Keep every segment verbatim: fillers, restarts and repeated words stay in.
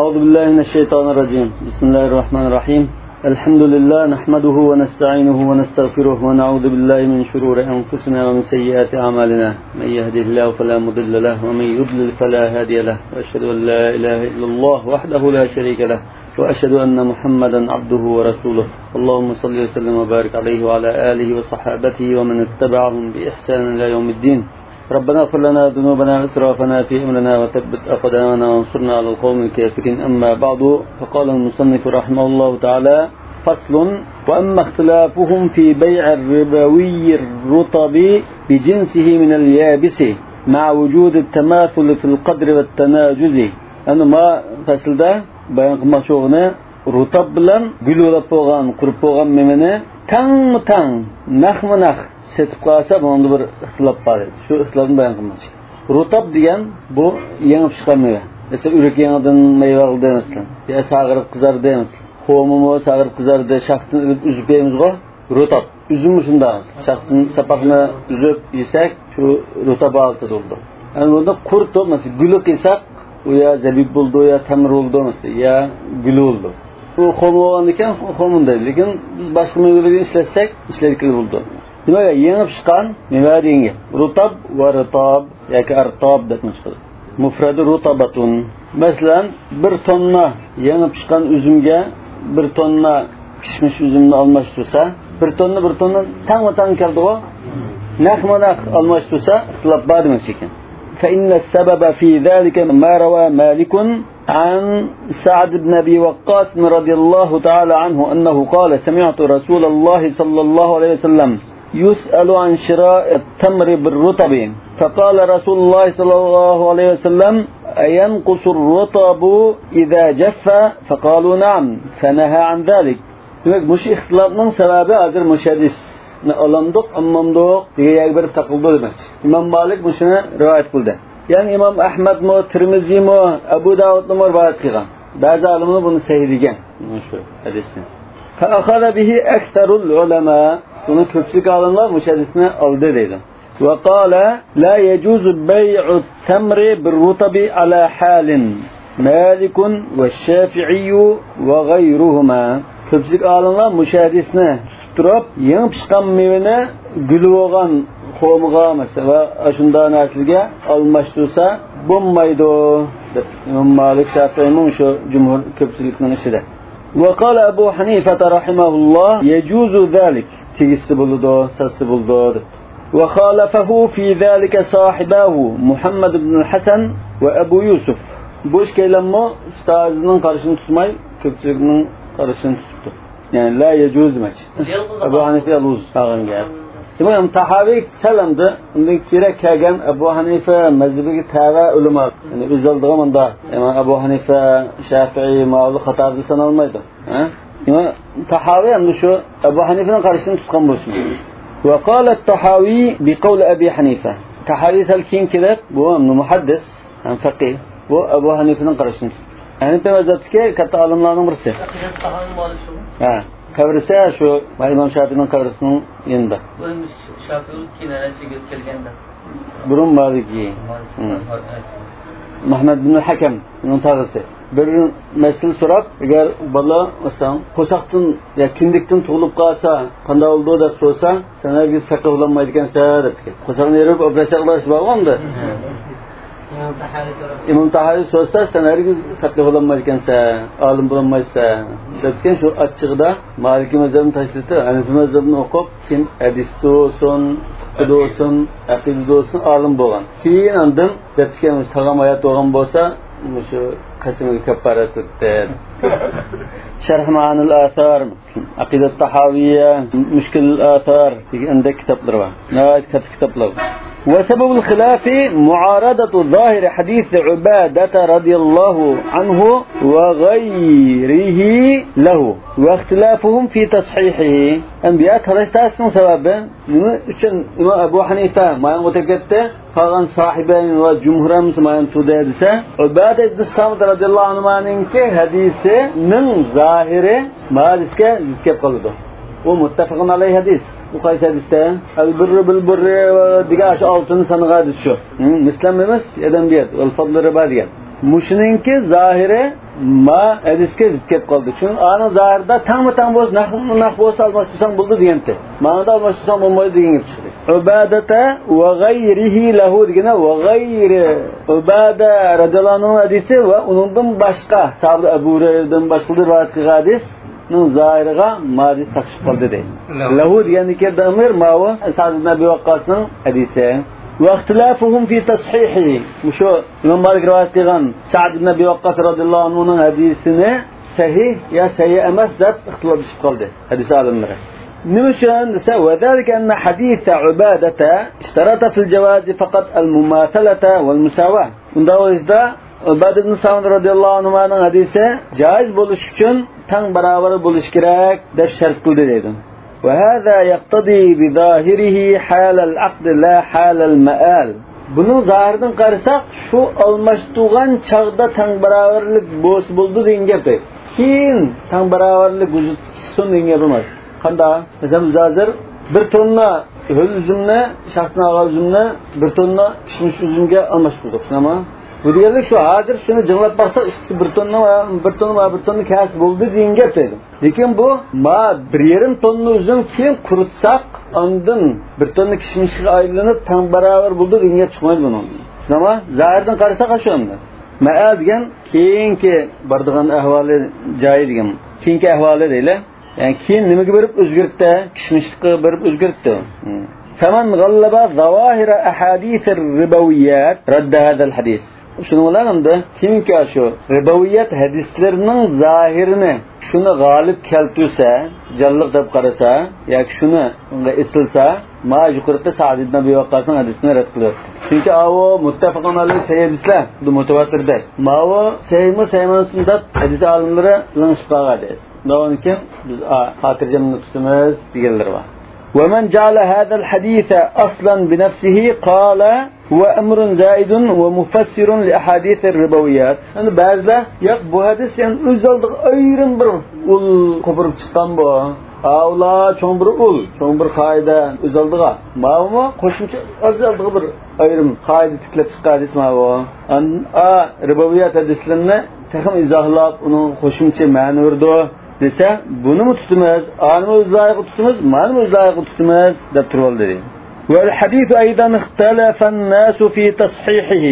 أعوذ بالله من الشيطان الرجيم. بسم الله الرحمن الرحيم. الحمد لله نحمده ونستعينه ونستغفره ونعوذ بالله من شرور أنفسنا ومن سيئات أعمالنا. من يهده الله فلا مضل له ومن يضلل فلا هادي له. وأشهد أن لا إله إلا الله وحده لا شريك له. وأشهد أن محمدا عبده ورسوله. اللهم صل وسلم وبارك عليه وعلى آله وصحابته ومن اتبعهم بإحسان إلى يوم الدين. ربنا اغفر لنا ذنوبنا وإسرافنا في أمرنا وثبت أقدامنا وانصرنا على القوم الكافرين. أما بعد، فقال المصنف رحمه الله تعالى: فصل: وأما اختلافهم في بيع الربوي الرطب بجنسه من اليابس مع وجود التماثل في القدر والتناجز. ئەمدى ما پەسىلدە بايان قىلماقچى بولغىنى، رۇتاب بىلەن گۈل بولۇپ بولغان، قۇرۇپ بولغان مېۋىنى تەڭمۇ تەڭ، نەقمۇ نەق سېتىپ قالسا، بۇنىڭدا بىر ئىختىلاپ بار ئىدى. شۇ ئىختىلاپنى بايان قىلماقچى. رۇتاب دېگەن بۇ يېڭى پىشقان مېۋە. مەسىلەن، ئۆرۈك يېڭىدىن مەيۋە ئالدى، مەسىلەن، يا ساغىرىپ قىزاردى، مەسىلەن، خورمىمۇ ساغىرىپ قىزاردى، شاختىن ئېلىپ ئۈزۈپ يەيمىزغۇ، رۇتاب. ئۈزۈممۇ شۇنداق. شاختىن ساپاقنى ئۈزۈپ يېسەك، شۇ رۇتاب ھالىتىدە بولىدۇ. يەنى بۇنى قۇرۇتۇپ، مەسىلەن، گۈلى قىلساق، ئۇ يا زەبىب بولىدۇ، يا تەمرە بولىدۇ، مەسىلەن، يا گۈلى بولىدۇ. ئۇ خورما بولغاندىكىن خورما دەيدۇ. لېكىن بىز باشقا مېۋىلەرگە ئىشلەتسەك، ئىشلەتكىلى بولىدۇ. دېمەك، يېڭى پىشقان مېۋە دېگەن گەپ. رۇتاب ۋە رىتاب ياكى ئەرتاب دەپمۇ چىقىدۇ. مۇفرەدى رۇتابەتۇن. مەسىلەن، بىر توننا يېڭى پىشقان ئۈزۈمگە بىر توننا كىشمىش ئۈزۈمنى ئالماشتۇرسا، بىر توننا، بىر توننا تەڭمۇ تەڭ كەلدىغۇ؟ نەقمۇ نەق ئالماشتۇرسا، ئىختىلاپ بار دېمەكچى ئىكەن. فإن السبب في ذلك ما روى مالك عن سعد بن أبي وقاص رضي الله تعالى عنه أنه قال: سمعت رسول الله صلى الله عليه وسلم يسأل عن شراء التمر بالرطب، فقال رسول الله صلى الله عليه وسلم: أينقص الرطب إذا جف؟ فقالوا: نعم، فنهى عن ذلك. دېمەك، مۇشۇ ئىختىلاپنىڭ سەۋەبى ھازىر مۇشۇ ھەدىسنى ئالامدۇق، ئالمامدۇق دېگەن يەرگە بېرىپ تاقىلىدۇ دېمەكچى. ئىمام مالىك مۇشۇنى رىۋايەت قىلدى. يەنى ئىمام ئەھمەدمۇ، تىرمىزىمۇ، ئەبۇ داۋۇدمۇ رىۋايەت قىلغان. بەزى ئالىملار بۇنى سەھىھ دېگەن، مۇشۇ ھەدىسنى. فأخذ به أكثر العلماء. بۇنى كۆپچىلىك ئالىملار مۇشۇ ھەدىسنى ئالدى دەيدۇ. وقال: لا يجوز بيع التمر بالرطب على حال، مالك والشافعي وغيرهما. كۆپچىلىك ئالىملار مۇشۇ ھەدىسنى تۇتۇپ تۇرۇپ، يېڭى پىشقان مېۋىنى گۈلى بولغان خورمىغا، مەسىلەن، ۋە ئاشۇنداق نەرسىلەرگە ئالماشتۇرسا بولمايدۇ، دەپ، ئىمام مالىك، شافىئىيمۇ شۇ جۇمھۇر كۆپچىلىكنىڭ ئىچىدە. وقال أبو حنيفة رحمه الله: يجوز ذلك. تېگىشسە بولىدۇ، ساتسا بولىدۇ، دەپ. وخالفه في ذلك صاحباه محمد بن الحسن وأبو يوسف. بۇ ئىككىيلەنمۇ ئۇستازىنىڭ قارىشىنى تۇتماي، كۆپچىلىكنىڭ قارىشىنى تۇتۇپتۇ. يەنى لا يجوز دېمەكچى. يالغۇز ئەبۇ ھەنىفە يالغۇز قالغان گەپ. ئىمام تەھاۋى سەل ئەمدى ئۇندىن كېيىنرەك كەلگەن ئەبۇ ھەنىفە مەزھىپىگە تەۋە ئۆلىما، يەنى ئۆز ئالدىغا مۇنداق، ئىمام ئەبۇ ھەنىفە، شافىئىي، ماۋۇلار قاتارىدا سانالمايدۇ. ھە؟ ئىمام تەھاۋى ئەمدى شۇ ئەبۇ ھەنىفىنىڭ قارىشىنى تۇتقان بولۇشى مۇمكىن. وقال الطحاوي بقول أبي حنيفة. تەھاۋى سەل كېيىن كېلىپ، بۇ ئەمدى مۇھەددىس ھەم فەقىھ. بۇ ئەبۇ ھەنىفىنىڭ قارىشىنى تۇتتى. ھەنىفىي مەزھەپتىكى كاتتا ئالىملارنىڭ بىرسى. ئەقىدەت تەھاۋى مالىك شۇ. ھە. قەبرىسى شۇ ئىمام شافىئىنىڭ قەبرىسىنىڭ يېنىدا. بۇ ئەمدى شافىئىي كېيىن ھەنەفىيگە ئۆتۈپ كەلگەندە. بۇرۇن مالىكىي. مالىكىي. ھە. مەھمەد بىن ھەكەم، ئۇنىڭ تاغىسى. بىر مەسىلە سوراپ، ئەگەر بالا، مەسىلەن، قورساقتىن يا كىندىكتىن تۇغۇلۇپ قالسا، قانداق بولىدۇ دەپ سورىسا، سەن ھەرگىز پەقىھ بولالمايدىكەنسەن دەپتىكەن. قورساقنى ئېرىپ ئوپېراتسىيە قىلىش بارغۇ ئەمدى. ئىمام تەھاۋى سوراپ. ئىمام تەھاۋى سورىسا، سەن ھەرگىز پەقىھ بولالمايدىكەنسەن، ئالىم بولالمايسەن دەپتىكەن. شۇ ئاچچىقىدا مالىكىي مەزھەپنى تاشلىتىپ، ھەنىفىي مەزھەپنى ئوقۇپ، كېيىن ھەدىستە بولسۇن، فىقھىدا بولسۇن، ئەقىدىدە بولسۇن، ئالىم بولغان. كېيىن ئاندىن دەپتىكەن، ساغلام ھايات بولغان بولسا، مۇشۇ قەسىمىگە كاپپارەت ئۆتتى. شەرھ مەئانىل ئاسار، ئەقىدەت تەھاۋىيە، مۇشكىلىل ئاسار دېگەن ئەندەك كىتابلىرى بار. ناھايىتى كاتتا كىتابلار. وسبب الخلاف معارضة ظاهر حديث عبادة رضي الله عنه وغيره له واختلافهم في تصحيحه. ئەمدى بۇ يەردە تالاش-تارتىشنىڭ سەۋەبى نېمە ئۈچۈن ئىمام ئەبۇ ھەنىفە مايان ئۆتۈپ كەتتى؟ قالغان ساھىبەينى ۋە جۇمھۇر ھەممىسى مايان تۇردى دېسە، ئۇبادە ئىبن سامىت رەزىياللاھۇ ئەنھۇنىڭكى ھەدىسىنىڭ زاھىرى مۇھەددىسكە زىت كەپ قالىدۇ. ئۇ مۇتتەپەقۇن ئەلەيھى ھەدىس. ئۇ قايسى ھەدىستە؟ ئەل بىررۇ بىل بىررى دېگەن ئاشۇ ئالتىنى سانىغان ھەدىس شۇ. ھە، مىسلەن ئەمەس، يەدەن بىيەد، ۋەل فەزلۇ رىبا دېگەن. مۇشۇنىڭكى زاھىرى ما ھەدىسكە زىت كېلىپ قالدى. چۈنكى ئانىڭ زاھىرىدا تەڭمۇ تەڭ بولسا، نەقمۇ نەق بولسا ئالماشتۇرساڭ بولىدۇ دېگەنتى. ماڭىدا ئالماشتۇرساڭ بولمايدۇ دېگەن گەپ چىقتى. ئۇبادەتە ۋە غەيرىھى لەھۇ دېگەنە، ۋە غەيرى ئۇبادە رەزىياللاھۇ ئەنھۇنىڭ ھەدىسى ۋە ئۇنىڭدىن باشقا، ساھابە ئەبۇ ھۇرەيرىدىن باشقىلار رىۋايەت قىلغان ھەدىسنىڭ زاھىرىغا ما ھەدىس تاقىشىپ قالدى دەيدۇ. لەھۇ. لەھۇ دېگەندىكى دەمىر ماۋۇ سەئد ئىبن ئەبى ۋەققاسنىڭ ھەدىسى. ۋە ئىختىلافۇھۇم فى تەسھىھىھى. مۇشۇ ئىمام مالىك رىۋايەت قىلغان سەئد ئىبن ئەبى ۋەققاس رەزىياللاھۇ ئەنھۇنىڭ ھەدىسىنى سەھىھ يا سەھىھ ئەمەس دەپ ئىختىلاپلىشىپ قالدى ھەدىس ئالىملىرى. نېمە ئۈچۈن دېسە، ۋە زالىكە ئەننە ھەدىسە ئۇبادەتە ئىشتەرەتە فىل جاۋازى فەقەت ئەل مۇماسەلەتە ۋەل مۇساۋا. ئۇنداق بولسا، ئۇبادە ئىبن سامىت رەزىياللاھۇ ئەنھۇمانىڭ ھەدىسى جائىز بولۇش ئۈچۈن تەڭ باراۋەر بولۇش كېرەك دەپ شەرت قىلدى دەيدۇ. ۋە ھازا يەقتەزى بىزاھىرىھى ھالەل ئەقدى لا ھالەل مەئال. بۇنىڭ زاھىرىدىن قارىساق، شۇ ئالماشتۇرغان چاغدا تەڭ باراۋەرلىك بولسا بولىدۇ دېگەن گەپ. كېيىن تەڭ باراۋەرلىك ۋۇجۇدقا چىقسۇن دېگەن گەپ ئەمەس. قانداق؟ مەسىلەن، بىز ھازىر بىر توننا ھۆل ئۈزۈمنى، شاختىن ئالغان ئۈزۈمنى بىر توننا كىشمىش ئۈزۈمگە ئالماشتۇردۇق، شۇنداقمۇ؟ بۇ دېگەنلىك شۇ، ھازىر شۇنى جىڭلاپ باقساق، ئىككىسى بىر توننا، بىر توننا، بىر توننا كەلسە بولدى دېگەن گەپ دەيدۇ. لېكىن بۇ، ما بىر يېرىم توننا ئۈزۈم كېيىن قۇرۇتساق، ئاندىن بىر توننا كىشمىشكە ئايلىنىپ، تەڭ باراۋەر بولدى دېگەن گەپ چىقمايدۇ بۇنىڭدىن. شۇنداقمۇ؟ زاھىردىن قارىساق، شۇ ئەمدى. مەئەل دېگەن كېيىنكى بارىدىغان ئەھۋالى جايى دېگەن. كېيىنكى ئەھۋالى دەيلى. يەنى كېيىن نېمىگە بېرىپ ئۆزگەرتتى؟ كىشمىشلىققا بېرىپ ئۆزگەرتتى. فمن غلب ظواهر أحاديث الربويات رد هذا الحديث. شۇنىڭ بىلەن ئەمدى كىمكى شۇ رىبويات ھەدىسلىرىنىڭ زاھىرىنى شۇنى غالىب كەلتۈرسە، جانلىق دەپ قارىسا ياكى شۇنى ئېسىلسا، ما يۇقىرىقى سەئد ئىبن ئەبى ۋەققاسنىڭ ھەدىسىنى رەت قىلىۋەتتى. چۈنكى ئاۋۇ مۇتتەپىقۇن ئەلەيھى سەھىھ ھەدىسلەر، بۇ مۇتەۋاتىردەك. ماۋۇ سەھىھمۇ سەھىھ ئەمەسمۇ دەپ ھەدىس ئالىملىرى لىڭشىپ قالغان ھەدىس. داۋامىكىن بىز خاتىرجەملىكنى تۇتىمىز دېگەنلىرى بار. ومن جعل هذا الحديث أصلا بنفسه قال هو أمر زائد ومفسر لأحاديث الربويات. يەنى بەزىلەر، ياق، بۇ ھەدىس يەنى ئۆز ئالدىغا ئايرىم بىر ئۇل قوپۇرۇپ چىققان بۇ. ئاۋۇلا چوڭ بىر ئۇل، چوڭ بىر قائىدە ئۆز ئالدىغا. ماۋۇمۇ قوشۇمچە ئۆز ئالدىغا بىر ئايرىم قائىدە تىكلەپ چىققان ھەدىس ماۋۇ. ئا، رىبويات ھەدىسلىرىنى تېخىمۇ ئىزاھلاپ، ئۇنىڭ قوشۇمچە مەنە بېرىدۇ دېسە، بۇنىمۇ تۇتىمىز، ئانىمۇ ئۆز لايىقىغا تۇتىمىز، مانىمۇ ئۆز لايىقىغا تۇتىمىز دەپ تۇرۇۋالدى. والحديث أيضا اختلف الناس في تصحيحه.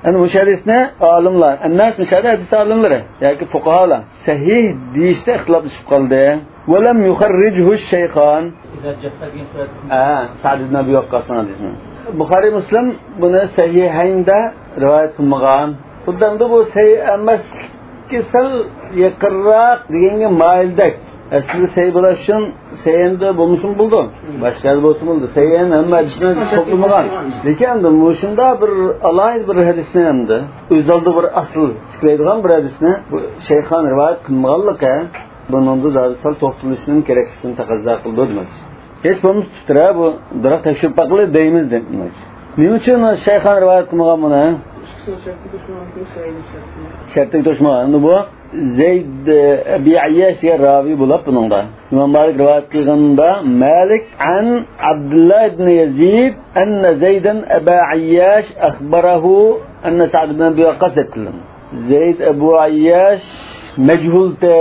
يەنى مۇشۇ ھەدىسنى ئالىملار، ئەنناس مۇشۇ ھەدىس ئالىملىرى ياكى فۇقاھالار سەھىھ دېيىشتە ئىختىلاپلىشىپ قالدى. ولم يخرجه الشيخان. ھە، سەئد ئىبن ئەبى ۋەققاسنىڭ ھەدىسىنى. بۇخارىي، مۇسلىم بۇنى سەھىھەيندە رىۋايەت قىلمىغان. خۇددى ئەمدى بۇ سەھىھ ئەمەسلىككە سەل يېقىنراق دېگەنگە مايىلدەك. ئەسلىدە سەھىھ بولۇش ئۈچۈن سەھىھەيندە بولمىسىمۇ بولىدۇ. باشقا يەردە بولسىمۇ بولىدۇ. سەھىھەين ھەممە ھەدىسنى توپلىمىغان. لېكىن ئەمدى مۇشۇنداق بىر ئالاھىدە بىر ھەدىسنى ئەمدى ئۆز ئالدىغا بىر ئەسىل تىكلەيدىغان بىر ھەدىسنى بۇ شەيخان رىۋايەت قىلمىغانلىقى، بۇنىڭدا دادىسال توختىلىشنىڭ كېرەكلىكىنى تەقەززا قىلىدۇ دېمەكچى. ھېچ بولمىسا تۇتۇرا بۇ، بىراق تەكشۈرۈپ باققىلى دەيمىز دېمەكچى. نېمە ئۈچۈن شەيخان رىۋايەت قىلمىغان بۇنى؟ شەرتىگە توشمىغان. ئەمدى بۇ زەيد، ئە، ئەبى ئەيياش دېگەن راۋى بولۇپ بۇنىڭدا. ئىمام مالىك رىۋايەت قىلغىنىدا مالىك عن عبد الله بن يزيد أن زيدا أبا عياش أخبره أن سعد بن أبي وقاص دەپ قىلدىم. زەيد ئەبۇ ئەيياش مەجھۇلتە.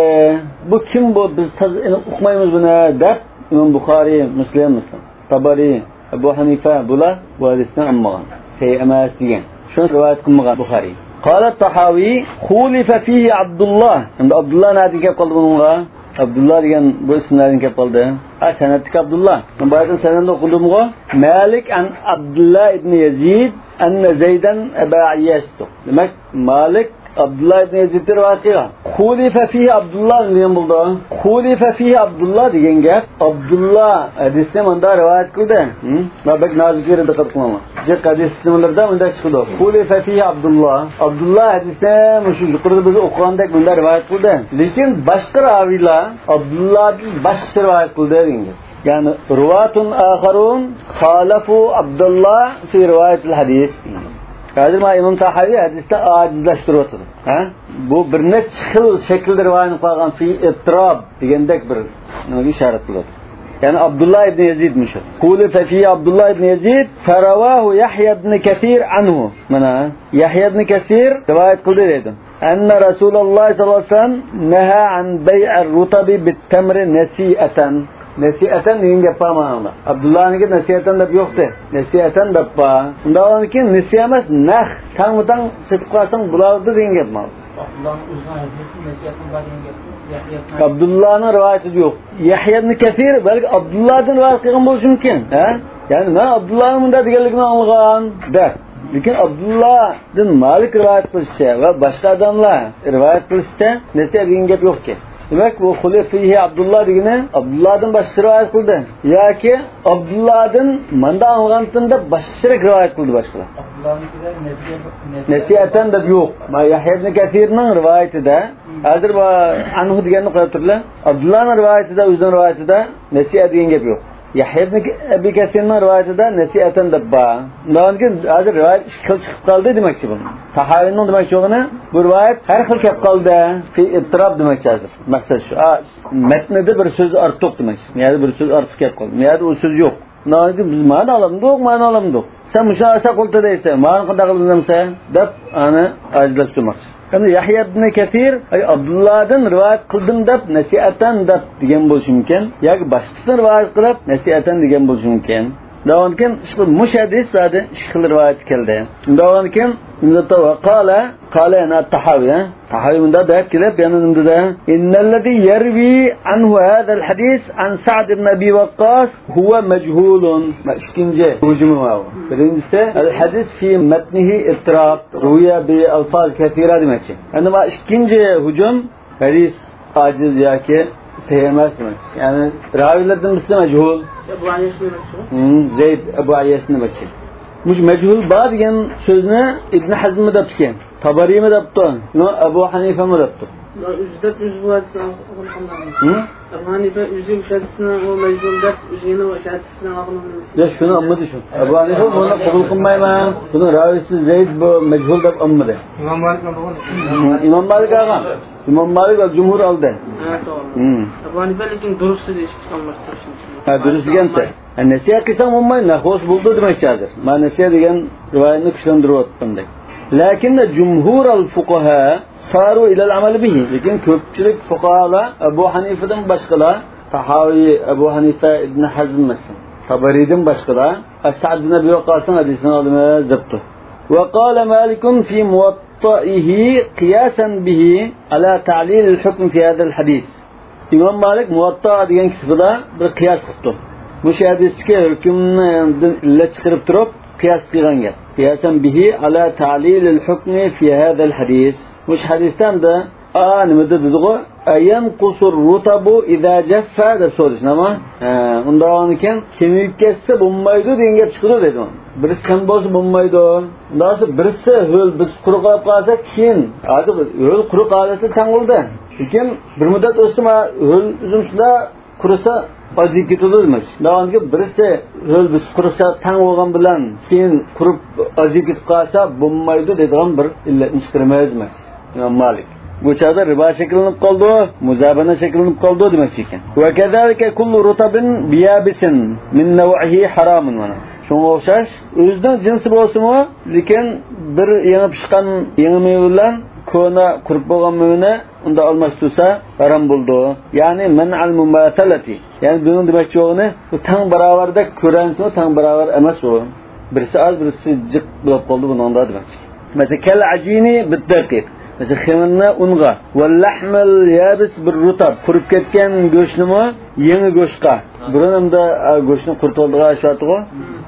بۇ كىم بۇ؟ بىز تازا ئېنىق ئۇقمايمىز بۇنى دەپ، ئىمام بۇخارىي، مۇسلىم، مۇسلىم، تابارىي، ئەبۇ ھەنىفە بۇلار بۇ ھەدىسنى ئالمىغان. سەھىھ ئەمەس دېگەن. شۇنى رىۋايەت قىلمىغان بۇخارىي. قال الطحاوي خولف فيه عبد الله. ئەمدى ئابدۇللا نەدىن كەپ قالدى بۇنىڭغا؟ ئابدۇللا دېگەن بۇ ئىسىم نەدىن كەپ قالدى؟ ھە، سەنەدتىكى ئابدۇللا. بايىدىن سەنەدنى ئوقۇدۇمغۇ؟ مالىك عن عبد الله بن يزيد أن زيدا أبا عياش. دېمەك، مالىك ئابدۇللا ئىبن يەزىدتىن رىۋايەت قىلغان. خولف فيه عبد الله دېگەن بولىدۇ. خولف فيه عبد الله دېگەن گەپ، ئابدۇللا ھەدىسنى مۇنداق رىۋايەت قىلدى. ھە؟ مانا بەك نازۇك يېرى، دىققەت قىلىڭلار. جىق ھەدىس سىستېمىلىرىدا مۇنداق چىقىدۇ. خولف فيه عبد الله. ئابدۇللا ھەدىسنى مۇشۇ يۇقىرىدا بىز ئوقۇغاندەك مۇنداق رىۋايەت قىلدى. لېكىن باشقا راۋىيلار ئابدۇللادىن باشقىچە رىۋايەت قىلدى دېگەن گەپ. يەنى رۇۋاتۇن ئاخارۇن خالەفۇ ئابدۇللا فى رىۋايەتىل ھەدىس. ھازىر مانا ئىمام تاھاۋى ھەدىسنى ئاجىزلاشتۇرۇۋاتىدۇ. ھە؟ بۇ بىر نەچچە خىل شەكىلدە رىۋايەت قىلغان، فى ئىتتىراب دېگەندەك بىر نېمىگە ئىشارەت قىلىدۇ. يەنى ئابدۇللا ئىبنى يەزىد مۇشۇ. خۇلىفە فى ئابدۇللا ئىبنى يەزىد، فەرەۋاھۇ يەھيا ئىبنى كەسىر ئەنھۇ. مانا، يەھيا ئىبنى كەسىر رىۋايەت قىلدى دەيدۇ. ئەننە رەسۇلەللاھ سەللەللاھۇ ئەلەيھى ۋەسەللەم نەھا ئەن بەيئەر رۇتەبى بىتتەمرى نەسىئەتەن. نەسىئەتەن دېگەن گەپ بار مانا. ئابدۇللانىڭكى نەسىئەتەن دەپ يوقتى. نەسىئەتەن دەپ بار. شۇنداق بولغاندىكىن نەسىئە ئەمەس، نەخ، تاڭمۇ تاڭ سېتىپ قالساڭ بولارىدى دېگەن گەپ مانا. ئابدۇللانىڭ ئۆزىنىڭ ھەدىسى نەسىئەتەن بار دېگەن گەپتۇ. يەھيا ئىبن ئابدۇللانىڭ رىۋايىتىدە يوق. يەھيا ئىبن كەسىر بەلكى ئابدۇللادىن رىۋايەت قىلغان بولۇشى مۇمكىن. ھە؟ يەنى مەن ئابدۇللانىڭ مۇنداق دېگەنلىكىنى ئاڭلىغان دەپ. لېكىن ئابدۇللادىن مالىك رىۋايەت قىلىشىچە ۋە باشقا ئادەملەر رىۋايەت قىلىشىچە نەسىئە دېگەن گەپ يوقكەن. دېمەك، بۇ خۇلىفىھى ئابدۇللا دېگىنى ئابدۇللادىن باشقىسى رىۋايەت قىلدى. ياكى ئابدۇللادىن ماندا ئاڭلىغانتىم دەپ باشقىچىراق رىۋايەت قىلدى باشقىلار. ئابدۇللانىڭكىدە نەسىئە، نەسىئە. نەسىئەتەن دەپ يوق. ما يەھيا ئىبن كەسىرنىڭ رىۋايىتىدە، ھازىر بۇ ئەنھۇ دېگەننى قويۇپ تۇرلا. ئابدۇللانىڭ رىۋايىتىدە، ئۆزىنىڭ رىۋايىتىدە نەسىئە دېگەن گەپ يوق. يەھيا ئىبن ئەبى كەسىرنىڭ رىۋايىتىدە نەسىئەتەن دەپ بار. شۇنداقتىن كېيىن ھازىر رىۋايەت ئىككى خىل چىقىپ قالدى دېمەكچى بۇ. تاھاۋىنىڭ دېمەكچى بولغىنى، بۇ رىۋايەت ھەر خىل كەپ قالدى. في اضطراب دېمەكچى ھازىر. مەقسەت شۇ. ئا، مەتنىدە بىر سۆز ئارتۇق دېمەكچى. بۇ يەردە بىر سۆز ئارتۇق كەپ قالدى. بۇ يەردە ئۇ سۆز يوق. شۇنداقتىن كېيىن بىز مانا ئالامدۇق، مانا ئالامدۇق. سەن مۇشۇ ئالساق بولدى دەيسەن، مانا قانداق قىلىمسەن دەپ ئانا ئاجىزلاشتۇرماقچى. ئەمدى يەھيا ئىبن كەسىر، ئەي ئابدۇللادىن رىۋايەت قىلدىم دەپ، نەسىئەتەن دەپ دېگەن بولۇشى مۇمكىن. ياكى باشقىسىدىن رىۋايەت قىلىپ، نەسىئەتەن دېگەن بولۇشى مۇمكىن. دەۋامدىن كېيىن ئىشقىلىپ مۇشۇ ھەدىس زادى ئىككى خىل رىۋايەت كەلدى. دەۋامدىن كېيىن، قال، قال يەنى تاھاۋى، ھە؟ تاھاۋى مۇنداق دەپ كېلىپ، يەنە نېمە دېدى؟ إن الذي يروي عنه هذا الحديث عن سعد بن أبي وقاص هو مجهول. مانا ئىككىنچى ھۇجۇمى ماۋۇ. بىرىنچىسى، الحديث في متنه اضطراب، روي بألفاظ كثيرة دېمەكچى. ئەمدى مانا ئىككىنچى ھۇجۇم، ھەدىس ئاجىز ياكى سەھىھ ئەمەس دېمەك. يەنى راۋىيلەردىن بىرسى مەجھۇل. ئەبۇ ئەييەش دېمەكچى. ھىم، زەيد ئەبۇ ئەييەشنى دېمەكچى. مۇشۇ مەجھۇل بار دېگەن سۆزنى ئىبن ھەزم دەپتىكەن. تابەرىمۇ دەپتۇ، يەنە ئەبۇ ھەنىفەمۇ دەپتۇ. ئۆزى دەپ، ئۆزى بۇ ھەدىسنى قوبۇل قىلمايدۇ. ھىم؟ ئەبۇ ھەنىفە ئۆزى مۇشۇ ھەدىسنى ئۇ مەجھۇل دەپ، ئۆزى يەنە ئۇ ھەدىسنى ئالغان. يا، شۇنى ئالمىدى شۇ. ئەبۇ ھەنىفە بۇنى قوبۇل قىلمايمەن، بۇنىڭ راۋىسى زەيد بۇ مەجھۇل دەپ ئالمىدى. ئىمام مالىك ئالغان. ئىمام مالىك ئالغان. ئىمام مالىك ۋە جۇمھۇر ئالدى. ھە، توغرا. ھىم. ئەبۇ ھەنىفە لېكىن دۇرۇس دېدى، ھە، دۇرۇس دېگەنتى. ھە، نەسىھەت قىلساڭ بولماي، نەخوس بولدى دېمەكچى ھازىر. مانا نەسىھەت دېگەن رىۋايەتنى كۈچلەندۈرۈۋاتقاندەك. لكن جمهور الفقهاء ساروا إلى العمل به. لېكىن كۆپچىلىك فۇقاھالار، ئەبۇ ھەنىفىدىن باشقىلار، تاھاۋى، ئەبۇ ھەنىفە، ئىبن ھەزم مەسىلەن، تابەرىدىن باشقىلار، سەئد بىن ئەبى ۋەققاسنىڭ ھەدىسىنى ئالىمىز دەپتۇ. وقال مالك في موطئه قياسا به على تعليل الحكم في هذا الحديث. ئىمام مالىك مۇۋەتتا دېگەن كىتابىدا بىر قىياس قىپتۇ. مۇشۇ ھەدىستىكى ھۆكۈمدىن ئىللەت چىقىرىپ تۇرۇپ قىياس قىلغان گەپ. قىياسەن بىھى ئالا تەلىلىل ھۇكمى فى ھەزەل ھەدىس. مۇشۇ ھەدىستە ئەمدى، ئا، نېمە دېدىغۇ؟ ئەيەنقۇسۇر رۇتەبۇ ئىزا جەففە دەپ سورىدى، شۇنداقمۇ؟ ھە، ئۇنداق بولغاندىكىن كېمىيىپ كەتسە بولمايدۇ دېگەن گەپ چىقىدۇ دېدى. بىرسى كەم بولسا بولمايدۇ. ئۇنداق بولسا بىرسى ھۆل بىز قۇرۇق قېلىپ قالسا كېيىن، ھازىر ھۆل قۇرۇق ھالەتتە تەڭ بولدى. لېكىن بىر مۇددەت ئۆتسە، مانا ھۆل ئۈزۈم شۇنداق قۇرۇسا ئازىيىپ كېتىدۇ دېمەكچى. شۇنداق بولغاندىكىن بىرسى ھۆل بىز قۇرۇسا تەڭ بولغان بىلەن كېيىن قۇرۇپ ئازىيىپ كېتىپ قالسا بولمايدۇ دەيدىغان بىر ئىللەتنى چىقىرىمىز دېمەكچى ئىمام مالىك. بۇ چاغدا رىبا شەكىللىنىپ قالىدۇ، مۇزابەنە شەكىللىنىپ قالىدۇ دېمەكچى ئىكەن. ۋە كەزالىكە كۇللۇ رۇتەبىن بىيابىسىن مىن نەۋئىھى ھارامۇن، مانا. شۇنىڭغا ئوخشاش، ئۆزىنىڭ جىنسى بولسىمۇ، لېكىن بىر يېڭى پىشقان يېڭى مېۋە بىلەن كونا قۇرۇپ بولغان مېۋىنى ئۇنداق ئالماشتۇرسا ھارام بولىدۇ. يەنى مەنئەل مۇماسەلەتى. يەنى بۇنىڭ دېمەكچى بولغىنى، بۇ تەڭ باراۋەردەك كۆرۈنسىمۇ، تەڭ باراۋەر ئەمەس بۇ. بىرسى ئاز، بىرسى جىق بولۇپ قالدى بۇنىڭدا دېمەكچى. مەسىلەن، كەل ئەجىنى بىددەقىق. مەسىلەن، خېمىرنى ئۇنغا. ۋەل لەھمەل يابىس بىر رۇتەب. قۇرۇپ كەتكەن گۆشنىمۇ يېڭى گۆشقا. بۇرۇن ئەمدى، ئا، گۆشنى قۇرۇتۇۋالىدىغان ئىش بارتىغۇ.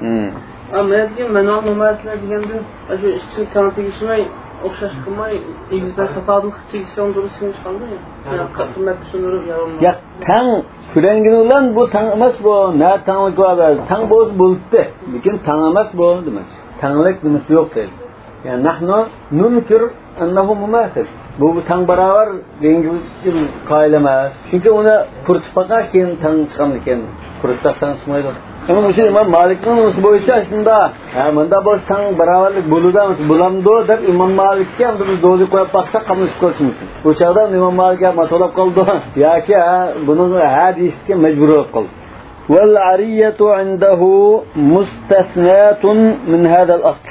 ھىم. ئا، مەن دېگەن مەنئەل مۇماسىلە دېگەندە، شۇ ئىچىنى تەڭ تېگىشمەي، ئوخشاش قىلماي، ئېگىز بەك تاپاۋۇتلۇق تېگىشكەن دۇرۇس ئىكەن چىقامدۇ؟ يا، قىممەت بىسۇندۇرۇپ يا بولمىسا. ياق، تەڭ كۆرۈنگىنى بىلەن بۇ تەڭ ئەمەس بۇ، نە تەڭلىكى بار، تەڭ بولسا بولۇپتى. لېكىن تەڭ ئەمەس بۇ دېمەكچى. تەڭلىك نېمىسى يوق دەيدۇ. يەنى نەھنۇ نۇنكىر ئەننەھۇ مۇماسىل. بۇ، بۇ تەڭ باراۋەر دېگەن قائىدە ئەمەس. چۈنكى ئۇنى قۇرۇتۇپ باقار، كېيىن تەڭ چىقامدىكىن، قۇرۇتساق تەڭ چىقمايدۇ. ئەمما مۇشۇ ئىمام مالىكنىڭ نېمىسى بويىچە شۇنداق. ھە، مۇنداق بولسا تەڭ باراۋەرلىك بولىدۇ ئەمەس، بولامدۇ دەپ ئىمام مالىككە ئەمدى بىز دورىنى قويۇپ باقساق قاملىشىپ قالىشى مۇمكىن. بۇ چاغدا ئىمام مالىك ھە ماتولاب قالىدۇ ياكى ھە، بۇنىڭ ھە دېيىشكە مەجبۇر بولۇپ قالدى. والعرية عنده مستثناة من هذا الأصل.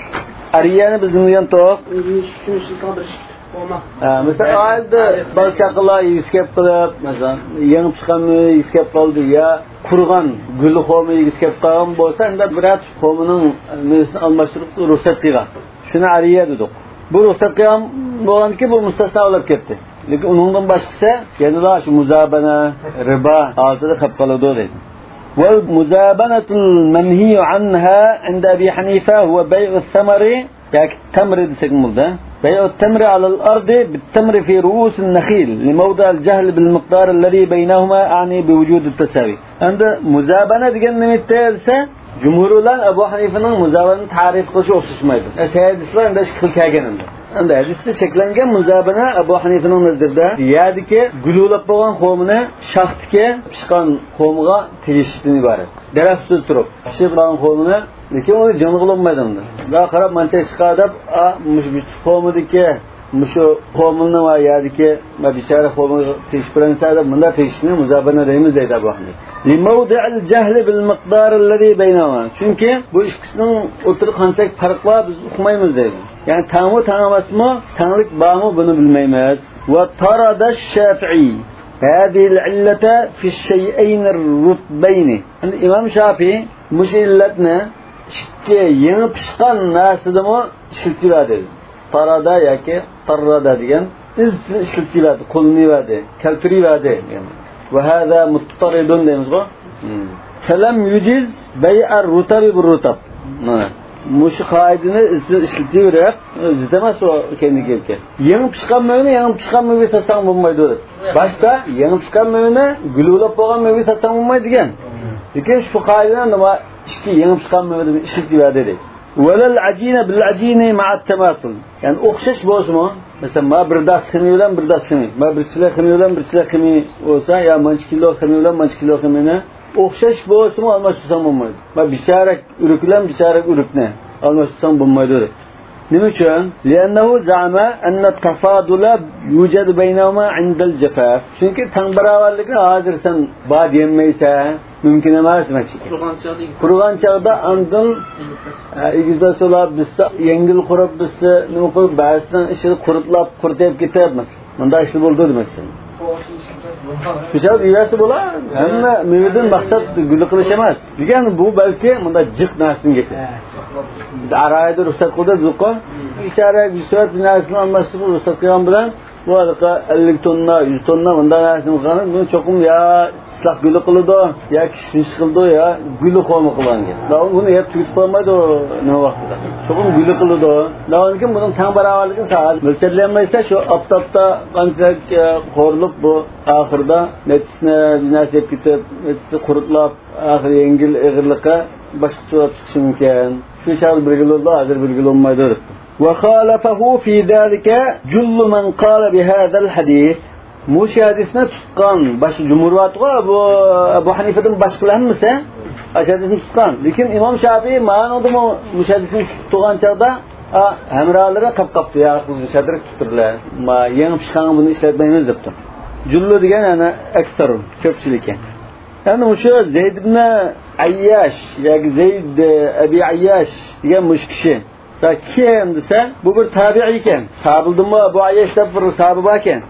ئەرىيەنى بىز نېمە دېگەنتۇق؟ ئۆزىنىڭ ئىشىكى، ئىشىكىنىڭ بىر ئىشىك بولماق. ھە، مەسىلەن، ئائىلىدە بالا-چاقىلار يېگۈسى كەپ قېلىپ، مەسىلەن، يېڭى پىشقان مېۋە يېگۈسى كەپ قالدى يا قۇرۇغان گۈل خورما يېگۈسى كەپ قالغان بولسا، ئەمدى بىرەر تۈپ خورمىنىڭ مېۋىسىنى ئالماشتۇرۇپ رۇخسەت قىلغان. شۇنى ئەرىيە دېدۇق. بۇ رۇخسەت قىلغان بولغاندىكىن، بۇ مۇستەسنا بولۇپ كەتتى. لېكىن ئۇنىڭدىن باشقىسى يەنىلا شۇ مۇزابەنە، رىبا ھالىتىدە قېلىپ قالىدۇ دەيدۇ. والمزابنة المنهي عنها عند أبي حنيفة هو بيع الثمر ياكى تمر دېسەكمۇ بولىدۇ. بيع التمر على الأرض بالتمر في رؤوس النخيل لموضع الجهل بالمقدار الذي بينهما، أعني بوجود التساوي. ئەمدى مۇزابەنە دېگەن نېمە دېسە، جۇمھۇر بىلەن ئەبۇ ھەنىفىنىڭ مۇزابەنە تەرىپ قىلىشى ئوخشاشمايدۇ. ئەسلى ھەدىسلەر ئەمدى ئىككى خىل كەلگەن ئەمدى. ئەمدى ھەدىستە شەكلەنگەن مۇزابەنە ئەبۇ ھەنىفىنىڭ نەزىرىدە يەردىكى گۈل بولاپ بولغان خورمىنى شاختىكى پىشقان خورمىغا تېگىشتىن ئىبارەت. دەرەخ ئۈستىدە تۇرۇپ پىشىپ بارغان خورمىنى، لېكىن ئۇنى جىڭغىلىمايدۇ ئەمدى. بۇنداق قاراپ مانچە چىقار دەپ، ئا، مۇشۇ بىر خورمىدىكى مۇشۇ خورمىنى ۋە يەردىكى مە بىچارە خورمىغا تېگىشىپ بېرەمسەن دەپ مۇنداق تېگىشنى مۇزابەنە دەيمىز دەيدۇ ئەبۇ ھەنىفە. لموضع الجهل بالمقدار الذي بينهما. چۈنكى بۇ ئىككىسىنىڭ ئوتتۇرىدا قانچىلىك پەرق بار، بىز ئۇقمايمىز دەيدۇ. يەنى تەڭمۇ تەڭ ئەمەسمۇ، تەڭلىك بارمۇ، بۇنى بىلمەيمىز. وطرد الشافعي هذه العلة في الشيئين الرطبين. ئەمدى ئىمام شافىي مۇشۇ ئىللەتنى ئىككى يېڭى پىشقان نەرسىدىمۇ ئىشلىتىۋەردى. تارادا ياكى تاررادا دېگەن ئىزچىل ئىشلىتىۋەردى، قوللىنىۋەردى، كەلتۈرۈۋەردى دېگەن. وهذا مضطرد دەيمىزغۇ. فلم يجز بيع الرطب بالرطب. مانا مۇشۇ قائىدىنى ئىزچىل ئىشلىتىۋېرىپ، زىت ئەمەس ئۇ كەينىدىكى گەپكە. يېڭى پىشقان مېۋىنى يېڭى پىشقان مېۋىگە ساتساڭ بولمايدۇ دەپ. باشتا يېڭى پىشقان مېۋىنى گۈل بولاپ بولغان مېۋىگە ساتساڭ بولمايدۇ دېگەن. لېكىن شۇ قائىدىنى ئىككى يېڭى پىشقان مېۋىدىن ئىشلىتىۋەردى دەيدۇ. ولا العجين بالعجين مع التماثل. يەنى ئوخشاش بولسىمۇ، مەسىلەن، ما بىر داس خېمىر بىلەن بىر داس خېمىر، ما بىر چېلەك خېمىر بىلەن بىر چېلەك خېمىر بولسا، يا مانچە كىلو خېمىر بىلەن مانچە كىلو خېمىرنى ئوخشاش بولسىمۇ ئالماشتۇرساڭ بولمايدۇ. ما بىچارەك ئۆرۈك بىلەن بىچارەك ئۆرۈكنى ئالماشتۇرساڭ بولمايدۇ دەپ. نېمە ئۈچۈن؟ لأنه زعم أن التفاضل يوجد بينهما عند الجفاف. چۈنكى تەڭ باراۋەرلىكنى ھازىر سەن بار دېيەلمەيسەن. مۇمكىن ئەمەس دېمەكچى. قۇرۇغان چاغدا ئېگىز پەس. قۇرۇغان چاغدا ئاندىن، ئە، ئېگىز پەس بولۇپ بىتسە، يەڭگىل قۇرۇپ بىتسە، نېمە قىلىپ، بەزىسىنىڭ ئىچىدە قۇرۇتلاپ، قۇرۇتۇپ كېتىپ، مەسىلەن. مۇنداق ئىشلار بولىدۇ دېمەكچى. شۇ چاغدا يېۋەرسە بولا، ھەممە مېۋىدىن مەقسەت گۈل قىلىش ئەمەس. دېگەن بۇ بەلكى مۇنداق جىق نەرسىنىڭ گېپى. ئارايىدا رۇخسەت قىلدى، زۇققا. بىچارە بىر سۆۋەت بىر نەرسىنى ئالماشتۇرۇپ رۇخسەت قىلغان بىلەن، بۇ ھېلىقى ئەللىك توننا، يۈز توننا مۇنداق نەرسىنى قىلغان، بۇنى چوقۇم يا ئىسلاھ گۈلى قىلىدۇ، يا كىشمىش قىلىدۇ، يا گۈلى خورما قىلغان گەپ. داۋام بۇنى يەپ تۈگىتىپ بولمايدۇ نېمە ۋاقتىدا. چوقۇم گۈلى قىلىدۇ. داۋامكىن بۇنىڭ تەڭ باراۋەرلىكىنى ساغ مۆلچەرلىيەلمەيسە، شۇ ئاپتاپتا قانچىلىك، ئە، خورلۇپ بۇ ئاخىرىدا نەچچىسىنى بىر نەرسە يەپ كېتىپ، نەچچىسى قۇرۇتلاپ، ئاخىرى يەڭگىل ئېغىرلىقى باشقىچە بولۇپ چىقىشى مۇمكىن. شۇ چاغدا بىلگىلى بولىدۇ، ھازىر بىلگىلى بولمايدۇ دەپتۇ. وخالفه في ذلك جل من قال بهذا الحديث. مۇشۇ ھەدىسنى تۇتقان باشقا جۇمھۇر بارغۇ، ئەبۇ، ئەبۇ ھەنىفىدىن باشقىلار ھەممىسى ئاشۇ ھەدىسنى تۇتقان. لېكىن ئىمام شافىي مانىڭدىمۇ مۇشۇ ھەدىسنى تۇتۇپ تۇرغان چاغدا، ئا، ھەمراھلىرى قاپ قاپتۇ، يا، بۇ شادرەك تۇتۇپ تۇرىلە. ما، يېڭى پىشقانغا بۇنى ئىشلەتمەيمىز دەپتۇ. جۇللۇ دېگەن يەنى ئەكسەر، كۆپچىلىكى. يەنى مۇشۇ زەيد ئىبن ئەيياش ياكى زەيد ئەبى ئەيياش دېگەن مۇشۇ كىشى. كىم دېسە، بۇ بىر تابىئىي ئىكەن. ساھابىدىنمۇ ئەبۇ ئەيياش دەپ بىر ساھابە بار ئىكەن.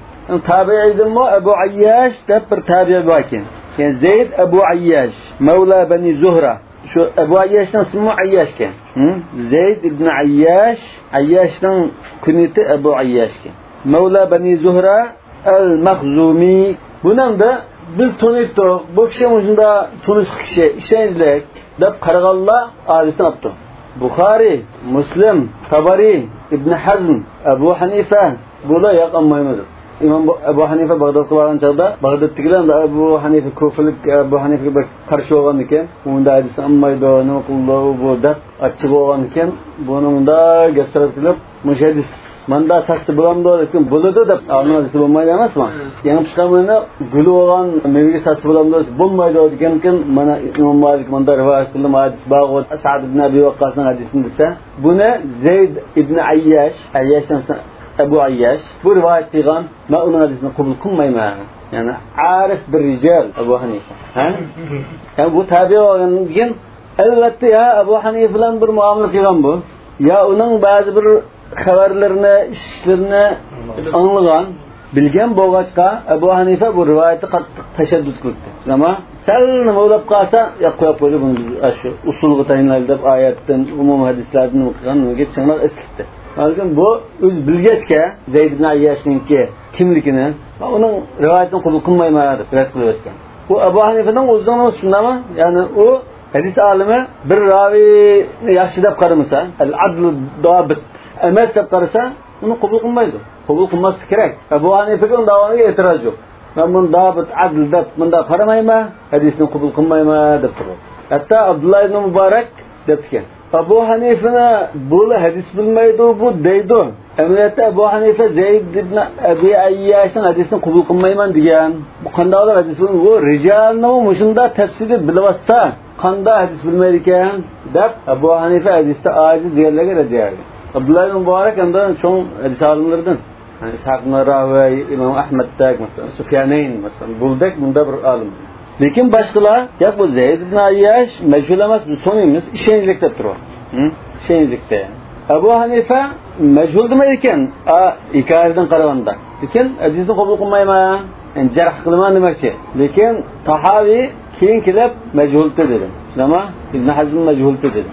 تابىئىدىنمۇ ئەبۇ ئەيياش دەپ بىر تابىئى بار ئىكەن. يەنى زەيد ئەبۇ ئەيياش، مەۋلا بەنى زۇھرا. شۇ ئەبۇ ئەيياشنىڭ ئىسمىمۇ ئەيياش ئىكەن. ھە؟ زەيد ئىبن ئەيياش، ئەيياشنىڭ كۇنيىتى ئەبۇ ئەيياش ئىكەن. مەۋلا بەنى زۇھرا، ئەل مەخزۇمى. بۇنىڭدا بىز تونۇيتتۇق، بۇ كىشى مۇشۇنداق تونۇشلۇق كىشى، ئىشەنچلىك دەپ قارىغانلار ئادىسىنى ئاپتۇ. بۇخارىي، مۇسلىم، تابارىي، ئىبن ھەزم، ئەبۇ ھەنىفە، بۇلار ياق ئالمايمىز. ئىمام بۇ، ئەبۇ ھەنىفە باغدادقا بارغان چاغدا، باغدادتىكىلەر ئەبۇ ھەنىفە، كۇفىلىك ئەبۇ ھەنىفىگە بەك قارشى بولغان ئىكەن. ئۇندا ھەدىسنى ئالمايدۇ، نېمە قىلىدۇ بۇ دەپ ئاچچىق بولغان ئىكەن. بۇنىڭدا گەپ سۆز قىلىپ، مۇشۇ ھەدىس ماندا ساتسا بولامدۇ دېسەم، بولىدۇ دەپ، ئالىمنىڭ ھەدىسى بولمايدۇ ئەمەسمۇ؟ يېڭى پىشقان مېۋىنى گۈلى بولغان مېۋىگە ساتسا بولامدۇ دېسە، بولمايدۇ دېگەنكىن، مانا ئىمام مالىك ماندا رىۋايەت قىلدىم، ھەدىس بارغۇ، سەئد ئىبن ئەبى ۋەققاسنىڭ ھەدىسىنى دېسە، بۇنى زەيد ئىبن ئەيياش، ئەيياشتىن سوڭ ئەبۇ ئەيياش، بۇ رىۋايەت قىلغان، مەن ئۇنىڭ ھەدىسىنى قوبۇل قىلمايمەن. يەنى ئارىف بىر رىجال ئەبۇ ھەنىفە. ھە؟ يەنى بۇ تابىئىي بولغاندىن كېيىن، ئەلۋەتتە، يا ئەبۇ ھەنىفە بىلەن بىر مۇئامىلە قىلغان بۇ، يا ئۇنىڭ بەزى بىر خەۋەرلىرىنى، ئىشلىرىنى ئاڭلىغان، بىلگەن بولغاچقا، ئەبۇ ھەنىفە بۇ رىۋايەتتە قاتتىق تەشەددۇت قىلىپتۇ. ئەمما سەل نېمە بولۇپ قالسا، ياق، قويۇپ قويدى، بۇنى بىز شۇ ئۇسۇلغا تايىنايلى دەپ، ئايەتتىن، ئومۇمىي ھەدىسلەردىن نېمە قىلغان، نېمىگە چىڭراق ئېسىلىپتى. لېكىن بۇ ئۆزى بىلگەچكە، زەيد ئىبن ئەيياشنىڭكى كىملىكىنى، ئۇنىڭ رىۋايىتىنى قوبۇل قىلمايمەن دەپ رەت قىلىۋەتكەن. بۇ ئەبۇ ھەنىفىنىڭ ئۆزىنىڭ شۇنداقمۇ؟ يەنى ئۇ ھەدىس ئالىمى بىر راۋىنى ياخشى دەپ قارىمىسا، ئەل ئەدلۇ دابىت ئەمەس دەپ قارىسا، ئۇنى قوبۇل قىلمايدۇ. قوبۇل قىلماسلىقى كېرەك. ئەبۇ ھەنىفىگە ئۇنداق ئېتىراز يوق. مەن بۇنى دابىت، ئەدىل دەپ مۇنداق قارىمايمەن، ھەدىسنى قوبۇل قىلمايمەن دەپ تۇرىدۇ. ھەتتا ئابدۇللا ئىبن مۇبارەك دەپتىكەن، ئەبۇ ھەنىفىنى بۇلا ھەدىس بىلمەيدۇ بۇ دەيدۇ. ئەمەلىيەتتە ئەبۇ ھەنىفە زەيد ئىبن ئەبى ئەيياشنىڭ ھەدىسىنى قوبۇل قىلمايمەن دېگەن. بۇ قانداق بولۇپ ھەدىس بىلمەيدۇ؟ بۇ رىجالنىمۇ مۇشۇنداق تەپسىلىي بىلىۋاتسا، قانداق ھەدىس بىلمەيدىكەن دەپ، ئەبۇ ھەنىفە ھەدىستە ئاجىز دېگەنلەرگە رەددىيە بەرگەن. ئابدۇللا ئىبن مۇبارەك ئەمدى چوڭ ھەدىس ئالىملىرىدىن. يەنى ئىسھاق ئىبن راھۇۋەي، ئىمام ئەھمەدتەك، مەسىلەن، سۇفيانەين، مەسىلەن، بۇلدەك مۇنداق بىر ئالىم. لېكىن باشقىلار، ياق، بۇ زەيد ئىبن ئەيياش مەجھۇل ئەمەس، بىز تونۇيمىز، ئىشەنچلىك دەپ تۇرۇۋاتىدۇ. ھە؟ ئىشەنچلىك دەپ. ئەبۇ ھەنىفە مەجھۇل دېمەيدىكەن، ئا، ھېكايىدىن قارىغاندا. لېكىن ھەدىسنى قوبۇل قىلمايمەن، يەنى جەرھ قىلىمەن دېمەكچى. لېكىن تاھاۋى كېيىن كېلىپ مەجھۇلتى دېدى. شۇنداقمۇ؟ ئىبن ھەزم مەجھۇلتى دېدى.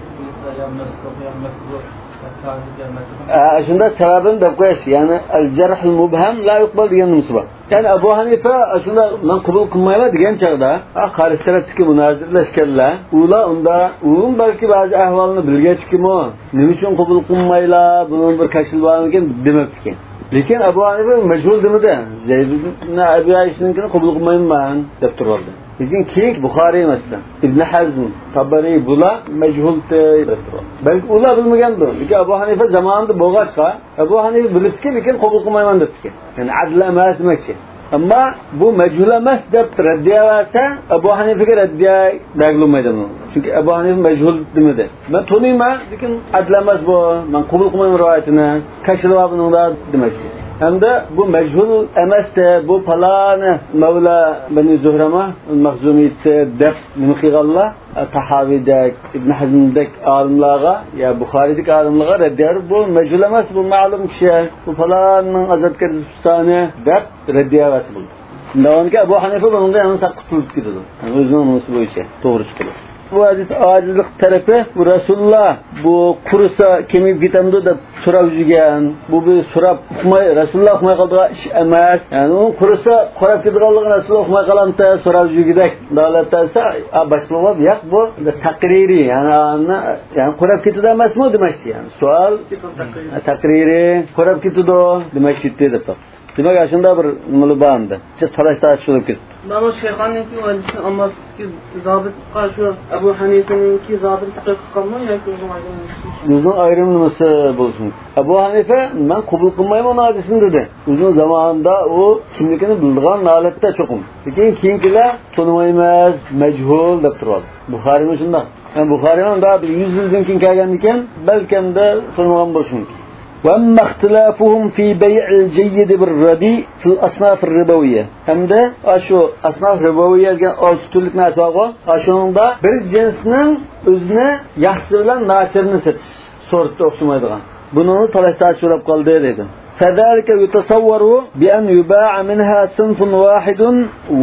ئە، شۇنداق سەۋەبىنى دەپ قويۇش، يەنى ئەل جەرھۇل مۇبھەم لا يۇقبەل دېگەن نېمىسى بار. يەنى ئەبۇ ھەنىفە شۇنداق مەن قوبۇل قىلمايمەن دېگەن چاغدا، ئا، قارشى تەرەپتىكى مۇنازىرىلەشكەنلەر، ئۇلار ئۇندا، ئۇ بەلكى بەزى ئەھۋالنى بىلگەچكىمۇ، نېمە ئۈچۈن قوبۇل قىلمايلا، بۇنىڭ بىر كەچۈرۈۋالمىكىن دېمەپتىكەن. لېكىن ئەبۇ ھەنىفە مەجھۇل دېمىدى. زەيد ئىبن ئەبى ئەيياشنىڭكىنى قوبۇل قىلمايمەن دەپ تۇرۇۋالدى. لېكىن كېيىن بۇخارىي مەسىلەن، ئىبن ھەزم، تابەرى بۇلار مەجھۇلتى دەپ تۇرۇۋالدى. بەلكى ئۇلار بىلمىگەندۇ. لېكىن ئەبۇ ھەنىفە زامانىدا بولغاچقا، ئەبۇ ھەنىفە بىلىپتىكەن، لېكىن قوبۇل قىلمايمەن دەپتىكەن. يەنى ئەدىل ئەمەس دېمەكچى. ئەمما بۇ مەجھۇل ئەمەس دەپ رەددىيە بەرسە، ئەبۇ ھەنىفىگە رەددىيە بەرگىلى بولمايدۇ. چۈنكى ئەبۇ ھەنىفە مەجھۇل دېمىدى. مەن تونۇيمەن، لېكىن ئەدىل ئەمەس بۇ. مەن قوبۇل قىلمايمەن رىۋايىتىنى. كەچۈرۈۋال بۇنىڭدا دېمەكچى. ھەمدە بۇ مەجھۇل ئەمەستە، بۇ پالانى مەۋلا بەنى زۇھرەمە مەخزۇمىيىتى دەپ نېمە قىلغانلار، تاھاۋىدەك، ئىبن ھەزمدەك ئالىملارغا، يا بۇخارىدىكى ئالىملارغا رەددىيە بەرىپ، بۇ مەجھۇل ئەمەس، بۇ مەلۇم كىشى، بۇ پالاننىڭ ئازادكارى سۇلتانى دەپ رەددىيە بەرسە بولىدۇ. شۇنداق بولغاندىكىن ئەبۇ ھەنىفە بۇنىڭدا يەنە ساق قۇتۇلۇپ كېتىدۇ. يەنى ئۆزىنىڭ نېمىسى بويىچە توغرا چىقىدۇ. بۇ ھەدىس ئاجىزلىق تەرىپى، بۇ رەسۇلۇللا بۇ قۇرۇسا كېمىگە كېتەمدۇ دەپ سوراپ يۈرگەن. بۇ بىر سوراپ ئۇقماي، رەسۇلۇللا ئۇقماي قالىدىغان ئىش ئەمەس. يەنى ئۇ قۇرۇسا قۇراپ كېتىدىغانلىقىنى رەسۇلۇللا ئۇقماي قالامتى، سوراپ يۈرگۈدەك. دالەت دەسە، ئا، باشقىلار، ياق، بۇ تەقرىرىي، يەنى، يەنى قۇراپ كېتىدۇ ئەمەسمۇ دېمەكچى. يەنى سوئال، تەقرىرىي، قۇراپ كېتىدۇ دېمەكچى دەپ. دېمەك، ئاشۇنداق بىر نېمىلەر بار ئەمدى. جىق تالاش-تارتىش بولۇپ كېتىپتۇ. مانا شەيخاننىڭكى ۋەزىپىسىنى ئالماسلىقتىكى زابىتقا شۇ ئەبۇ ھەنىفىنىڭكى زابىتى تەقرىر قىلغانمۇ ياكى ئۆزىنىڭ ئايرىم نېمىسى؟ ئۆزىنىڭ ئايرىم نېمىسى بولسۇن. ئەبۇ ھەنىفە، مەن قوبۇل قىلمايمەن ئۇنىڭ ھەدىسىنى دېدى. ئۆزىنىڭ زامانىدا ئۇ كىملىكىنى بىلىدىغان ھالەتتە چوقۇم. لېكىن كېيىنكىلەر تونۇمايمىز، مەجھۇل دەپ تۇرۇۋالدى. بۇخارىيمۇ شۇنداق. يەنى بۇخارىيمۇ مۇنداق بىر يۈز يىلدىن كېيىن كەلگەندىكىن، بەلكەمدە تونۇلغان بولۇشى مۇمكىن. وأما اختلافهم في بيع الجيد بالرديء في الأصناف الربوية. ھەمدە ئاشۇ ئەسناف رىبوۋىيە دېگەن ئالتە تۈرلۈك نەرسە بارغۇ، ئاشۇنىڭدا بىر جىنسنىڭ ئۆزىنى ياخشىسى بىلەن ناچىرىنى سېتىش سورتى ئوخشىمايدىغان. بۇنىڭمۇ تالاش-تارتىش بولۇپ قالدى دەيدۇ. فذلك يتصور بأن يباع منها صنف واحد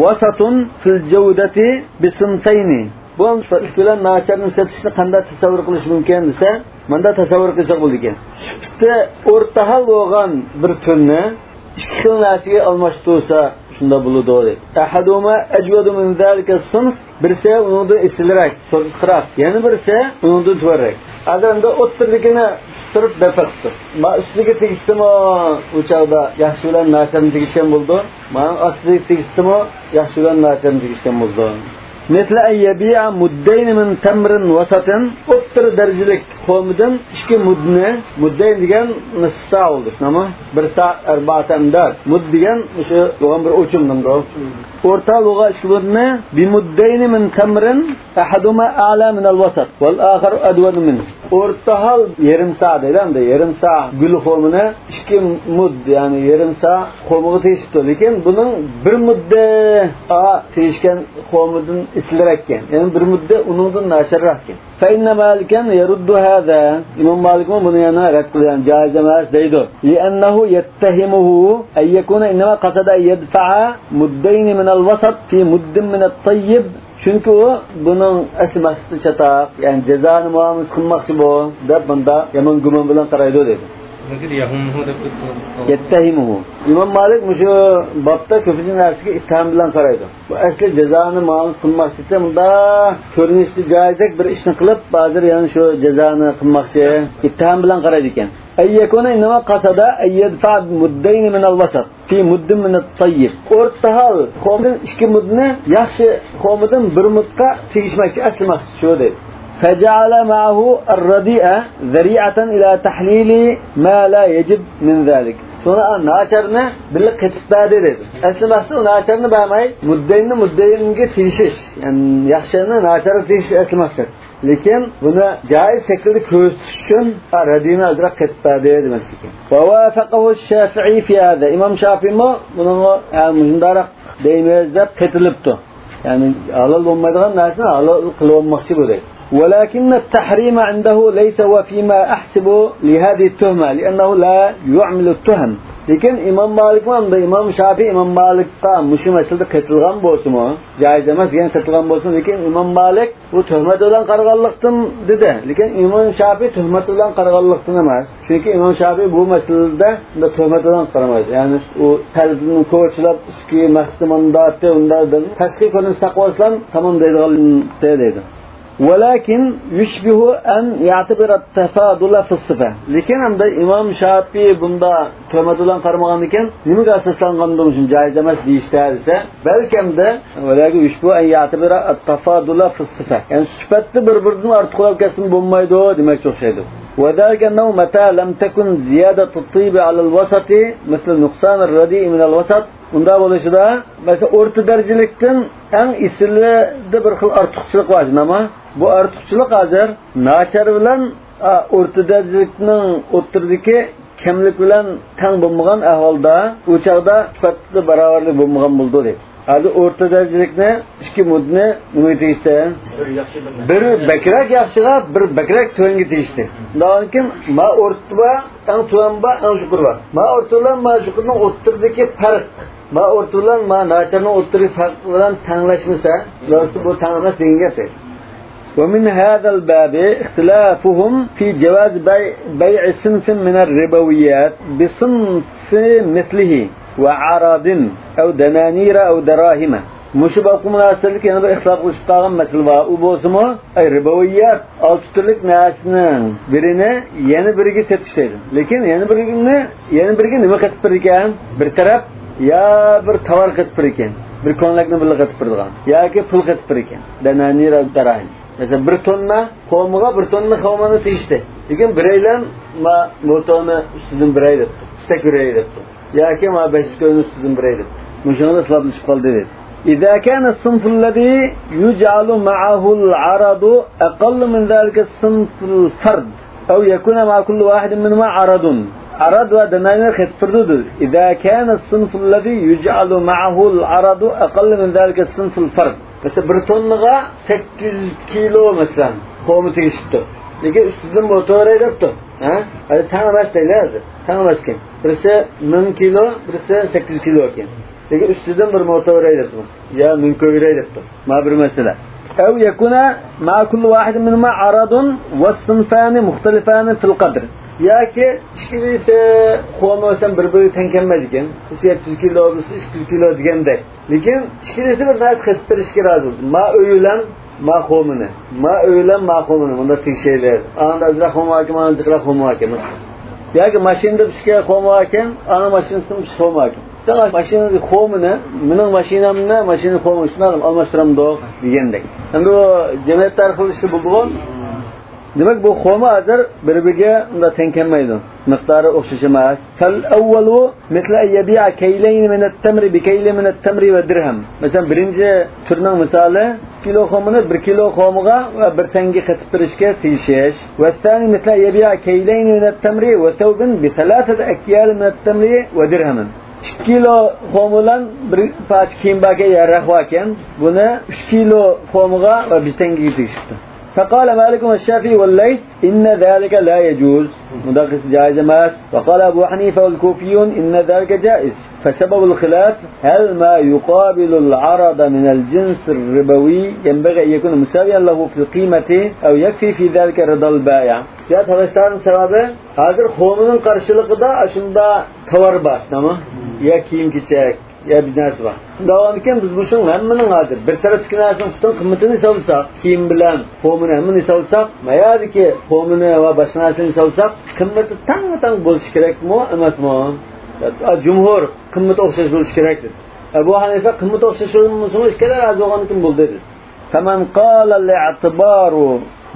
وسط في الجودة بصنفين. بۇ سۈپەتلىك بىلەن ناچارنى سېتىشنى قانداق تەسەۋۋۇر قىلىش مۇمكىن دېسە، مۇنداق تەسەۋۋۇر قىلساق بولىدىكەن. سۈپىتى ئورتاھال بولغان بىر تۈرنى ئىككى خىل نەرسىگە ئالماشتۇرسا شۇنداق بولىدۇ دەيدۇ. أحدهما أجود من ذلك الصنف، بىرسى ئۇنىڭدىن ئېسىلراق، سورتلۇقراق، يەنە بىرسى ئۇنىڭدىن تۆۋەنرەك. ھازىر ئەمدى ئوتتۇرىدىكىنى تۇتۇپ دەپ بېقىپتۇ. ما ئۈستىگە تېگىشسىمۇ ئۇ چاغدا ياخشى بىلەن ناچارنى تېگىشكەن بولىدۇ. مانا ئاستىدىكى تېگىشسىمۇ ياخشى بىلەن ناچارنى تېگىشكەن بولىدۇ. مثل أن يبيع مدين من تمر وسط، بىر دەرىجىلىك خورمىدىن ئىككى مۇدنى، مۇددەين دېگەن نىسفا سا بولىدۇ، شۇنداقمۇ؟ بىر سا ئەربەئەتە ئەمداد. مۇد دېگەن مۇشۇ بولغان بىر ئۆلچەمدۇر. ئورتا ھالغا ئىككى مۇدنى، بىمۇددەينى مىن تەمرىن، ئەھەدۇھۇمە ئەئلا مىنەل ۋەسەت، ۋەل ئاخەرۇ ئەدۋەنۇ مىنھۇ. ئورتا ھال يېرىم سا دەيدۇ ئەمدى، يېرىم سا گۈل خورمىنى ئىككى مۇد، يەنى يېرىم سا خورمىغا تېگىشىپتۇ. لېكىن بۇنىڭ بىر مۇددە تېگىشكەن خورمىدىن ئېسىلرەككەن. يەنى بىر مۇددە ئۇنىڭدىن ناچارراقكەن. فإن مالكا يرد هذا. ئىمام مالىكمۇ بۇنى يەنە رەت قىلىدۇ، يەنى جائىز ئەمەس دەيدۇ. لأنه يتهمه أن يكون إنما قصد أن يدفع مدين من الوسط في مد من الطيب. چۈنكى ئۇ بۇنىڭ ئەسلى مەقسىتى چاتاق، يەنى جازانى مۇئامىلىسى قىلماقچى بۇ، دەپ بۇنداق يامان گۇمان بىلەن قارايدۇ دەيدۇ. لېكىن يەھۇممۇھۇ دەپ كەتتى. يتهمه. ئىمام مالىك مۇشۇ بابتا كۆپىنچە نەرسىگە ئىتتىھام بىلەن قارايدۇ. بۇ ئەسلى جازانى مۇئامىلىسى قىلماقچى، مۇنداق كۆرۈنۈشتە جائىزدەك بىر ئىشنى قىلىپ، ھازىر يەنە شۇ جازانى قىلماقچى، ئىتتىھام بىلەن قارايدىكەن. أن يكون إنما قصد أن يدفع مدين من الوسط في مد من الطيب. ئورتا ھال خورمىدىن ئىككى مۇدنى ياخشى خورمىدىن بىر مۇدقا تېگىشمەكچى، ئەسلى مەقسىتى شۇ دەيدۇ. فجعل معه الرديء ذريعة إلى تحليل ما لا يجب من ذلك. شۇڭا ناچارنى بىللە قېتىپ بەردى دەيدۇ. ئەسلى مەقسىتى ئۇ ناچارنى بەرمەي، مۇددەينى مۇددەينگە تېگىشىش، يەنى ياخشىنى ناچارغا تېگىشىش ئەسلى مەقسەت. لېكىن بۇنى جائىز شەكىلدە كۆرسىتىش ئۈچۈن رەدىينى ئازراق قېتىپ بەردى دېمەكچىكەن. ووافقه الشافعي في هذا. ئىمام شافىيمۇ بۇنىڭغا، ھە، مۇشۇنداقراق دەيمىز دەپ قېتىلىپتۇ. يەنى ھالال بولمايدىغان نەرسىنى ھالال قىلىۋالماقچى بۇ دەيدۇ. ولكن التحريم عنده ليس هو فيما أحسب لهذه التهمة لأنه لا يعمل التهم. لېكىن ئىمام مالىكمۇ ھەمدە ئىمام شافىي ئىمام مالىكقا مۇشۇ مەسىلىدە قېتىلغان بولسىمۇ، جائىز ئەمەس دېگەن قېتىلغان بولسىمۇ، لېكىن ئىمام مالىك بۇ تۆھمەت بىلەن قارىغانلىقتىن دېدى. لېكىن ئىمام شافىي تۆھمەت بىلەن قارىغانلىقتىن ئەمەس. چۈنكى ئىمام شافىي بۇ مەسىلىدە بۇنداق تۆھمەت بىلەن قارىمايدۇ. يەنى ئۇ پەردىنى كوچىلاپ، ئىچكى مەقسىتى مۇنداق ئىدى، ئۇنداق ئىدى، تاشقى كۆرۈنۈش ساقلىسام تامام دەيدىغان دەيدۇ. ولكن يشبه أن يعتبر التفاضل في الصفة. لېكىن ئەمدى ئىمام شافىي بۇنداق تۆھمەت بىلەن قارىمىغاندىكىن، نېمىگە ئاساسلانغاندۇ مۇشۇ جائىز ئەمەس دېيىشتە دېسە، بەلكىمدە، ولكن يشبه أن يعتبر التفاضل في الصفة. يەنى سۈپەتتە بىر-بىرىدىن ئارتۇقراپ كەتسىمۇ بولمايدۇ دېمەكچى ئوخشايدۇ. وذلك أنه متى لم تكن زيادة الطيب على الوسط مثل نقصان الرديء من الوسط. ئۇنداق بولۇشىدا، مەسىلەن، ئورتا دەرىجىلىكتىن ئەڭ ئېسىلىدا بىر خىل ئارتۇقچىلىق بار، ئەمما بۇ ئارتۇقچىلىق ھازىر ناچار بىلەن، ئا، ئورتا دەرىجىلىكنىڭ ئوتتۇرىدىكى كەملىك بىلەن تەڭ بولمىغان ئەھۋالدا، ئۇ چاغدا سۈپەتتە باراۋەرلىك بولمىغان بولىدۇ دەيدۇ. ھازىر ئورتا دەرىجىلىكنى ئىككى مۇدنى نېمىگە تېگىشتى؟ بىر بەكرەك ياخشىغا، بىر بەكرەك تۆۋەنگە تېگىشتى. ئۇنداقكىن ما ئورتا بار، ئەڭ تۆۋەن بار، ئەڭ يۇقىرى بار. ما ئورتا بىلەن ما يۇقىرىنىڭ ئوتتۇرىدىكى پەرق، ما ئورتا بىلەن ما ناچارنىڭ ئوتتۇرىدىكى پەرق بىلەن تەڭلەشمىسە، بۇ تەڭ ئەمەس دېگەن گەپ. ومن هذا الباب اختلافهم في جواز بيع، بيع صنف من الربويات بصنف مثله وعرض أو دنانير أو دراهم. مۇشۇ بابقا مۇناسىۋەتلىك يەنە بىر ئىختىلاپ قىلىشىپ قالغان مەسىلە بار. ئۇ بولسىمۇ، ئەي، رىبوۋىيات، ئالتە تۈرلۈك نەرسىنىڭ بىرىنى يەنە بىرىگە سېتىش دەيدۇ. لېكىن يەنە بىرىنى، يەنە بىرىگە نېمە قېتىپ بېرىدىكەن؟ بىر تەرەپ يا بىر تاۋار قېتىپ بېرىدىكەن. بىر كۆڭلەكنى بىللە قېتىپ بېرىدىغان ياكى پۇل قېتىپ بېرىدىكەن. دەنانىر دەراھىم. مەسىلەن، بىر توننا خورمىغا بىر توننا خورمىنى تېگىشتى. لېكىن بىرەيلەن ما موتورنى ئۈستىدىن بېرەي دەپتۇ. ئۈستەك بېرەي دەپتۇ. ياكى ما بەش يۈز كوينى ئۈستىدىن بېرەي دەپتۇ. مۇشۇنىڭدا ئىختىلاپلىشىپ قالدى دەيدۇ. إذا كان الصنف الذي يجعل معه العرض أقل من ذلك الصنف الفرد أو يكون مع كل واحد منهما عرض. ئاراد ۋە دەنانىر قېتىپ تۇرىدۇ. إذا كان الصنف الذي يجعل معه العرض أقل من ذلك الصنف الفرد. مەسىلەن، بىر توننىغا سەككىز يۈز كىلو، مەسىلەن، خورما تېگىشىپتۇ. لېكىن ئۈستىدىن موتور بېرەي دەپتۇ. ھە؟ ھازىر تەڭ ئەمەس دەيلى ھازىر. تەڭ ئەمەسكەن. بىرسى مىڭ كىلو، بىرسى سەككىز يۈز كىلو ئىكەن. لېكىن ئۈستىدىن بىر موتور بېرەي دەپتۇ. يا مىڭ كوي بېرەي دەپتۇ. ما بىر مەسىلە. أو يكون مع كل واحد منهما عرض والصنفان مختلفان في القدر. ياكى ئىككىلىسى خورما بىلەن بىر-بىرىگە تەڭ كەلمەيدىكەن. بىرسى يەتتە يۈز كىلو، بىرسى ئىككى يۈز كىلو دېگەندەك. لېكىن ئىككىلىسى بىر نەرسە قېتىپ بېرىشكە رازى بولدى. ما ئۆي بىلەن ما خورمىنى. ما ئۆي بىلەن ما خورمىنى. مۇنداق تېگىشەيلى. ئاندا ئازراق خورما باركەن، مانا جىقراق خورما باركەن. ياكى ماشىنىدا ئىككى خورما باركەن، ئانا ماشىنىسىدا ئۈچ خورما باركەن. ساڭا ماشىنىدىكى خورمىنى، مېنىڭ ماشىنامنى، ماشىنىنى خورما شۇنداق ئالماشتۇرامدۇق دېگەندەك. ئەمدى ئۇ جەمئىيەتتە ھەر خىل ئىشلار بولىدىغۇ. دېمەك، بۇ خورما ھازىر بىر-بىرىگە ئۇنداق تەڭ كەلمەيدۇ. مىقدارى ئوخشاش ئەمەس. فالأول مثل أن يبيع كيلين من التمر بكيل من التمر ودرهم. مەسىلەن، بىرىنچى تۈرنىڭ مىسالى، كىلو خورمىنى بىر كىلو خورمىغا ۋە بىر تەڭگە قېتىپ بېرىشكە تېگىشىش. والثاني مثل أن يبيع كيلين من التمر وثوب بثلاثة أكيال من التمر ودرهم. ئىككى كىلو خورما بىلەن بىر پارچە كىيىم باركەن، يەررەخ باركەن، بۇنى ئۈچ كىلو خورمىغا ۋە بىر تەڭگىگە تېگىشىپتۇ. فقال مالك والشافعي والليث إن ذلك لا يجوز. مۇنداق قىلسا جائىز ئەمەس. وقال أبو حنيفة والكوفيون إن ذلك جائز. فسبب الخلاف هل ما يقابل العرض من الجنس الربوي ينبغي أن يكون مساويا له في القيمة أو يكفي في ذلك رضا البائع. يا تالاشلارنىڭ سەۋەبى، ھازىر خورمىنىڭ قارشىلىقىدا ئاشۇنداق تاۋار بار، نېمە؟ يا كىيىم-كېچەك، يا بىر نەرسە بار. شۇنداق بولغاندىكىن، بىز مۇشۇنىڭ ھەممىنىڭ ھازىر بىر تەرەپتىكى نەرسىنىڭ پۈتۈن قىممىتىنى ھېسابلىساق، كىيىم بىلەن خورمىنى ھەممىنى ھېسابلىساق، مايادىكى خورمىنى ۋە باشقا نەرسىنى ھېسابلىساق، قىممىتى تەڭ-تەڭ بولۇشى كېرەكمۇ، ئەمەسمۇ؟ جۇمھۇر قىممىتى ئوخشاش بولۇشى كېرەك دېدى. ئەبۇ ھەنىفە قىممىتى ئوخشاش بولمىسىمۇ، ئىككىلەر رازى بولغاندىكىن بولدى دېدى. فمن قال الاعتبار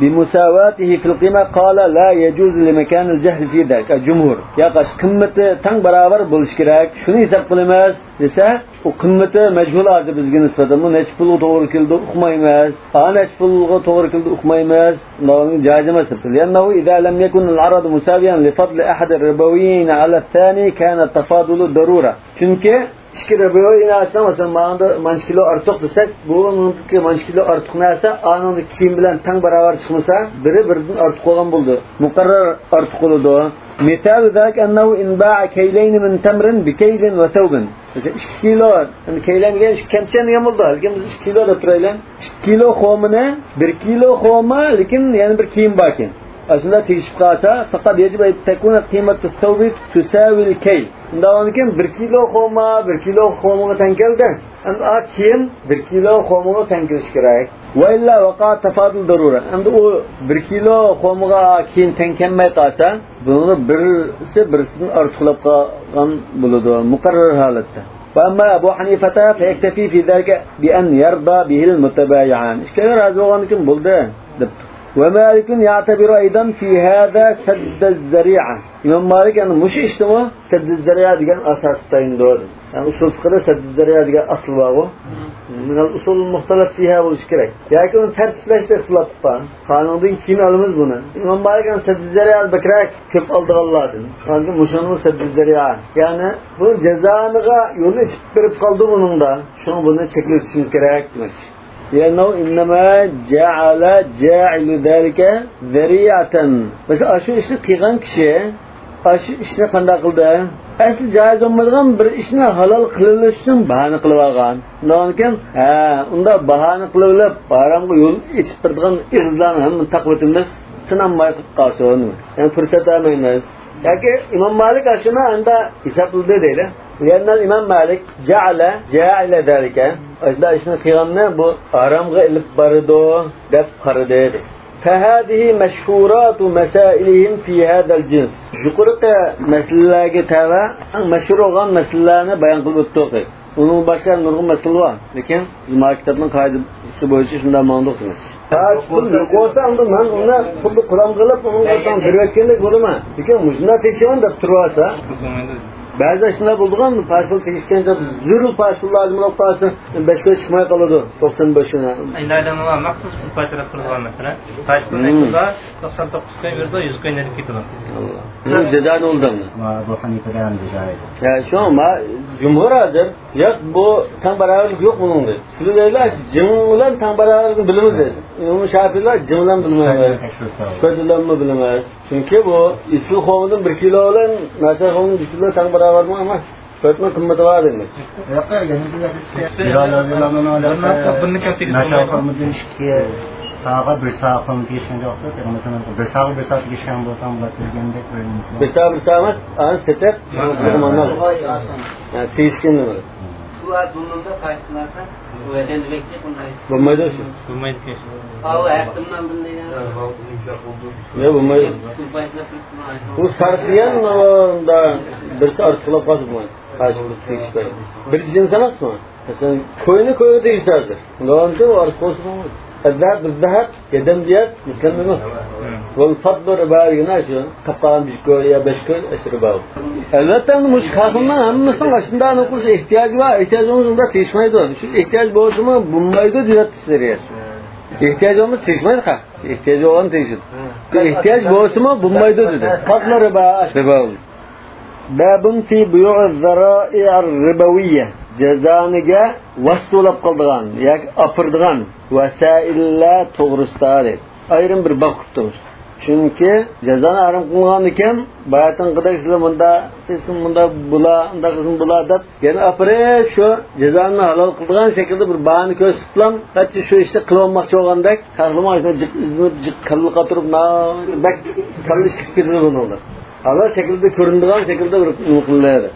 بمساواته في القيمة قال لا يجوز لمكان الجهل في ذلك. جۇمھۇر. ياق، قىممىتى تەڭ باراۋەر بولۇشى كېرەك، شۇنى ھېساب قىلىمىز دېسە، ئۇ قىممىتى مەجھۇل ھازىر بىزگە نىسبەتەن، بۇ نەچچە پۇلغا توغرا كېلىدۇ ئۇقمايمىز، ھا، نەچچە پۇلغا توغرا كېلىدۇ ئۇقمايمىز، بۇنىڭ جايىز ئەمەس دەپتۇ. لأنه إذا لم يكن العرض مساويا لفضل أحد الربويين على الثاني كان التفاضل ضرورة. چۈنكى ئىككى رىبويى نەرسىنىڭ، مەسىلەن، ماڭدا مانچە كىلو ئارتۇق دېسەك، بۇنىڭدىكى مانچە كىلو ئارتۇق نەرسە ئانىڭدا كىيىم بىلەن تەڭ باراۋەر چىقمىسا، بىرى بىرىدىن ئارتۇق بولغان بولىدۇ. مۇقەررەر ئارتۇق بولىدۇ. مثال ذلك أنه إن باع كيلين من تمر بكيل وثوب. مەسىلەن، ئىككى كىلو، يەنى كەيلەن دېگەن ئىككى كەمچەن دېگەن بولىدۇ. لېكىن بىز ئىككى كىلو دەپ تۇرايلى. ئىككى كىلو خورمىنى، بىر كىلو خورما، لېكىن يەنە بىر كىيىم باركەن. ئاشۇنداق تېگىشىپ قالسا، فقط يجب أن تكون قيمة الثوب تساوي الكيل. شۇنداق بولغاندىكىن بىر كىلو خورما، بىر كىلو خورمىغا تەڭ كەلدى. ئەمدى ئا كىيىم بىر كىلو خورمىغا تەڭ كېلىشى كېرەك. وإلا وقع تفاضل ضرورة. ئەمدى ئۇ بىر كىلو خورمىغا كىيىم تەڭ كەلمەي قالسا، بۇنىڭدا بىرسى بىرسىدىن ئارتۇقلاپ قالغان بولىدۇ، مۇقەررەر ھالەتتە. وأما أبو حنيفة فيكتفي في ذلك بأن يرضى به المتبايعان. ئىككىلەن رازى بولغاندىن كېيىن بولدى دەپتۇ. ومالك يعتبر أيضا في هذا سد الذريعة. ئىمام مالىك يەنە مۇشۇ ئىشتىمۇ سەددىزەرىئا دېگەن ئاساسقا تايىنىدۇ. يەنى ئۇسۇل فىقھىدا سەددىزەرىئا دېگەن ئەسىل بارغۇ. مىنەل ئۇسۇل مۇختەلەپ فىھا بولۇشى كېرەك. ياكى ئۇنى تەرتىپلەشتە ئىختىلاپ بار. قانۇندىن كېيىن ئالىمىز بۇنى. ئىمام مالىك يەنە سەددىزەرىئا بەكرەك كۆپ ئالىدىغانلاردىن. چۈنكى مۇشۇنىڭ سەددىزەرىئا. يەنى بۇ جازانىغا يول ئېچىپ بېرىپ قالدى بۇنىڭدا. شۇڭا بۇنى چەكلىۋېتىشىمىز كېرەك دېمەكچى. لأنه إنما جعل، جاعل ذلك ذريعة. مەسىلەن، ئاشۇ ئىشنى قىلغان كىشى ئاشۇ ئىشنى قانداق قىلدى؟ ئەسلى جايىز بولمايدىغان بىر ئىشنى ھالال قىلىۋېلىش ئۈچۈن باھانە قىلىۋالغان. شۇنداق ئىكەن، ھە، ئۇنداق باھانە قىلىۋېلىپ، ھارامغا يول ئېچىپ بېرىدىغان ئېغىزلارنى ھەممىنى تاقىۋېتىمىز، تىنالماي قالسۇن. يەنى پۇرسەت بەرمەيمىز. ياكى ئىمام مالىك ئاشۇنى ئاندا ھېسابلىدى دەيلى. لأن الإمام مالك جعل، جاعل ذلك، ئاشۇنداق ئىشنى قىلغاننى بۇ ھارامغا ئېلىپ بارىدۇ دەپ قارىدى. فهذه مشهورات مسائلهم في هذا الجنس. يۇقىرىقى مەسىلىلەرگە تەۋە ئەڭ مەشھۇر بولغان مەسىلىلەرنى بايان قىلىپ ئۆتتۇق. ئۇنىڭ باشقا نۇرغۇن مەسىلە بار. لېكىن بىز ما كىتابنىڭ قائىدىسى بويىچە شۇنداق ماڭدۇق دېمەك. پاش پۇل يوق بولسا، ئەمدى مەن ئۇنى خۇددى قۇرام قىلىپ، ئۇنىڭغا بېرىۋەتكەندەك بولىمەن. لېكىن مۇشۇنداق تېشىۋان دەپ تۇرۇۋالسا، بەزىدە شۇنداق بولىدىغان، پاش پۇل تېگىشكەندە زۆرۈر پاش پۇل لازىم بولۇپ قالسا، بەش كۈن چىقماي قالىدۇ، توقسان بەش كۈنى. ئەينى ئادەملەر مەخسۇس پۇل پاچىلاپ تۇرىدىغان مەسىلە. پاش پۇل توقسان توققۇز كۈن يۈرىدۇ، يۈز كۈن يېنىپ كېتىدۇ. بۇ جازانى بولدى. ما ئەبۇ ھەنىفەدە ھەم جازا. يا، شۇڭا ما جۇمھۇر ھازىر، ياق، بۇ تەڭ باراۋەرلىك يوق بۇنىڭدا. سىلەر دەيلا جىڭ بىلەن تەڭ باراۋەرلىكنى بىلىمىز دەيدۇ. ئىمام شافىئىلار جىڭ بىلەن بىلمەيمىز. شۇ بىلەنمۇ بىلمەيمىز. چۈنكى بۇ ئېسىل خورمىدىن بىر كىلو بىلەن ناچار خورمىدىن بىر كىلو تەڭ باراۋەرمۇ ئەمەس. شۇنىڭ قىممىتى بار دېمەك. ياق، يەنە بىر ھەدىس بار. بىرىنى كەم تېگىز ناچار خورمىدىن ئىككى ساغا بىر ساغا خورما تېگىشكەن ۋاقىتتا، پەيغەمبەر سەللەللاھۇ ئەلەيھى ۋەسەللەم بىر ساغا بىر ساغا تېگىشكەن بولسا بولاتتى دېگەندەك بىر نېمىسى بار. بىر ساغا بىر ساغا ئەمەس، ئانى سېتىق، ھە. تېگىشكەن نېمە؟ بۇ ئات بۇنىڭدا قايسى قىلارسەن؟ بۇ ئەدەم دېمەكچى، بۇنداق. بولمايدۇ شۇ. بولمايدىكەن شۇ. ئاۋۇ ھەقتىمنان بۇنداق. يا، بولمايدۇ. بۇ سارقىيان، ئۇندا بىرسى ئارتۇقلاپ قالسا بولمايدۇ. قايسى بىر تېگىشىپ بەرگەن. بىر جىنس ئەمەسمۇ؟ مەسىلەن، كوينى كويغا تېگىشتۈرسە. ئۇندا ئارتۇق بولسا بولمايدۇ. ئەددەھەب بىزدەھەب، يەدەم دېيەت، مۇسەممىمۇ. ۋەل فەزلۇ رىبا دېگىنى شۇ، تاپقان بىر كوي يا بەش كوي، ئەشۇ رىبا. ئەلۋەتتە، ئەمدى مۇشۇ كارخانىنىڭ ھەممىسىنىڭ ئاشۇنداق ئەنە قىلىش ئېھتىياجى بار، ئېھتىياجى بولمىسا ئۇنداق تېگىشمەيدۇ. شۇ ئېھتىياج بولسىمۇ بولمايدۇ دېيەتتى سىزگە. ئېھتىياج بولمىسا تېگىشمەيدۇ، قا. ئېھتىياج بولغان تېگىشىدۇ. ئېھتىياج بولسىمۇ بولمايدۇ دېدى. فەزلۇ رىبا. رىبا. بابٌ فى بۇيۇئىز زەرائىر رىبەۋىييە. جازانىگە ۋاسىتە بولۇپ قالىدىغان ياكى ئاپىرىدىغان ۋەسائىللەر توغرىسىدا دەيدۇ. ئايرىم بىر باب قىپتۇ. چۈنكى جازانى ھارام قىلغاندىكىن، باياتىنقىدەك سىلەر مۇنداق قىلسۇن، مۇنداق بولا، ئۇنداق قىلسۇن بولا دەپ، يەنە ئاپىرىپ شۇ جازانى ھالال قىلىدىغان شەكىلدە بىر باھانە كۆرسىتىپلا، قاچا شۇ ئىشنى قىلىۋالماقچى بولغاندەك، تاخلىما ئىشنى جىق ئىزدىنىپ، جىق كاللا قاتۇرۇپ، نا-، بەك كاللا ئىشلىپ كېتىدۇ بۇنىڭدا. ھالال شەكىلدە كۆرۈنىدىغان شەكىلدە بىر نېمە قىلىنىدۇ.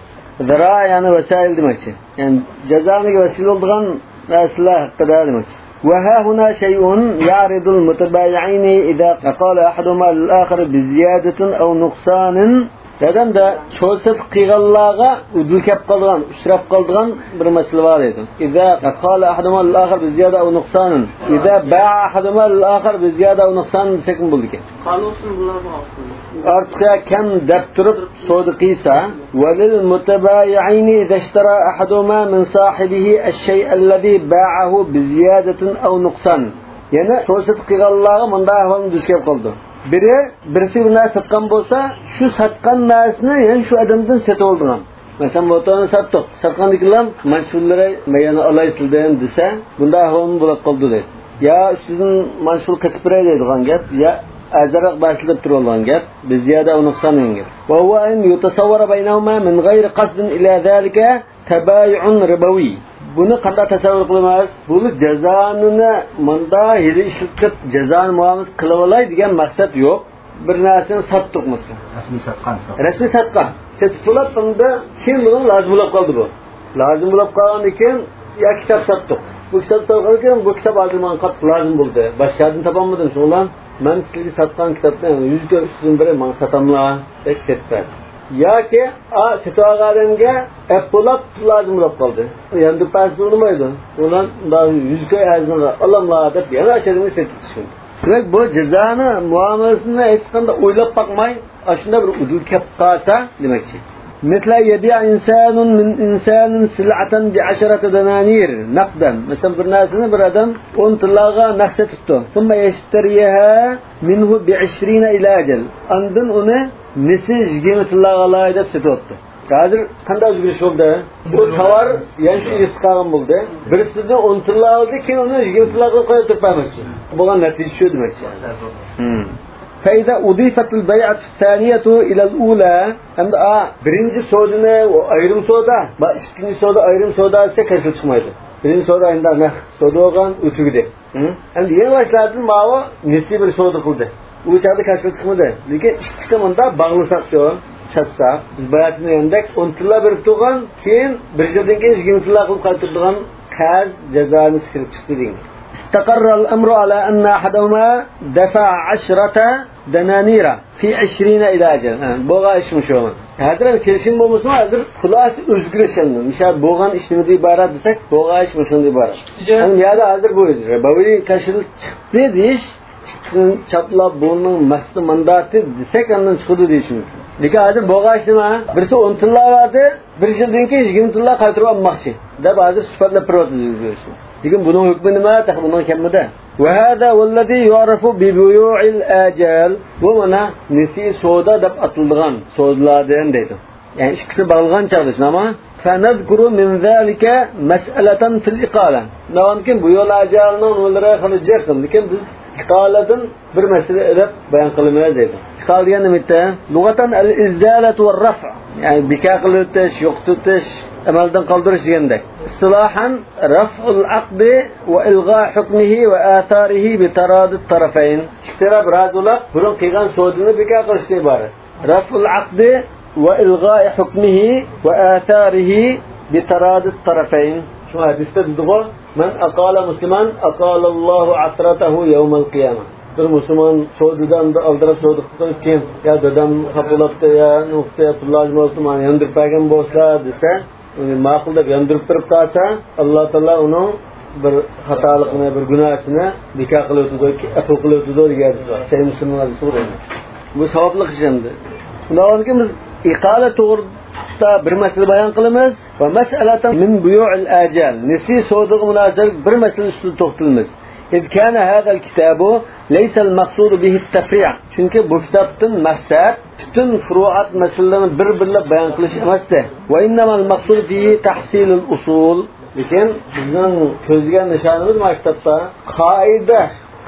زەرائىر يەنى ۋەسائىل دېمەكچى. يەنى جازانىگە ۋەسىلە بولىدىغان نەرسىلەر ھەققىدە دېمەكچى. وها هنا شيء يعرض المتبايعين إذا قال أحدهما للآخر بزيادة أو نقصان. دېگەندە، سودا سېتىق قىلغانلارغا ئۇدۇل كەپ قالىدىغان، ئۇچراپ قالىدىغان بىر مەسىلە بار دەيدۇ. إذا قال أحدهما للآخر بزيادة أو نقصان. إذا باع أحدهما للآخر بزيادة أو نقصان دېسەكمۇ بولىدىكەن. قالغۇسىنى بۇلارغا ئالسۇن. ئارتۇق يا كەم دەپ تۇرۇپ سودا قىلسا، وللمتبايعين إذا اشترى أحدهما من صاحبه الشيء الذي باعه بزيادة أو نقصان. يەنى سودا سېتىق قىلغانلارغا مۇنداق ئەھۋالمۇ دۇچ كېلىپ قالىدۇ. بىرى، بىرسى بىر نەرسە ساتقان بولسا، شۇ ساتقان نەرسىنى يەنە شۇ ئادەمدىن سېتىۋالىدىغان. مەسىلەن، موتورنى ساتتۇق. ساتقاندىن كېيىن مانا شۇلىرى مەن يەنە ئالاي سىلدىن دېسە، بۇنداق ئەھۋالمۇ بولۇپ قالىدۇ دەيدۇ. يا ئۈستىدىن مانا شۇنى قېتىپ بېرەي دەيدىغان گەپ، يا ئەرزانراق بەرسىلە دەپ تۇرۇۋالغان گەپ، بىزىيادە ئۇنۇقسان دېگەن گەپ. وهو أن يتصور بينهما من غير قصد إلى ذلك تبايع ربوي. بۇنى قانداق تەسەۋۋۇر قىلىمىز؟ بۇ جازانىنى مۇندا ھىيلە ئىشلىتىپ، جازانى مۇئامىلىسى قىلىۋالاي دېگەن مەقسەت يوق. بىر نەرسىنى ساتتۇق مىسال. رەسمىي ساتقان، ساتقان. رەسمىي ساتقان. سېتىپ بولۇپ، ئەمدى كېيىن بۇنىڭ لازىم بولۇپ قالدى بۇ. لازىم بولۇپ قالغاندىن كېيىن، يا كىتاب ساتتۇق. بۇ كىتاب ساتقاندىن كېيىن، بۇ كىتاب ھازىر ماڭا قاتتىق لازىم بولدى. باشقا يەردىن تاپالمىدىم، شۇڭا مەن سىزگە ساتقان كىتابنى يۈز كوي ئۈستىدىن بېرىپ ماڭا ساتاملا دەپ سېتىپ بەردى. ياكى، ئا، سېتىۋالغان ئادەمگە ئەپ بولۇپ لازىم بولۇپ قالدى. يەنە بىر پەسىل بولمايدۇ. ئۇلار مۇنداق يۈز كوي ئەرزانغا ئالاملا دەپ يەنە ئاشۇ يەردىن سېتىپ چۈشۈندى. دېمەك، بۇ جازانى مۇئامىلىسىنى ھېچقانداق ئويلاپ باقماي، ئاشۇنداق بىر ئۇدۇل كەپ قالسا دېمەكچى. مثل أن يبيع إنسان من إنسان سلعة بعشرة دنانير نقدا. مەسىلەن، بىر نەرسىنى بىر ئادەم ئون تىللاغا نەق سېتىپتۇ. ثم يشتريها منه بعشرين إلى أجل. ئاندىن ئۇنى نېسى يىگىرمە تىللاغا ئالاي دەپ سېتىۋاپتۇ. ھازىر قانداق ئۆزگىرىش بولدى؟ بۇ تاۋار يەنە شۇ ئىگىسى قالغان بولدى. بىرسىدىن ئون تىللا ئالدى، كېيىن ئۇنى يىگىرمە تىللا قىلىپ قايتۇرۇپ بەرمەكچى. بولغان نەتىجە شۇ دېمەكچى. فإذا أضيفت البيعة الثانية إلى الأولى. ئەمدى، ئا، بىرىنچى سودىنى ئايرىم سودا، با، ئىككىنچى سودا ئايرىم سودا دېسە كەلسە چىقمايدۇ. بىرىنچى سودا ئەمدى نەق سودا بولغان ئۆتۈگىدى. ھە؟ ئەمدى يېڭى باشلاردىن ماۋۇ نېسى بىر سودا قىلدى. ئۇ چاغدا كەلسە چىقمىدى. لېكىن ئىككىسىنى مۇنداق باغلىساقچۇ، چاتساق، بىز باياتىن دېگەندەك ئون تىللا بېرىپ تۇرغان، كېيىن بىر يىلدىن كېيىن يىگىرمە تىللا قىلىپ قايتۇرىدىغان قەرز جازانى كىرىپ چىقتى دېگەن. استقر الأمر على أن أحدهما دفع عشرة دنانير في عشرين إلى أجل. ھە، بولغان ئىش مۇشۇ. ھازىر كېلىشىم بولمىسىمۇ، ھازىر خۇلاسە ئۆزگىرىش ئەمدى. مىسال، بولغان ئىش نېمىدىن ئىبارەت دېسەك، بولغان ئىش مۇشۇندىن ئىبارەت. يەنى يەردە ھازىر بۇ رىبەۋىي كاشىل چىقتى دېيىش، ئىككىسىنى چاپلاپ، بۇنىڭ مەقسىتى مانداتى دېسەك، ئاندىن چىقىدۇ دېيىش مۇمكىن. لېكىن ھازىر بولغان ئىش نېمە؟ بىرسى ئون تىللا بەردى، بىر يىلدىن كېيىن يىگىرمە تىللا قايتۇرۇپ ئالماقچى دەپ ھازىر سۈپەتلەپ بېرىۋاتىدۇ. لېكىن بۇنىڭ ھۆكمى نېمە؟ تېخى بۇنىڭ كەلمىدى. وهذا هو الذي يعرف ببيوع الآجال. بۇ مانا نېسى سودا دەپ ئاتىلىدىغان سودىلاردىن دەيدۇ. يەنى ئىككىسىنى باغلىغان چاغدا شۇنداقمۇ؟ فنذكر من ذلك مسألة في الإقالة. ناۋانكىن بۇ يول ئاجالىنىڭ نېمىلىرى خېلى جىق، لېكىن بىز ئىقالىدىن بىر مەسىلە ئېلىپ بايان قىلىمىز دەيدۇ. ئىقالە دېگەن نېمە؟ لۇغەتەن الإزالة والرفع. يەنى بىكار قىلىۋېتىش، يوقىتىۋېتىش، ئەمەلدىن قالدۇرۇش دېگەندەك. اصطلاحا رفع العقد وإلغاء حكمه وآثاره بتراضي الطرفين. ئىككى تەرەپ رازى بولۇپ، بۇرۇن قىلغان سودىنى بىكار قىلىشتىن ئىبارەت. رفع العقد وإلغاء حكمه وآثاره بتراضي الطرفين. شۇڭا ھەدىستە دېدىغۇ، من أقال مسلما أقال الله عثرته يوم القيامة. بىر مۇسۇلمان سودىدا ئالدىراپ سودا قىلىپ كېيىن، يا دادام خاپا بولاپتۇ، يا نۇقتە، يا پۇل لازىم بولۇپتۇ، مانا ياندۇرۇپ بەرگەن بولسا دېسە، ئۇنى ماقۇل دەپ ياندۇرۇپ بېرىپ قالسا، ئاللا تائالا ئۇنىڭ بىر خاتالىقنى، بىر گۇناھسىنى بىكار قىلىۋېتىدۇ، ئەپۇ قىلىۋېتىدۇ دېگەن ھەدىس بار. سەھىھ مۇسلىمنىڭ ھەدىسى بۇ. بۇ ساۋابلىق ئىش ئەمدى. شۇنداق بولغاندىكىن بىز ئىقالە توغرىسىدا بىر مەسىلە بايان قىلىمىز. ۋە مەسئەلەتەن مىن بۇيۇئىل ئاجىل. نېسى سودىغا مۇناسىۋەتلىك بىر مەسىلە ئۈستىدە توختىلىمىز. إذ كان هذا الكتاب ليس المقصود به التفريع. چۈنكى بۇ كىتابتىن مەقسەت پۈتۈن فۇرۇئات مەسىلىلىرىنى بىر-بىرلەپ بايان قىلىش ئەمەستى. وإنما المقصود فيه تحصيل الأصول. لېكىن بىزنىڭ كۆزلىگەن نىشانىمىز مانا كىتابتا قائىدە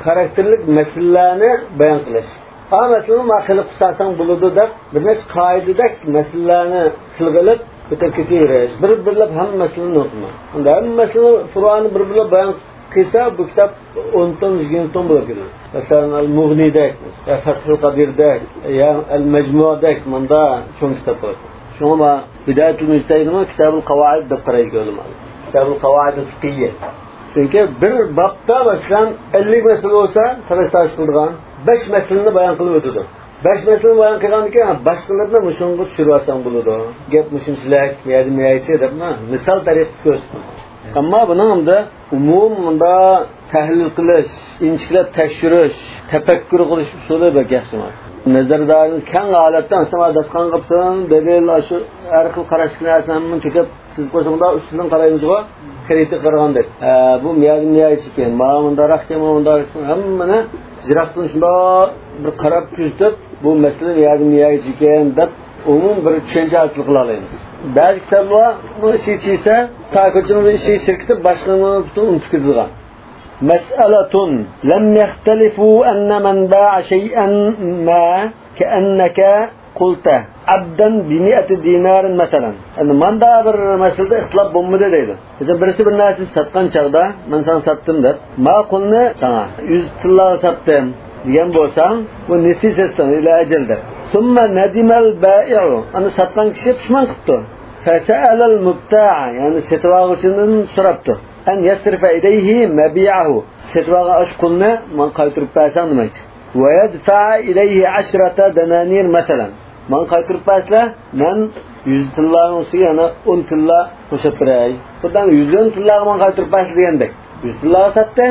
خاراكتېرلىك مەسىلىلەرنى بايان قىلىش. ھا، مەسىلىنى ما خىلى قىلساڭ بولىدۇ دەپ، بىر نەچچە قائىدىدەك مەسىلىلەرنى تىلغا ئېلىپ، كۆتۈرۈپ كېتىۋېرىش. بىر-بىرلەپ ھەممە مەسىلىنى نوقۇما. ئەمدى ھەممە مەسىلىنى، فۇرۇئانى بىر-بىرلەپ بايان قىلسا، بۇ كىتاب ئون توم، يىگىرمە توم بولۇپ كېتىدۇ. مەسىلەن، ئەل-مۇغنىدەك، يا فەتھۇل قەدىردەك، يا ئەل-مەجمۇدەك، مۇندا چوڭ كىتاب بار. شۇڭا ما بىدايەتۇل مۇجتەھىدنى كىتابۇل قاۋائىد دەپ قارايدىكەن ئۆلىمالار. كىتابۇل قاۋائىد فىقھىيە. چۈنكى بىر بابتا، مەسىلەن، ئەللىك مەسىلە بولسا، تەرەت تارتىش قىلىدىغان بەش مەسىلىنى بايان قىلىپ ئۆتىدۇ. بەش مەسىلىنى بايان قىلغاندىن كېيىن، باشقىلىرىنى مۇشۇنىڭغا چۈشۈرۈۋالساڭ بولىدۇ. گەپ مۇشۇنچىلىك، بۇ يەردە مۇنچىچە دەپ، مىسال تەرىقىسى كۆرسىتىدۇ. ئەمما بۇنىڭ ئەمدى ئومۇمىي مۇنداق تەھلىل قىلىش، ئىنچىكىلەپ تەكشۈرۈش، تەپەككۇر قىلىش ئۇسۇلى بەك ياخشى ئەمەس. نەزەر دائىرىمىز كەڭ ھالەتتە، مىسال، دەستىخانغا پۈتۈن دەلىل، ئاشۇ ھەر خىل قاراشلىقنى ھەممىنى تۆكۈپ، سىز قوشۇڭدا ئۈستىدىن قارايمىزغۇ، خەرىتىگە قارىغاندەك. ھە، بۇ مۇيەردىن مۇيەرگىچە ئىكەن، مانا مۇنداقراق ئىكەن، مانا مۇنداقراق ئىكەن. ھەممىنى يىراقتىن شۇنداق بىر قاراپ كۆزىتىپ، بۇ مەسىلە مۇيەردىن مۇيەرگىچە ئىكەن دەپ، ئومۇمىي بىر چۈشەنچە ھاسىل قىلالايمىز. بەزى كىتابلار بۇ ئىچىگە چىقسا، تا كوچىنىڭ ئىچىگە سىركىتىپ، باشقىنىڭ پۈتۈن ئۇنتۇپ كېتىدىغان. مەسئەلەتۇن لەم يەختەلىفۇ ئەننە مەن باع شەيئەن ما كەئەننەكە قۇلتە ئەبدەن بىمىئەتى دىنارىن مەسەلەن. ئەمدى ماندا بىر مەسىلىدە ئىختىلاپ بولمىدى دەيدۇ. مەسىلەن، بىرسى بىر نەرسىنى ساتقان چاغدا، مەن ساڭا ساتتىم دەپ، ما قۇلنى ساڭا يۈز تىللاغا ساتتىم دېگەن بولساڭ، بۇ نېسى سەتسەڭ ئىلە ئەجەل دەپ. سۇممە نەدىمەل بائىئۇ. ئەمدى ساتقان كىشى پۇشمان قىپتۇ. فەسەئەلەل مۇبتاء، يەنى سېتىۋالغۇچىدىن سوراپتۇ. ئەن يەسرىفە ئىلەيھى مەبىئەھۇ. سېتىۋالغان ئاشۇ قۇلنى ماڭا قايتۇرۇپ بەرسەڭ دېمەكچى. ۋەيەدفەئە ئىلەيھى ئەشرەتە دەنانىر مەسەلەن. ماڭا قايتۇرۇپ بەرسىلە، مەن يۈز تىللانىڭ ئۈستىگە يەنە ئون تىللا قوشۇپ بېرەي. خۇددى يۈز ئون تىللاغا ماڭا قايتۇرۇپ بەرسىلە دېگەندەك. يۈز تىللاغا ساتتى،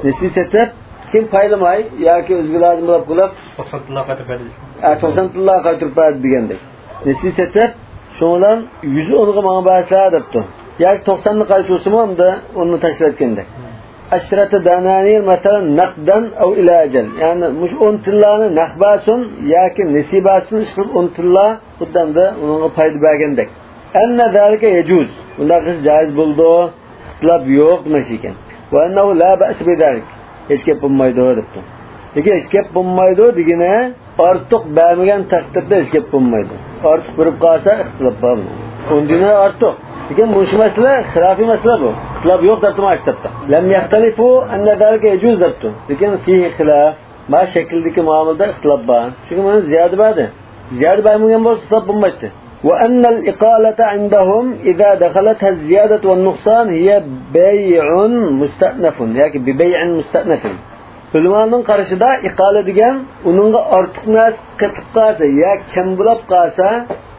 نېسى سېتىپ، كېيىن پايلىماي ياكى ئۆزىگە لازىم بولۇپ قېلىپ، توقسان تىللا قايتۇرۇپ بەردى. ئە، توقسان تىللا قايتۇرۇپ بەردى دېگەندەك. نېسى سېتىپ، شۇنىڭ بىلەن يۈز ئونغا ماڭا بەرسىلە دەپتۇ. ياكى توقساننى قايتۇرسىمۇ ئەمدى ئوننى تاشلاۋەتكەندەك. ئەشرەتە دەنانىر مەسەلەن نەقدەن ئەۋ ئىلە ئەجەل. يەنى مۇشۇ ئون تىللانى نەق بەرسۇن ياكى نېسى بەرسۇن، ئىشقىلىپ ئون تىللا خۇددى ئەمدى ئۇنىڭغا پايدا بەرگەندەك. ئەننە زالىكە يەجۇز. بۇنداق قىلىش جائىز بولىدۇ. ئىختىلاپ يوق دېمەكچى ئىكەن. ۋە ئەننەھۇ لا بەئسە بىزالىك. ھېچ گەپ بولمايدۇ دەپتۇ. لېكىن ھېچ گەپ بولمايدۇ دېگىنى ئارتۇق بەرمىگەن تەقدىردە ھېچ گەپ بولمايدۇ. ئارتۇق بېرىپ قالسا ئىختىلاپ بار. ئون دىنار ئارتۇق. لېكىن مۇشۇ مەسىلە خىلاپىي مەسىلە بۇ. ئىختىلاپ يوق دەپتۇ مانا كىتابتا. لەم يەختەلىفۇ ئەننە زالىكە يەجۇز دەپتۇ. لېكىن فىھى خىلاف. ما شەكىلدىكى مۇئامىلىدە ئىختىلاپ بار. چۈنكى مانا زىيادە بەردى. زىيادە بەرمىگەن بولسا خىلاپ بولمايتتى. ۋە ئەننەل ئىقالەتە ئىندەھۇم ئىزا دەخەلەتھە زىيادەتۇ ۋەن نۇقسان ھىيە بەيئۇن مۇستەئنەفۇن ياكى بىبەيئىن مۇستەئنەفىن. ئۆلىمانىڭ قارىشىدا ئىقالە دېگەن ئۇنىڭغا ئارتۇق نەرسە قېتىپ قالسا يا كەم بولاپ قالسا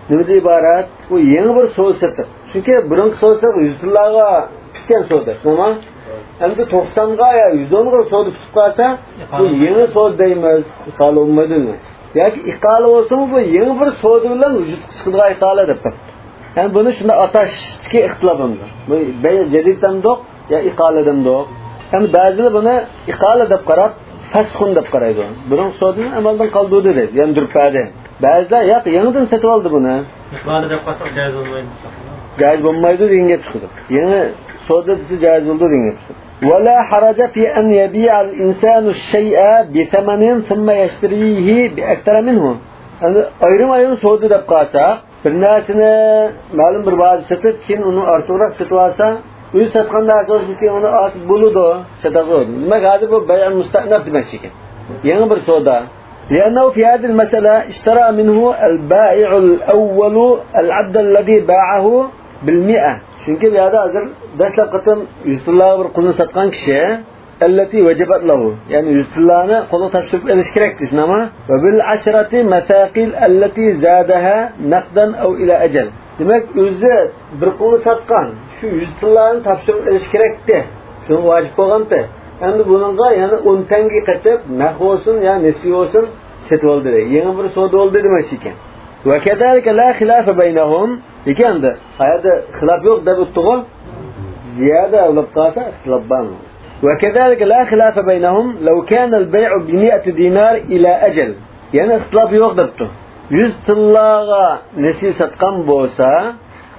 نېمىدىن ئىبارەت؟ بۇ يېڭى بىر سودا سېتىق. چۈنكى بۇرۇنقى سودا سېتىق يۈز تىللاغا پۈتكەن سودا، شۇنداقمۇ؟ ئەمدى توقسانغا يا يۈز ئونغا سودا پۈتۈپ قالسا، بۇ يېڭى سودا دەيمىز، ئىقالە بولمايدۇ دەيمىز. ياكى ئىقالە بولسىمۇ، بۇ يېڭى بىر سودا بىلەن ۋۇجۇدقا چىقىدىغان ئىقالە دەپ قاپتۇ. يەنى بۇنى شۇنداق ئاتاشتىكى ئىختىلاپ ئەمدى. بۇ بەي جەدىد دەمدۇق، يا ئىقالە دەمدۇق. ئەمدى بەزىلەر بۇنى ئىقالە دەپ قاراپ، فەسخۇن دەپ قارايدۇ. بۇرۇنقى سودىنى ئەمەلدىن قالدۇردى دەيدۇ، يەنە دۈرۈپ بەردى. بەزىلەر ياق، يېڭىدىن سېتىۋالدى بۇنى. ئىقالە دەپ قالساق جايىز بولمايدۇ دېسەك. جايىز بولمايدۇ دېگەن گەپ چىقىدۇ. يېڭى سودا دېسە جايىز بولىدۇ دېگەن گەپ چىقىدۇ. ۋەلا ھەرەجە فى ئەن يەبىئەل ئىنسانۇ شەيئە بىسەمەنىن سۇممە يەشتىرىيھى بىئەكتەرە مىنھۇ. يەنى ئايرىم-ئايرىم سودا دەپ قالساق، بىر نەرسىنى مەلۇم بىر باھادا سېتىپ، كېيىن ئۇنى ئارتۇقراق سېتىۋالسا، ئۆزى ساتقان نەرسە بولسا، كېيىن ئۇنى ئالسا بولىدۇ، سېتىۋالىدۇ. دېمەك، ھازىر بۇ بەيئۇل مۇستەئنەف دېمەكچى ئىكەن. يېڭى بىر سودا. لأنه في هذه المسألة اشترى منه البائع الأول العبد الذي باعه بالمئة. چۈنكى بۇ يەردە ھازىر دەسلەپ قېتىم يۈز تىللاغا بىر قۇلنى ساتقان كىشى، التي وجبت له، يەنى يۈز تىللانى قۇلغا تاپشۇرۇپ ئېلىش كېرەك، شۇنداقمۇ؟ وبالعشرة مثاقيل التي زادها نقدا أو إلى أجل. دېمەك، ئۆزى بىر قۇلنى ساتقان، شۇ يۈز تىللانى تاپشۇرۇپ ئېلىش كېرەكتى. شۇڭا ۋاجىپ بولغانتى. ئەمدى بۇنىڭغا يەنە ئون تەڭگە قېتىپ، نەق بولسۇن يا نېسى بولسۇن، سېتىۋالدى. يېڭى بىر سودا بولدى دېمەكچى ئىكەن. وكذلك لا خلاف بينهم. لېكىن ئەمدى، قايەردە خىلاپ يوق دەپ ئۆتتىغۇ؟ زىيادە بولۇپ قالسا، ئىختىلاپ بار. وكذلك لا خلاف بينهم لو كان البيع بمائة دينار إلى أجل. يەنە ئىختىلاپ يوق دەپتۇ. يۈز تىللاغا نېسى ساتقان بولسا،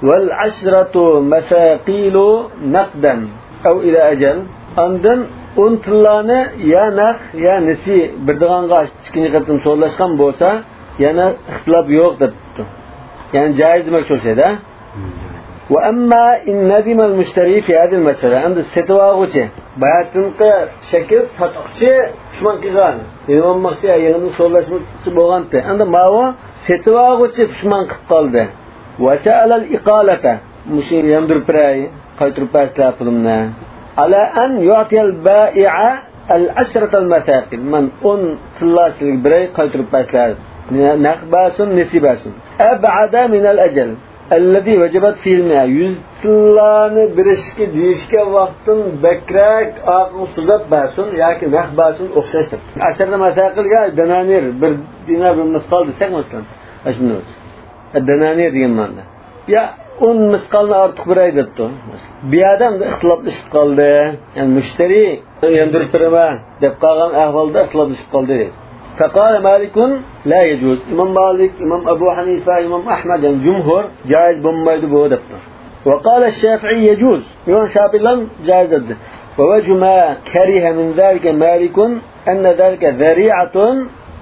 والعشرة مثاقيل نقدا أو إلى أجل. ئاندىن ئون تىللانى يا نەق، يا نېسى بېرىدىغانغا ئىككىنچى قېتىم سودىلاشقان بولسا، يەنە ئىختىلاپ يوق دەپتۇ. يەنى جائىز دېمەكچى ئوخشايدۇ. وأما إن ندم المشتري في هذه المسألة. ئەمدى سېتىۋالغۇچى، باياتىنقى شەكىل ساتقۇچى پۇشمان قىلغان. يېنىۋالماقچى، يېڭىدىن سودىلاشماقچى بولغانتى. ئەمدى ماۋۇ سېتىۋالغۇچى پۇشمان قىلىپ قالدى. وسأل الإقالة. مۇشۇ ياندۇرۇپ بېرەي، قايتۇرۇپ بەرسىلە پۇلۇمنى. على أن يعطي البائع العشرة المثاقيل. مەن ئون تىللا سىلىگە بېرەي، قايتۇرۇپ بەرسىلە. نەق بەرسۇن، نېسى بەرسۇن. أبعد من الأجل الذي وجبت فيه المائة. يۈز تىللانى بېرىشكە دېيىشكەن ۋاقىتتىن بەكرەك ئارقىغا سوزاپ بەرسۇن ياكى نەق بەرسۇن، ئوخشاش دەپ. ئەشرەتە مەساقىل يا دەنانىر، بىر دىنار بىر مىسقال دېسەك، مەسىلەن، ئەشۇنداق. دەنانىر دېگەن مەنىدە. يا ئون مىسقالنى ئارتۇق بېرەي دەپتۇ. بۇ يەردە ئەمدى ئىختىلاپلىشىپ قالدى. يەنى مۇشتەرى ياندۇرۇپ بېرىمەن دەپ قالغان ئەھۋالدا ئىختىلاپلىشىپ قالدى. فقال مالك لا يجوز. ئىمام مالىك، ئىمام ئەبۇ ھەنىفە، ئىمام ئەھمەد، يەنى جۇمھۇر، جائىز بولمايدۇ بۇ دەپتۇ. وقال الشافعي يجوز. ئىمام شافىئىلەر جائىز دېدى. ووجه ما كره من ذلك مالك أن ذلك ذريعة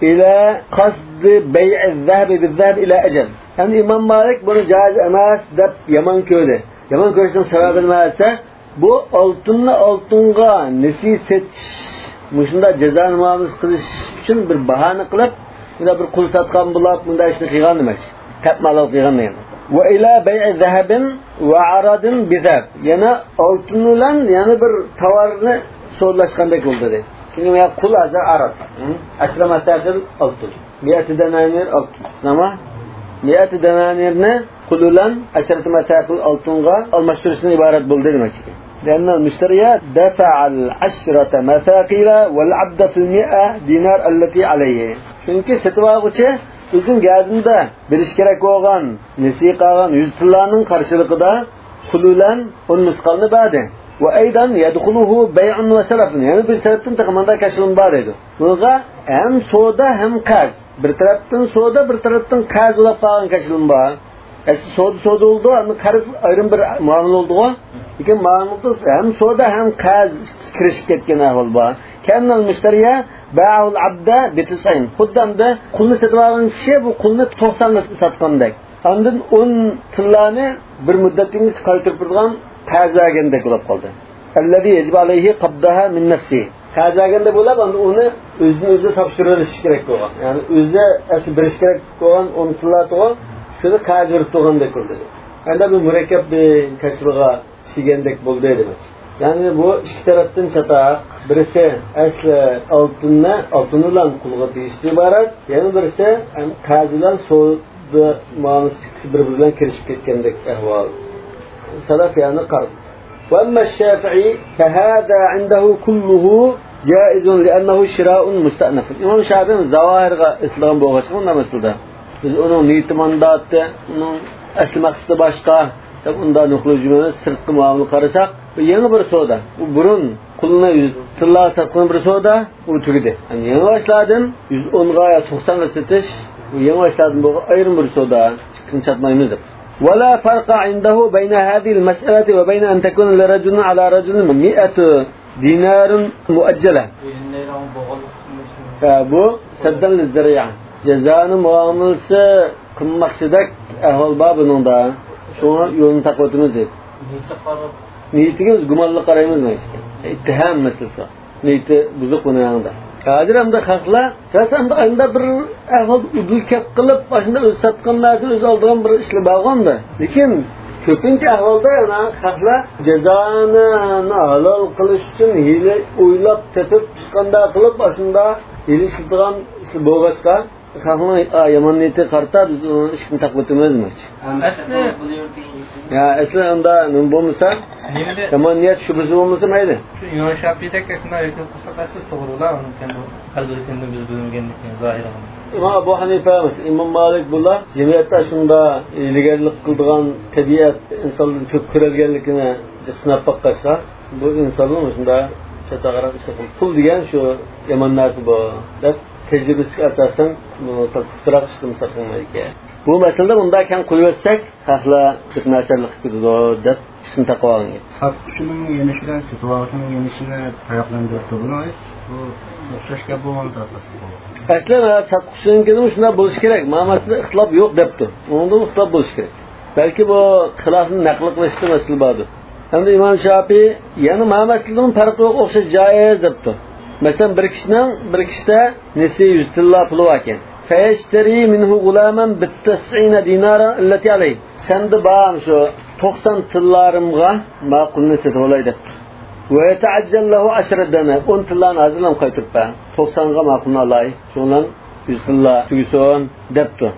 إلى قصد بيع الذهب بالذهب إلى أجل. يەنى ئىمام مالىك بۇنى جائىز ئەمەس دەپ يامان كۆردى. يامان كۆرۈشنىڭ سەۋەبى نېمە دېسە، بۇ ئالتۇننى ئالتۇنغا نېسى سېتىش، مۇشۇنداق جازانى مۇئامىلىسى قىلىش ئۈچۈن بىر باھانە قىلىپ، مۇنداق بىر قۇل ساتقان بولاپ، مۇنداق ئىشنى قىلغان دېمەكچى. تەپمالىق قىلغان دېگەن. وإلى بيع ذهب وعرض بذهب. يەنە ئالتۇن بىلەن يەنە بىر تاۋارنى سودىلاشقاندەك بولدى دەيدۇ. چۈنكى قۇل ھازىر ئاراد. ئەشرەتە مەساقىل ئالتۇن. مائەتە دەنانىر ئالتۇن. نېمە؟ مائەتە دەنانىرنى قۇل بىلەن ئەشرەتە مەساقىل ئالتۇنغا ئالماشتۇرۇشتىن ئىبارەت بولدى دېمەكچى. لأن المشتري دفع العشرة مثاقيل والعبد في المائة دينار التي عليه. چۈنكى سېتىۋالغۇچى ئۆزىنىڭ گەدىنىدە بېرىش كېرەك بولغان، نېسى قالغان يۈز تىللانىڭ قارشىلىقىدا قۇل بىلەن ئون مىسقالنى بەردى. وأيضا يدخله بيع وسلف. يەنە بىر تەرەپتىن تېخى مۇنداق كەچۈرۈم بار دەيدۇ. بۇنىڭغا ھەم سودا، ھەم قەرز. بىر تەرەپتىن سودا، بىر تەرەپتىن قەرز بولۇپ قالغان كەچۈرۈم بار. ئەسلى سودا سودا بولىدۇ، ئەمما قەرز ئايرىم بىر مۇئامىلە بولىدىغۇ. لېكىن مۇئامىلىدە ھەم سودا، ھەم قەرز كىرىشىپ كەتكەن ئەھۋال بار. كأن المشتري باع العبد بتسع. خۇددى ئەمدى قۇلنى سېتىۋالغان كىشى بۇ قۇلنى توقسانغا ساتقاندەك. ئاندىن ئون تىللانى بىر مۇددەتتىن كېيىن قايتۇرۇپ بېرىدىغان قەرز بەرگەندەك بولۇپ قالدى. الذي يجب عليه قبضها من نفسه. قەرز بەرگەندەك بولۇپ، ئاندىن ئۇنى ئۆزىدىن ئۆزى تاپشۇرۇۋېلىش كېرەك بولغان. يەنى ئۆزى ئەسلى بېرىش كېرەك بولغان ئون تىللا تۇغۇن، شۇنى قەرز بېرىپ تۇرغاندەك بولدى. ئەمدى بۇ مۇرەككەپ بىر كەسىلغا چۈشكەندەك بولدى دېمەك. يەنى بۇ ئىككى تەرەپتىن چاتاق، بىرسى ئەسلى ئالتۇننى، ئالتۇن بىلەن قۇلغا تېگىشتىن ئىبارەت، يەنە بىرسى ھەم قەرز بىلەن سودا مۇئامىلىسى ئىككىسى بىر-بىرى بىلەن كىرىشىپ كەتكەندەك ئەھۋال. سەلەف يەنى قارىدى. وأما الشافعي فهذا عنده كله جائز لأنه شراء مستأنف. ئىمام شافىئىنىڭ زاۋاھىرغا ئېسىلغان بولغاچقا، ئۇنداق مەسىلىدە بىز ئۇنىڭ نىيىتى مۇنداق، ئۇنىڭ ئەسلى مەقسىتى باشقا، دەپ ئۇنداق نۇقتىلىشىمىز. سىرتقى مۇئامىلە قارىساق، بۇ يېڭى بىر سودا. بۇ بۇرۇن قۇلنى يۈز تىللا ساتقان بىر سودا، ئۇ تۈگىدى. يەنى يېڭى باشلاردىن يۈز ئونغا يا توقسانغا سېتىش، بۇ يېڭى باشلاردىن بولغان ئايرىم بىر سودا، ئىككىسىنى چاتمايمىز دەپ. ولا فرق عنده بين هذه المسألة وبين أن تكون لرجل على رجل مائة دينار مؤجلة. ھە، بۇ سەددەن لىززەرىئە. جازانى مۇئامىلىسى قىلماقچىدەك ئەھۋال بار بۇنىڭدا. شۇڭا يولنى تاقىۋاتىمىز دەيدۇ. نىيىتىگە بىز گۇمانلىق قارايمىز، ئىتتىھام مەسىلىسى. نىيىتى بۇزۇق بۇنىڭ ھەققىدە. ھازىر ئەمدى خەقلەر، راست ئەمدى ئانداق بىر ئەھۋال ئۇدۇل كەپ قىلىپ، ئاشۇنداق ئۆزى ساتقان نەرسىنى ئۆزى ئالىدىغان بىر ئىشلار بارغۇ ئەمدى. لېكىن كۆپىنچە ئەھۋالدا يەنە خەقلەر جازانى ھالال قىلىش ئۈچۈن ھىيلە ئويلاپ تېپىپ، چىققاندا قىلىپ، ئاشۇنداق ھىيلە ئىشلىتىدىغان ئىشلار بولغاچقا، خەقنىڭ، ئا، يامان نىيىتىگە قارىتا بىز ئۇنىڭ ئىشىكىنى تاقىۋېتىمىز دېمەكچى. ئەسلى يا، ئەسلى ئۇندا نېمە بولمىسا، نېمىدە؟ يامان نىيەت شۈبھىسى بولمىسا مەيلى. شۇ ئىمام شاپىيدەك ئەسلىدە ھۆكۈم قىلساق، ئەسلى توغرىلا، ئۇنىڭ كەينىدە قەلبىدىكىنى بىز بىلمىگەنلىكىنى زاھىرىغا. ئىمام ئەبۇ ھەنىفە، ئىمام مالىك بۇلار جەمئىيەتتە شۇنداق ھىيلىگەرلىك قىلىدىغان تەبىئەت ئىنسانلاردا كۆپ كۆرۈلگەنلىكىنى سىناپ باققاچقا، بۇ ئىنساننىڭ شۇنداق چاتاقراق ئىشنى قىلىپ، پۇل دېگەن شۇ يامان نەرسە بۇ، دەپ تەجرىبىسىگە ئاساسەن بۇنى سەل پۇختىراق ئىشلىمىسەك بولمايدىكەن. بۇ مەسىلىدە مۇنداق كەڭ قويۇۋەتسەك، خەقلەر بىر ناچارلىق كېتىدۇ دەپ ئىشنى تاقىۋالغان گەپ. ساتقۇچىنىڭ يېنىشى بىلەن سېتىۋالغۇچىنىڭ يېنىشىنى پەرقلەندۈرۈپ بولمايدۇ. بۇ ئوخشاش گەپ بولغان ئاساسلىق. ئەسلى ساتقۇچىنىڭكىمۇ شۇنداق بولۇشى كېرەك. مانا مەسىلىدە ئىختىلاپ يوق دەپتۇ. ئۇنىڭدىمۇ ئىختىلاپ بولۇشى كېرەك. بەلكى بۇ خىلاپنى نەقىل قىلىشتا مەسىلە باردۇر. ئەمدى ئىمام شاپىي يەنە مانا مەسىلىدىمۇ پەرق يوق، ئوخشاش جائىز دەپتۇ. مەسىلەن، بىر كىشىنىڭ، بىر كىشىدە نېسى يۈز تىللا پۇلى باركەن. فيشتري منه غلاما بالتسعين دينارا التي عليه. سەندە بار شۇ توقسان تىللارىمغا ما قۇلنى سېتىۋالاي دەپتۇ. ويتعجل له عشرة دنانير. ئون تىللانى ھازىرلا قايتۇرۇپ بەر. توقسانغا ما قۇلنى ئالاي. شۇنىڭ بىلەن يۈز تىللا تۈگىسۇن دەپتۇ.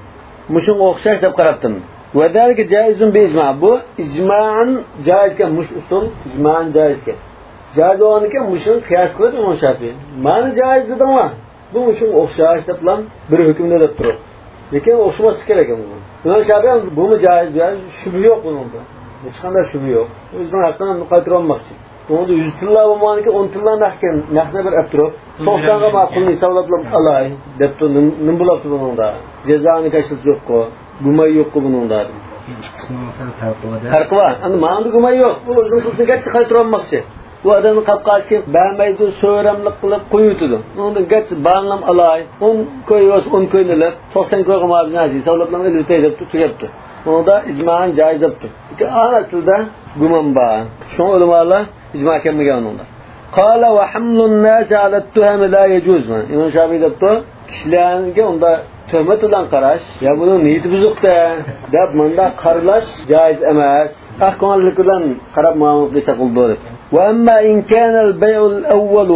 مۇشۇنىڭغا ئوخشاش دەپ قاراپتىمەن. وذلك جائز بالإجماع. بۇ ئىجمائەن جائىزكەن، مۇشۇ ئۇسۇل ئىجمائەن جائىزكەن. جائىز بولغاندىكىن مۇشۇنى قىياس قىلىپ ئىمام شاپىي، مانا جائىز دېدىڭلار، بۇ مۇشۇنىڭغا ئوخشاش دەپلا بىر ھۆكۈمنى دەپ تۇرۇپ. لېكىن ئوخشىماسلىقى كېرەك ئەمدى بۇ. ئىمام شاپىي بۇمۇ جائىز دېگەن شۈبھە يوق بۇنىڭدا. ھېچقانداق شۈبھە يوق. ئۆزىنىڭ ھەققىنى قايتۇرالماقچى. ئۇنىڭدا يۈز تىللا بولمىغاندىكىن ئون تىللا نەقكەن، نەقنى بىر ئەپ تۇرۇپ، توقسانغا ما قۇلنى ھېسابلاپلا ئالاي دەپتۇ. نېمە، نېمە بولاپتۇ بۇنىڭدا؟ جازانى كەشفىتى يوققۇ، گۇماي يوققۇ بۇنىڭدا. ئىككىسىنىڭ سەل پەرقى بار-دە. پەرقى بار. ئەمدى ماڭىمۇ گۇماي يوق. بۇ ئۆزىنىڭ پۇلىنى گەرچە قايتۇرالماقچى. بۇ ئادەمنى قاپقاچكى بەرمەيدۇ، سۆرەملىك قىلىپ قويۇۋېتىدۇ. ئۇنىڭدىن گەرچە بارىنىلا ئالاي، ئون كوي بولسا ئون كوينى ئېلىپ، توقسان كويغا ماۋۇ نەرسە ھېسابلاپلا ئېلىۋېتەي دەپتۇ، تۈگەپتۇ. ئۇنىڭدا ئىجمائەن جائىز دەپتۇ. لېكىن ئەسلىدە گۇمان بار. شۇڭا ئۆلىمالار ئىجما كەلمىگەن ئۇنىڭدا. قال وحمل الناس على التهم لا يجوز. ئىمام شاپىي دەپتۇ، كىشىلەرگە ئۇنداق تۆھمەت بىلەن قاراش، يا بۇنىڭ نىيىتى بۇزۇقتە دەپ مۇنداق قارىلاش جائىز ئەمەس. ئاق كۆڭۈللۈك بىلەن قاراپ مۇئامىلە قىلساق بولىدۇ دەپ. وأما إن كان البيع الأول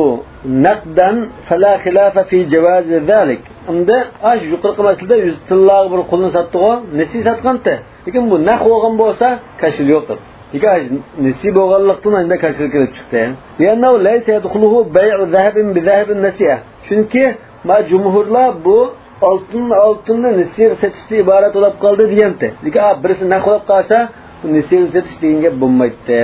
نقدا فلا خلاف في جواز ذلك. ئەمدى ئاشۇ يۇقىرىقى مەسىلىدە يۈز تىللاغا بىر قۇلنى ساتتىغۇ، نېسى ساتقانتى. لېكىن بۇ نەق بولغان بولسا كاشىل يوق دەپ. لېكىن نېسى بولغانلىقتىن ئەمدى كاشىل كېلىپ چىقتى. لأنه ليس يدخله بيع ذهب بذهب نسيئة. چۈنكى ما جۇمھۇرلار بۇ ئالتۇن ئالتۇننى نېسىگە سېتىشتىن ئىبارەت بولۇپ قالدى دېگەنتى. لېكىن، ئا، بىرسى نەق بولۇپ قالسا، بۇ نېسىگە سېتىش دېگەن گەپ بولمايتتى.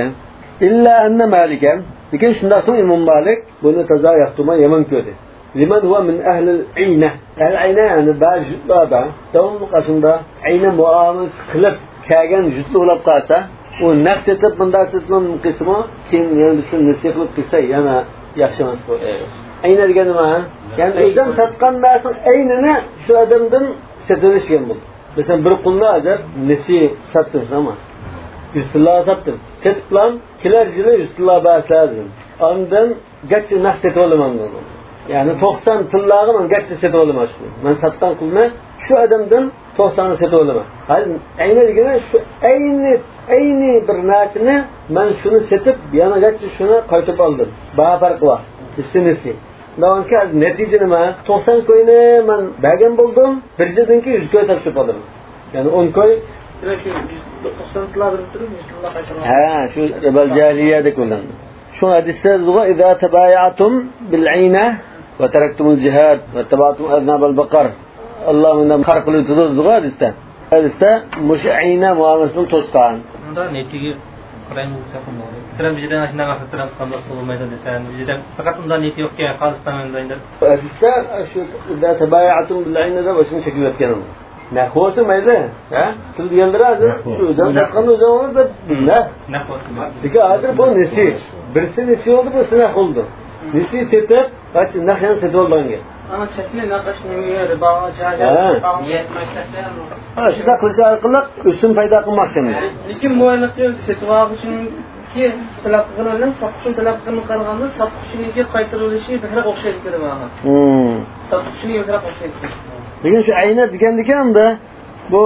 إلا أن مالكا، لېكىن شۇنداقتىمۇ ئىمام مالىك بۇنى تازا ياقتۇرماي يامان كۆردى. لمن هو من أهل العينة. ئەل ئەينە، يەنى بەزى جۇتلاردا داۋاملىق ئاشۇنداق ئەينە مۇئامىلىسى قىلىپ كەلگەن جۇتلار بولۇپ قالسا، ئۇ نەق سېتىپ، مۇنداق سېتىپ قىلسىمۇ، كېيىن يەنە بىرسىنى نېسى قىلىپ قىلسا، يەنە ياخشى ئەمەس بۇ. ئەينە دېگەن نېمە؟ يەنى ئۆزۈم ساتقان نەرسىنىڭ ئەينىنى شۇ ئادەمدىن سېتىۋېلىش دېگەن بولىدۇ. مەسىلەن، بىر قۇلنى ھازىر نېسى ساتتىم، شۇنداقمۇ؟ يۈز تىللا ساتتىم. سېتىپلا، كېلەر يىلى يۈز تىللا بەرسىلەر دېدىم. ئاندىن گەرچە نەق سېتىۋالىمەن دېدىم. يەنى توقسان تىللاغا مەن گەرچە سېتىۋالىمەن شۇنى. مەن ساتقان قۇلنى شۇ ئادەمدىن توقسانغا سېتىۋالىمەن. ھەي، ئەينە دېگىنى شۇ ئەينى، ئەينى بىر نەرسىنى مەن شۇنى سېتىپ، يەنە گەرچە شۇنى قايتۇرۇپ ئالدىم. باھا پەرقى بار. ھېسسىنىسى. نەتىجە نېمە؟ توقسان كوينى مەن بەرگەن بولدۇم، بىر يىلدىن كېيىن يۈز كوي تاپشۇرۇپ ئالدىم. يەنى ئون كوي. دېمەك، شۇ يۈز، توقسان تىللا بېرىپ تۇرۇپ، يۈز تىللا قايتۇرۇپ ھە، شۇ رىبال جاھىلىيەدە قىلىنىدۇ. شۇ ھەدىستە دېدىغۇ، إذا تبايعتم بالعينة وتركتم الجهاد واتبعتم أذناب البقر. ئاللا مۇنداق قارا قىلىۋېتىدۇ دېدىغۇ ھەدىستە. ھەدىستە مۇشۇ ئەينە مۇئامىلىسىنى توسقان. ئۇندا نېتىگە قارايمىز دېسەك بولمايدۇ. مەسىلەن، بىر يەردە ئاشۇنداق مەقسەت بىلەن قىلسام بولمايدۇ دېسە، بىر يەردە پەقەت ئۇنداق نېتى يوقكەن، خالىستان ئۆندەيدۇ. ھەدىستە شۇ، إذا تبايعتم بالعينة دەپ ئاشۇنى شەكىللەتكەن. نەق بولسا مەيلى، ھە؟ سىز دېگەنلىرى ھازىر نەق شۇ ئۆزۈڭ ساتقاندا ئۆزۈڭ ئالىسىز دەپ نەق. نەق بولسا. لېكىن ھازىر بۇ نېسى. بىرسى نېسى بولدى، بىرسى نەق بولدى. نېسى سېتىپ، قاچ نەق يەنە سېتىۋالغان گەپ. ئەمما چەكنى نەق ئاشۇ نېمىگە، رىباغا، جاھىلىيەتكە ھە. باغلاپ. ھە، شۇنداق قىلىش ئارقىلىق ئۆسۈم پەيدا قىلماقچى. لېكىن مۇئەللەقنى ئۆزى سېتىۋالغۇچىنىڭكى تەلەپ قىلغىنى بىلەن ساتقۇچىنىڭ تەلەپ قىلغىنىغا قارىغاندا، ساتقۇچىنىڭكى قايتۇرۇلۇشى بەكرەك ئوخشايدۇ، رىباغا. ھىم. ساتقۇچىنىڭكى بەكرەك ئوخشايدۇ. لېكىن شۇ ئەينە دېگەندىكىن ئەمدى بۇ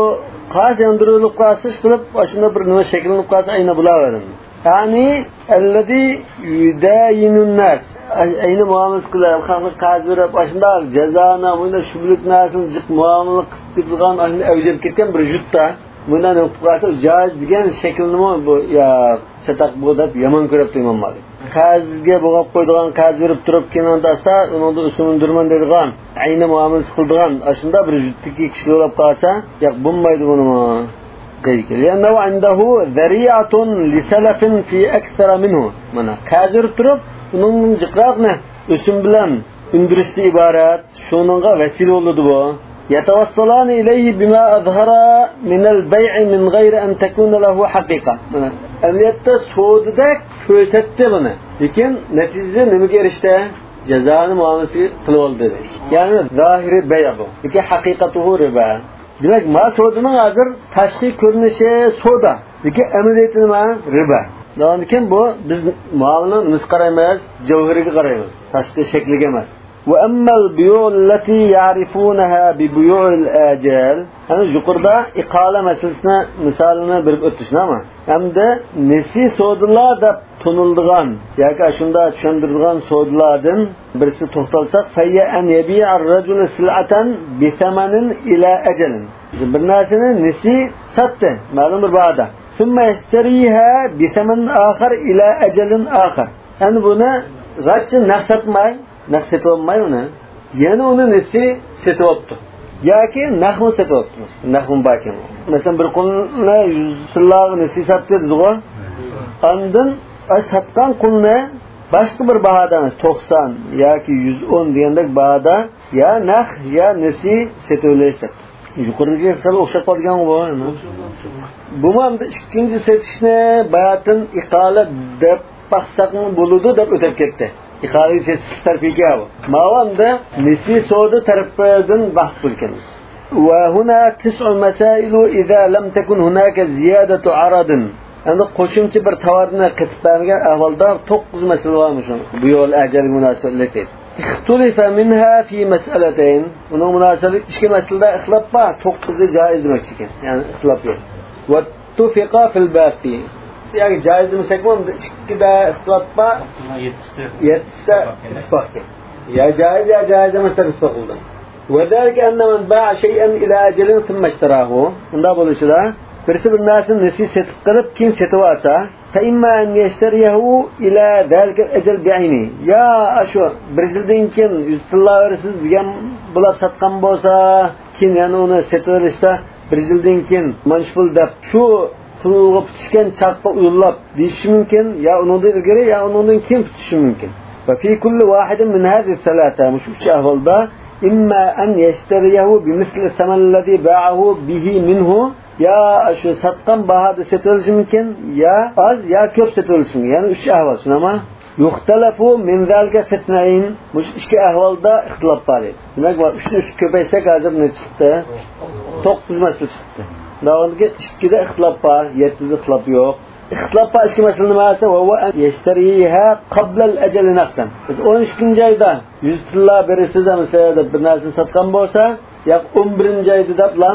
قەرز ياندۇرۇلۇپ قالسا، ئىشقىلىپ، ئاشۇنداق بىر نېمە شەكىللىنىپ قالسا، ئەينە بولاۋېرىدۇ. يەنى، الذي يداين الناس. ئەينە مۇئامىلىسى قىلىپ، خەلققە قەرز بېرىپ، ئاشۇنداق جازانە، مۇنداق شۈبھىلىك نەرسىنى جىق مۇئامىلە قىلىپ كېتىدىغان، ئاشۇنداق ئەۋج ئېلىپ كەتكەن بىر يۇرتتا. بۇنداق نېمە قىلىپ قالسا، جائىز دېگەن شەكىلنىمۇ بۇ، يا، چاتاق بۇ دەپ يامان كۆرۈپتۇ ئىمام مالىك. قەرزگە بولغان قويىدىغان، قەرز بېرىپ تۇرۇپ، كېيىن ئاندىن ئاستا ئۇنىڭدا ئۆسۈم ئۈندۈرىمەن دەيدىغان، ئەينى مۇئامىلىسى قىلىدىغان، ئاشۇنداق بىر يۈزدىكى كىشى بولاپ قالسا، ياق، بولمايدۇ بۇنىمۇ. لأنه عنده ذريعة لسلف في أكثر منه. مانا، قەرز بېرىپ تۇرۇپ، ئۇنىڭدىن جىقراقنى ئۆسۈم بىلەن ئۈندۈرۈشتىن ئىبارەت. شۇنىڭغا ۋەسىلە بولىدۇ بۇ. يتوصلان إليه بما أظهر من البيع من غير أن تكون له حقيقة. مانا، ئەمەلىيەتتە سودىدەك كۆرسەتتى بۇنى. لېكىن نەتىجىدە نېمىگە ئېرىشتى؟ جازانى مۇئامىلىسى قىلىۋالدى. يەنى زاھىرى بەيئ بۇ. لېكىن ھەقىقەتۇھۇ رىبا. دېمەك، ما سودىنىڭ ھازىر تاشقى كۆرۈنۈشى سودا. لېكىن ئەمەلىيىتى نېمە؟ رىبا. دەۋامدىن كېيىن بۇ، بىز مۇئامىلىنىڭ نېمىسىگە قارايمىز؟ جەۋھىرىگە قارايمىز. تاشقى شەكلىگە ئەمەس. وأما البيوع التي يعرفونها ببيوع الآجال. يەنى يۇقىرىدا ئىقالە مەسىلىسىنى، مىسالىنى بېرىپ ئۆتتى، شۇنداقمۇ؟ ئەمدى نېسى سودىلار دەپ تونۇلىدىغان ياكى ئاشۇنداق چۈشەندۈرىدىغان سودىلاردىن بىرسى توختالساق، فهي أن يبيع الرجل سلعة بثمن إلى أجل. بىر نەرسىنى نېسى ساتتى، مەلۇم بىر باھادا. ثم يشتريها بثمن آخر إلى أجل آخر. يەنى بۇنى غەرچە نەق ساتماي، نەق سېتىۋالماي ئۇنى. يەنە ئۇنى نېسى سېتىۋاپتۇ. ياكى نەقمۇ سېتىۋاپتۇ. نەقمۇ باركەن. مەسىلەن، بىر قۇلنى يۈز تىللاغا نېسى ساتتى دېدىغۇ. ئاندىن ئاي ساتقان قۇلنى باشقا بىر باھادا، توقسان ياكى يۈز ئون دېگەندەك باھادا يا نەق، يا نېسى سېتىۋېلىش دەپ. يۇقىرىدىكى خېلى ئوخشاپ قالغان بۇ. بۇمۇ ئەمدى ئىككىنچى سېتىشنى باياتىن ئىقالە دەپ باقساقمۇ بولىدۇ دەپ ئۆتۈپ كەتتى. ئىقالە سېتىش تەرىپىگە بۇ. ماۋۇ ئەمدى نېسى سودا تەرىپىدىن بەھس قىلىدىكەنمىز. وهنا تسع مسائل إذا لم تكن هناك زيادة عرض. ئەمدى قوشۇمچە بىر تاۋارنى قېتىپ بەرمىگەن ئەھۋالدا توققۇز مەسىلە بار مۇشۇ بۇيۇئۇل ئەجەلگە مۇناسىۋەتلىك. اختلف منها في مسألتين. ئۇنىڭ مۇناسىۋەتلىك ئىككى مەسىلىدە ئىختىلاپ بار. توققۇزى جائىز دېمەكچىكەن. يەنى ئىختىلاپ يوق. واتفقا في الباقي. ياكى جائىز دېمىسەكمۇ، ئىككىدە ئىختىلاپ بار. يەتتىسىدە ئىتتىپاق ئىكەن. يا جائىز، يا جائىز ئەمەس دەپ ئىتتىپاق قىلدى. وذلك أن من باع شيئا إلى أجل ثم اشتراه. ئۇنداق بولۇشىدا، بىرسى بىر نەرسىنى نېسى سېتىپ قىلىپ، كېيىن سېتىۋالسا، فإما أن يشتريه إلى ذلك الأجل بعينه. يا ئاشۇ بىر يىلدىن كېيىن يۈز تىللا بېرىسىز دېگەن بولاپ ساتقان بولسا، كېيىن يەنە ئۇنى سېتىۋېلىشتا بىر يىلدىن كېيىن مانا شۇ پۇل دەپ، شۇ پۇلغا پۈتۈشكەن چاققا ئۇيۇنلاپ دېيىشى مۇمكىن، يا ئۇنىڭدىن ئىلگىرى، يا ئۇنىڭدىن كېيىن پۈتۈشى مۇمكىن. وفي كل واحد من هذه الثلاثة، مۇشۇ ئۈچ ئەھۋالدا، إما أن يشتريه بمثل الثمن الذي باعه به منه، يا شۇ ساتقان باھادا سېتىۋېلىشى مۇمكىن، يا ئاز، يا كۆپ سېتىۋېلىشى مۇمكىن. يەنى ئۈچ ئەھۋال، شۇنداقمۇ؟ يختلف من ذلك في اثنين، مۇشۇ ئىككى ئەھۋالدا ئىختىلاپ بار ئىدى. دېمەك، بۇ ئۈچنى ئۈچكە كۆپەيتسەك، ھازىر نەچچە چىقتى؟ توققۇز مەسىلە چىقتى. داۋامىدىكى ئىككىدە ئىختىلاپ بار، يەتتىدە ئىختىلاپ يوق. ئىختىلاپ بار ئىككى مەسىلە نېمە دېسە، وهو أن يشتريها قبل الأجل نقدا. بىز ئون ئىككىنچى ئايدا يۈز تىللا بېرىسىز ئەمىسە دەپ بىر نەرسىنى ساتقان بولسا، ياق، ئون بىرىنچى ئايدا دەپلا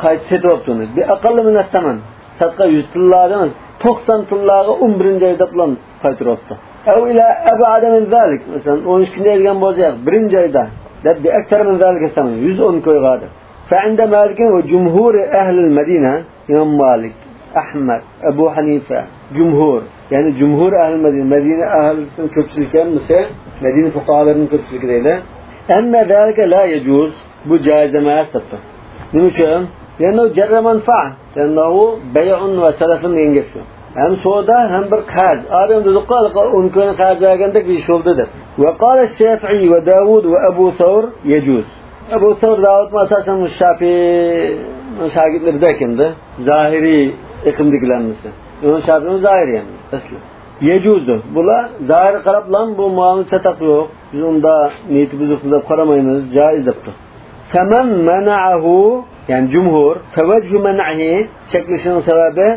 قايتا سېتىۋاپتۇ ئۇنى. بأقل من الثمن. ساتقان يۈز تىللادىن توقسان تىللاغا ئون بىرىنچى ئايدا دەپلا قايتۇرۇپتۇ. أو إلى أبعد من ذلك. مەسىلەن، ئون ئىككىنچى ئاي دېگەن بولسا، ياق، بىرىنچى ئايدا دەپ، بأكثر من ذلك الثمن، يۈز ئون كويغا دەپ. فعند مالك وجمهور أهل المدينة، ئىمام مالىك، ئەھمەد، ئەبۇ ھەنىفە، جۇمھۇر، يەنى جۇمھۇر ئەھلى مەدىنە، مەدىنە ئەھلىسىنىڭ كۆپچىلىكى ھەممىسى، مەدىنە فۇقاھالىرىنىڭ كۆپچىلىكى دەيلى. أن ذلك لا يجوز، بۇ جائىز ئەمەس دەپتۇ. نېمە ئۈچۈن؟ لأنه جر منفعة، لأنه بيع وسلف دېگەن گەپ شۇ. ھەم سودا، ھەم بىر قەرز. ئادەم دېدۇققۇ، ھېلىقى ئون كوينى قەرز بەرگەندەك بىر ئىش بولدى دەپ. وقال الشافعي وداود وأبو ثور يجوز. ئەبۇ سەۋر داۋۇتمۇ ئاساسەن شافىئىنىڭ شاگىرتلىرىدەكەندە، زاھىرىي ئېقىمدىكىلەرنىسى. ئىمام شافىئىمۇ زاھىرىي يەنى، ئەسلى. يەجۇزۇ. بۇلار زاھىرغا قاراپلا بۇ مۇئامىلە چاتاق يوق. بىز ئۇندا نىيىتى بۇزۇقتۇ دەپ قارىمايمىز، جائىز دەپتۇ. فمن منعه، يەنى جۇمھۇر، فوجه منعه، چەكلىشىنىڭ سەۋەبى،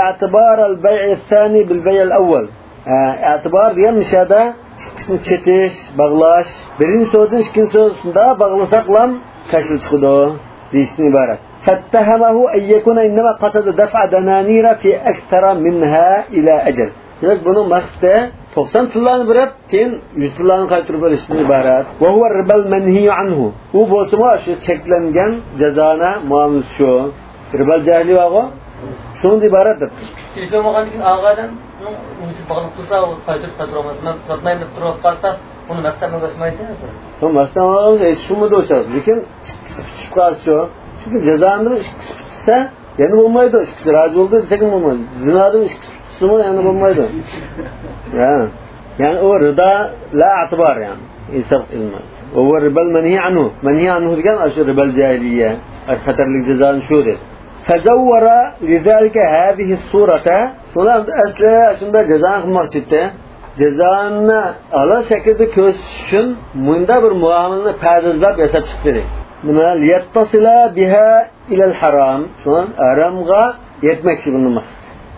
اعتبار البيع الثاني بالبيع الأول. ئە، ئەتىبار دېگەن مۇشۇ يەردە ئىككىسىنى چېتىش، باغلاش، بىرىنچى سودىنى ئىككىنچى سودا شۇنداق باغلىساقلا كاشىلا چىقىدۇ دېيىشتىن ئىبارەت. فاتهمه أن يكون إنما قصد دفع دنانير في أكثر منها إلى أجل. دېمەك، بۇنىڭ مەقسىتى توقسان تىللانى بېرىپ، كېيىن يۈز تىللانى قايتۇرۇپ ئېلىشتىن ئىبارەت. وهو الربا المنهي عنه. ئۇ بولسىمۇ شۇ چەكلەنگەن جازانە مۇئامىلىسى شۇ. رىبال جاھىلىي بارغۇ، شۇنىڭدىن ئىبارەت دەپ. ئىككىسى تېگىشلىك بولمىغاندىن كېيىن ئالغان ئادەم ئۇنىڭ ئۆزى باغلىق تۇرسا، ئۇ قايتۇرۇپ قايتۇرالماس. مەن ساتمايمەن دەپ تۇرۇپ قالسا، ئۇنى مەقسەت ئەمەلگە ئاشمايدۇ. بۇ مەقسەت ئەمەلگە ئاشمىدى ئۇ چاغدا. لېكىن ئىككىسى پۈتۈپ قالسىچۇ؟ چۈنكى جازادىن ئىككىسى پۈتسە، يەنە بولمايدۇ. ئىككىسى رازى بولدى دېسەكمۇ بولمايدۇ. زىنادىن ئىككىسى پۈتسىمۇ يەنە بولمايدۇ. يا. يەنى ئۇ رىدا لا ئەتىبار، يەنى ھېساب قىلىنمايدۇ. ۋە رىبال مەنھى ئەنھۇ. مەنھى ئەنھۇ دېگەن ئاشۇ رىبال جاھىلىيە، ئاشۇ خەتەرلىك جازانى شۇ دەيدۇ. فزور لذلك هذه الصورة. شۇلار ئەسلى شۇنداق جازانى قىلماقچى ئىدى. جازانى ھالال شەكىلدە كۆرسىتىش ئۈچۈن مۇنداق بىر مۇئامىلىنى پەردىزلاپ ياساپ چىقتى. نېمە؟ ليتصل بها إلى الحرام. شۇڭا ھارامغا يەتمەكچى بولماس.